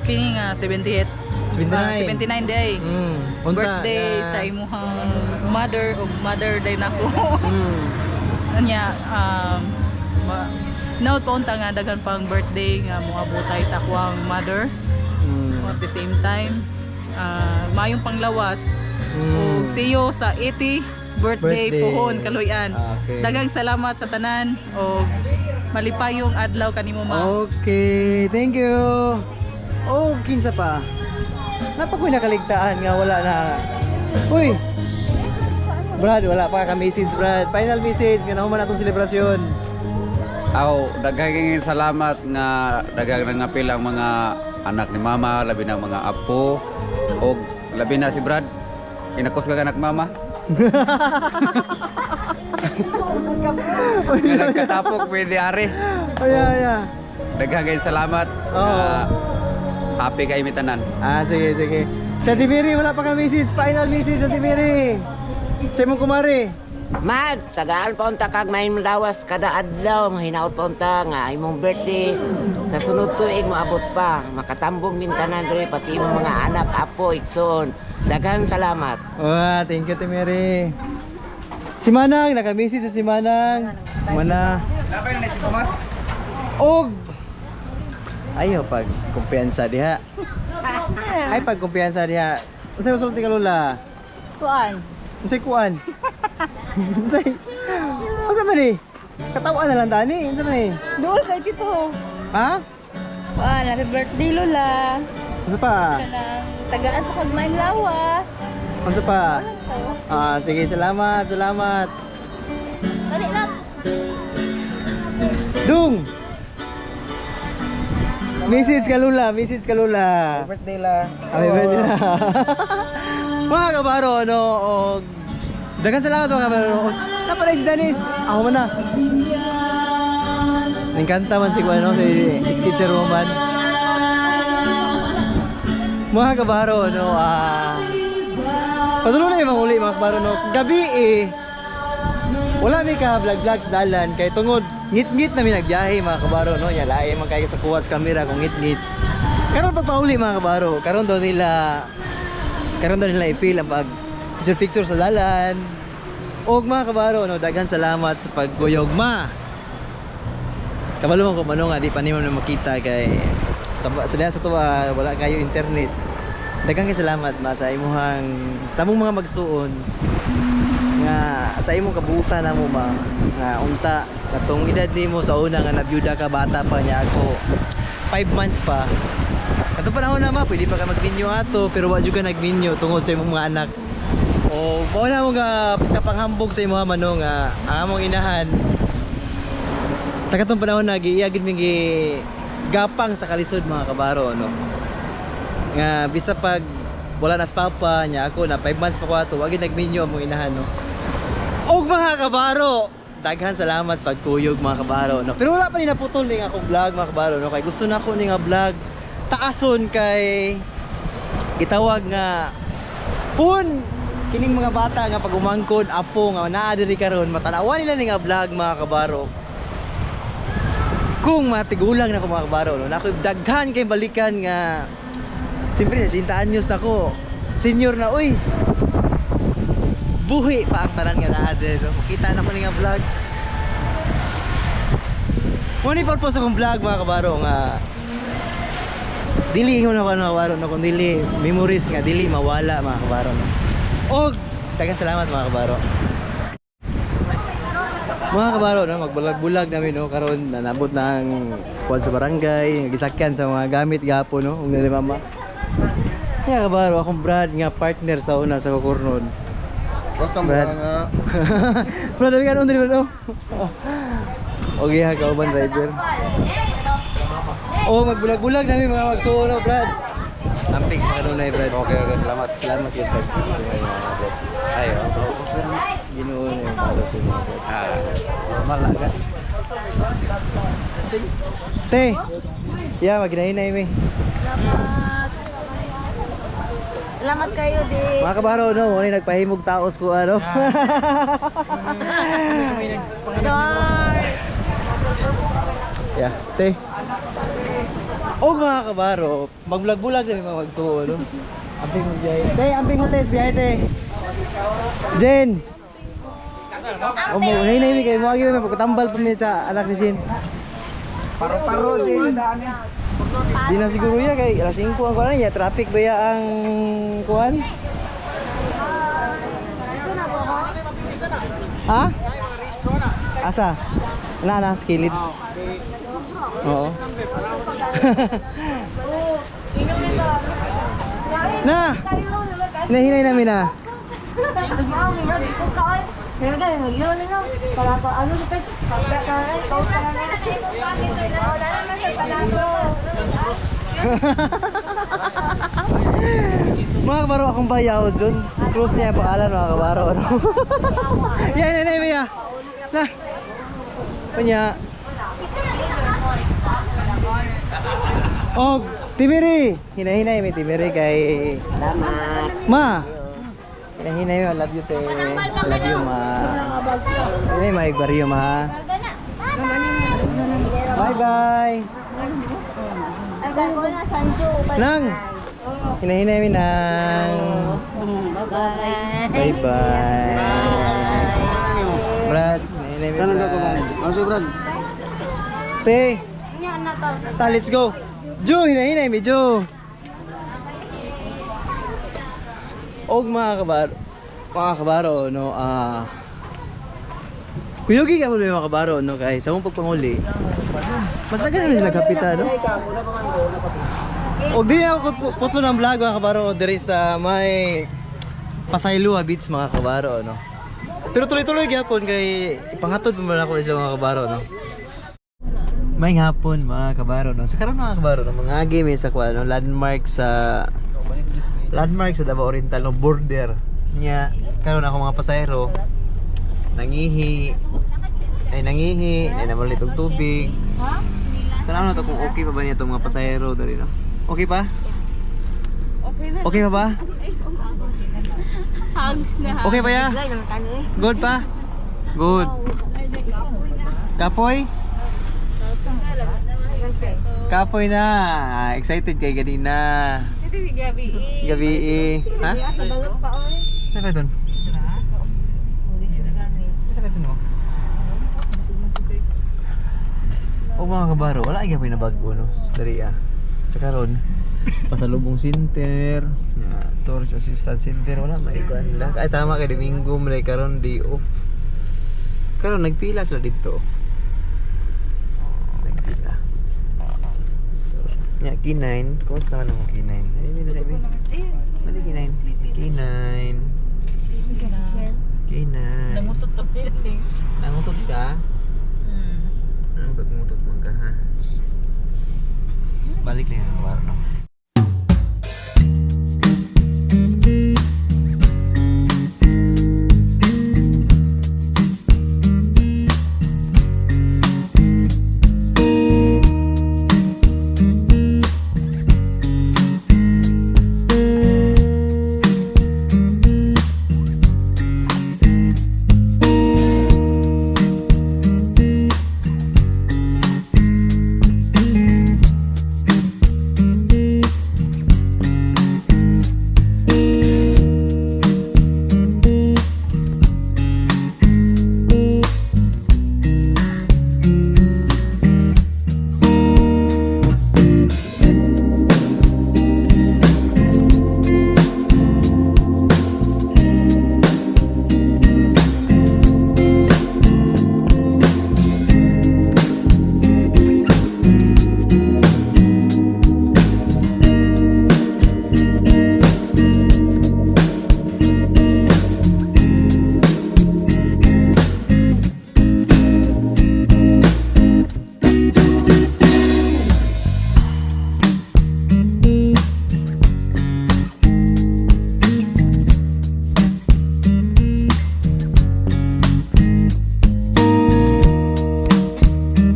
S15: kini nga 78.
S1: 79.
S15: 79 day.
S1: Unta
S15: Birthday
S1: nga-
S15: sa imuhang mother o mother day nako. Anya note pa unta nga daghan pang birthday nga moabotay sa akuang mother. At the same time, mayong panglawas. Ug see you sa 80 birthday,
S1: Birthday.
S15: puhon Kaluyan.
S1: Okay.
S15: Daghang salamat sa tanan og malipayong adlaw kanimo ma.
S1: Okay, thank you. Oh, kinsa pa. Napakoy nakaligtaan nga wala na. Uy. Brad, wala pa ka message, Brad. Final message nga nahuman atong selebrasyon.
S13: Aw, daghang salamat nga daghang nangapil ang mga anak ni mama, labi na ang mga apo og labi na si Brad. Inakos ka anak mama. Nga nagkatapok pwede ari.
S1: Ay, ay, ay.
S13: Daghang salamat.
S1: Oo.
S13: Happy kay mi tanan.
S1: Ah, sige, sige. Sa Timiri, wala pa ka message. Final message sa Timiri. Sa imong kumari.
S17: Mad, tagaan pa unta kag may lawas kada adlaw, mahinaot pa unta nga imong birthday. Sa sunod tuig moabot pa, makatambong min tanan diri pati imong mga anak, apo, igsoon. Daghang salamat.
S1: Wah, thank you, Timiri. Si Manang, naka-message sa si Manang. Mana.
S13: Labay na si Tomas.
S1: Og ayo pag kumpiyansa diha. Ay pag kumpiyansa diha. Unsay usulti ka Lola?
S14: Kuan.
S1: Unsay kuan? Unsay? Unsa man ni? Katawaan na lang tani. Unsa man ni?
S15: Dool kay tito.
S1: Ha?
S15: Kuan, happy birthday Lola.
S1: Unsa pa?
S15: Kanang tagaan pa kag maayong lawas.
S1: Unsa pa? Ah, sige, salamat, salamat.
S2: Dali lang.
S1: Dung. Message ka Lola, message ka Lola.
S4: Happy birthday la.
S1: Happy birthday la. Mga kabaro, ano, og daghan salamat mga kabaro. Og napalay si Dennis. Ako man na. Ningkanta man si ano, si Skitcher Woman. Mga kabaro, no, patuloy na yung mga uli, mga kabaro, no. Gabi eh, wala mi ka vlog vlogs dalan kay tungod ngit-ngit na mi nagbiyahe mga kabaro, no. Yan lahi man kayo sa kuwas kamera kung ngit-ngit. Karon pagpauli mga kabaro, karon daw nila i-feel ang pag picture picture sa dalan. Og mga kabaro, no, daghan salamat sa pagguyog ma. Kabalo man ko mano nga di pa nimo na makita kay sa sa tuwa wala kayo internet. Daghang kay salamat ma sa imuhang sa among mga magsuon nga sa imong kabutan na mo ma nga unta katong edad nimo sa una nga nabyuda ka bata pa niya ako 5 months pa. Kato panahon na ma pwede pa ka magminyo ato pero wa jud ka nagminyo tungod sa imong mga anak. O mao na mo nga kapanghambog sa imong mano nga ang among inahan sa katong panahon na giiya gid mi gapang sa kalisod mga kabaro, no. Nga bisa pag wala na sa papa niya ako na 5 months pa ko ato wa gid nagminyo among inahan, no. Og mga kabaro, daghan salamat sa pagkuyog mga kabaro, no. Pero wala pa ni naputol ning akong vlog mga kabaro, no, kay gusto na ko ning nga vlog taason kay gitawag nga pun Kining mga bata nga pag umangkon, apo nga naa diri karon, matanawan nila ni nga vlog mga kabaro. Kung matigulang na ko mga kabaro, no, nako daghan kay balikan nga siyempre sa 60 anyos na ko, senior na uys. Buhi pa ang tanan nga naa diri, no. Makita na ko ni nga vlog. Mo ni purpose akong vlog mga kabaro nga dili ingon ako mga kabaro, no, kung dili memories nga dili mawala mga kabaro, no. Og daghang salamat mga kabaro. Mga kabaro, no, magbulag-bulag namin, no, karon nanabot na ang kuwan sa barangay, gisakyan sa mga gamit gahapon, no, ug nila mama. Nga kabaro, akong Brad nga partner sa una sa Kukurnon.
S18: Welcome
S1: Brad.
S18: nga.
S1: Brad, dali ka noon dali, Brad, oh. Okay ha, kauban driver. Oh, magbulag-bulag namin mga magsuo, no, Brad. Amping sa kanunay, Brad.
S13: Okay, okay, salamat.
S1: Salamat yes, Brad.
S13: Ay, oh.
S1: Ginoo na yung follow sa inyo, Brad.
S13: Ah, normal na ka.
S1: Te. Yeah, maginahinay mi.
S2: Salamat. Salamat kayo di.
S1: Mga kabaro, no, mo ni nagpahimog taos ko ano.
S2: Char.
S1: Yeah, te. O mga kabaro, magbulag-bulag na mga magsuo, no. Amping mo biyahe. Te, amping mo te, biyahe te. Jen. O mo, hinay mi kay mo agi mi pagkatambal pa mi sa anak ni Jen.
S4: Paro-paro din.
S1: Di na siguro ya kay alas 5 ang kuan ya, traffic ba ya ang kuan? Ha? Asa? Na na skilid. Oo. Na. Hinahinay namin na. Mga kabaro, akong bayaw, John Cruz niya ang pangalan mga kabaro. Ano? Yan, yan, yan, yan. Na. Kanya. Og, Timiri. Hinahinay may Timiri kay...
S17: Salamat.
S1: Ma. Hinahinay mo, I love you, te. I love you, ma. Hinay, may baryo, ma. Bye-bye. Nang. Hinahinay mi nang.
S14: Bye-bye.
S1: Bye-bye. Brad, hinahinay mi, Brad.
S18: Masuk, Brad.
S1: Te. Ta, let's go. Joe, hinahinay mi, Joe. Og mga kabaro, no, kuyugi ka mo mga kabaro, no, kay sa mong pagpanguli. Mas tagal na sila kapita, no? Og di na ako putlo ng vlog mga kabaro diri sa may Pasaylua Beach mga kabaro, no. Pero tuloy-tuloy gyapon kay ipangatod pa man ako sa mga kabaro, no. May hapon mga kabaro, no. Sa karon mga kabaro, no, mga game sa kuan, no, landmark sa Davao Oriental, no, border. Nya karon ako mga pasahero nangihi ay namalit og tubig. Tanaw na to kung okay pa ba niya itong mga pasahero diri, no? Okay pa?
S2: Okay na.
S1: Okay pa ba?
S2: Hugs na.
S1: Okay pa ya? Good pa? Good. Kapoy? Kapoy na. Excited kay ganina.
S2: Gabi.
S1: Gabi eh. Ha? Saan ka dun? Saan ka dun mo? O mga kabaro, wala ay gabi na bago, no? Dari ah. Sa karon, pasalubong center, tourist assistance center, wala may kuan nila. Ay tama kay Domingo, malay karon day off. Karon nagpila sila dito. Nagpila. Nya K9, kumusta man ang K9? Ay, may dali, may. Dali K9. K9. K9.
S15: Nangutot to eh.
S1: Nangutot ka? Nangutot-ngutot man ka ha.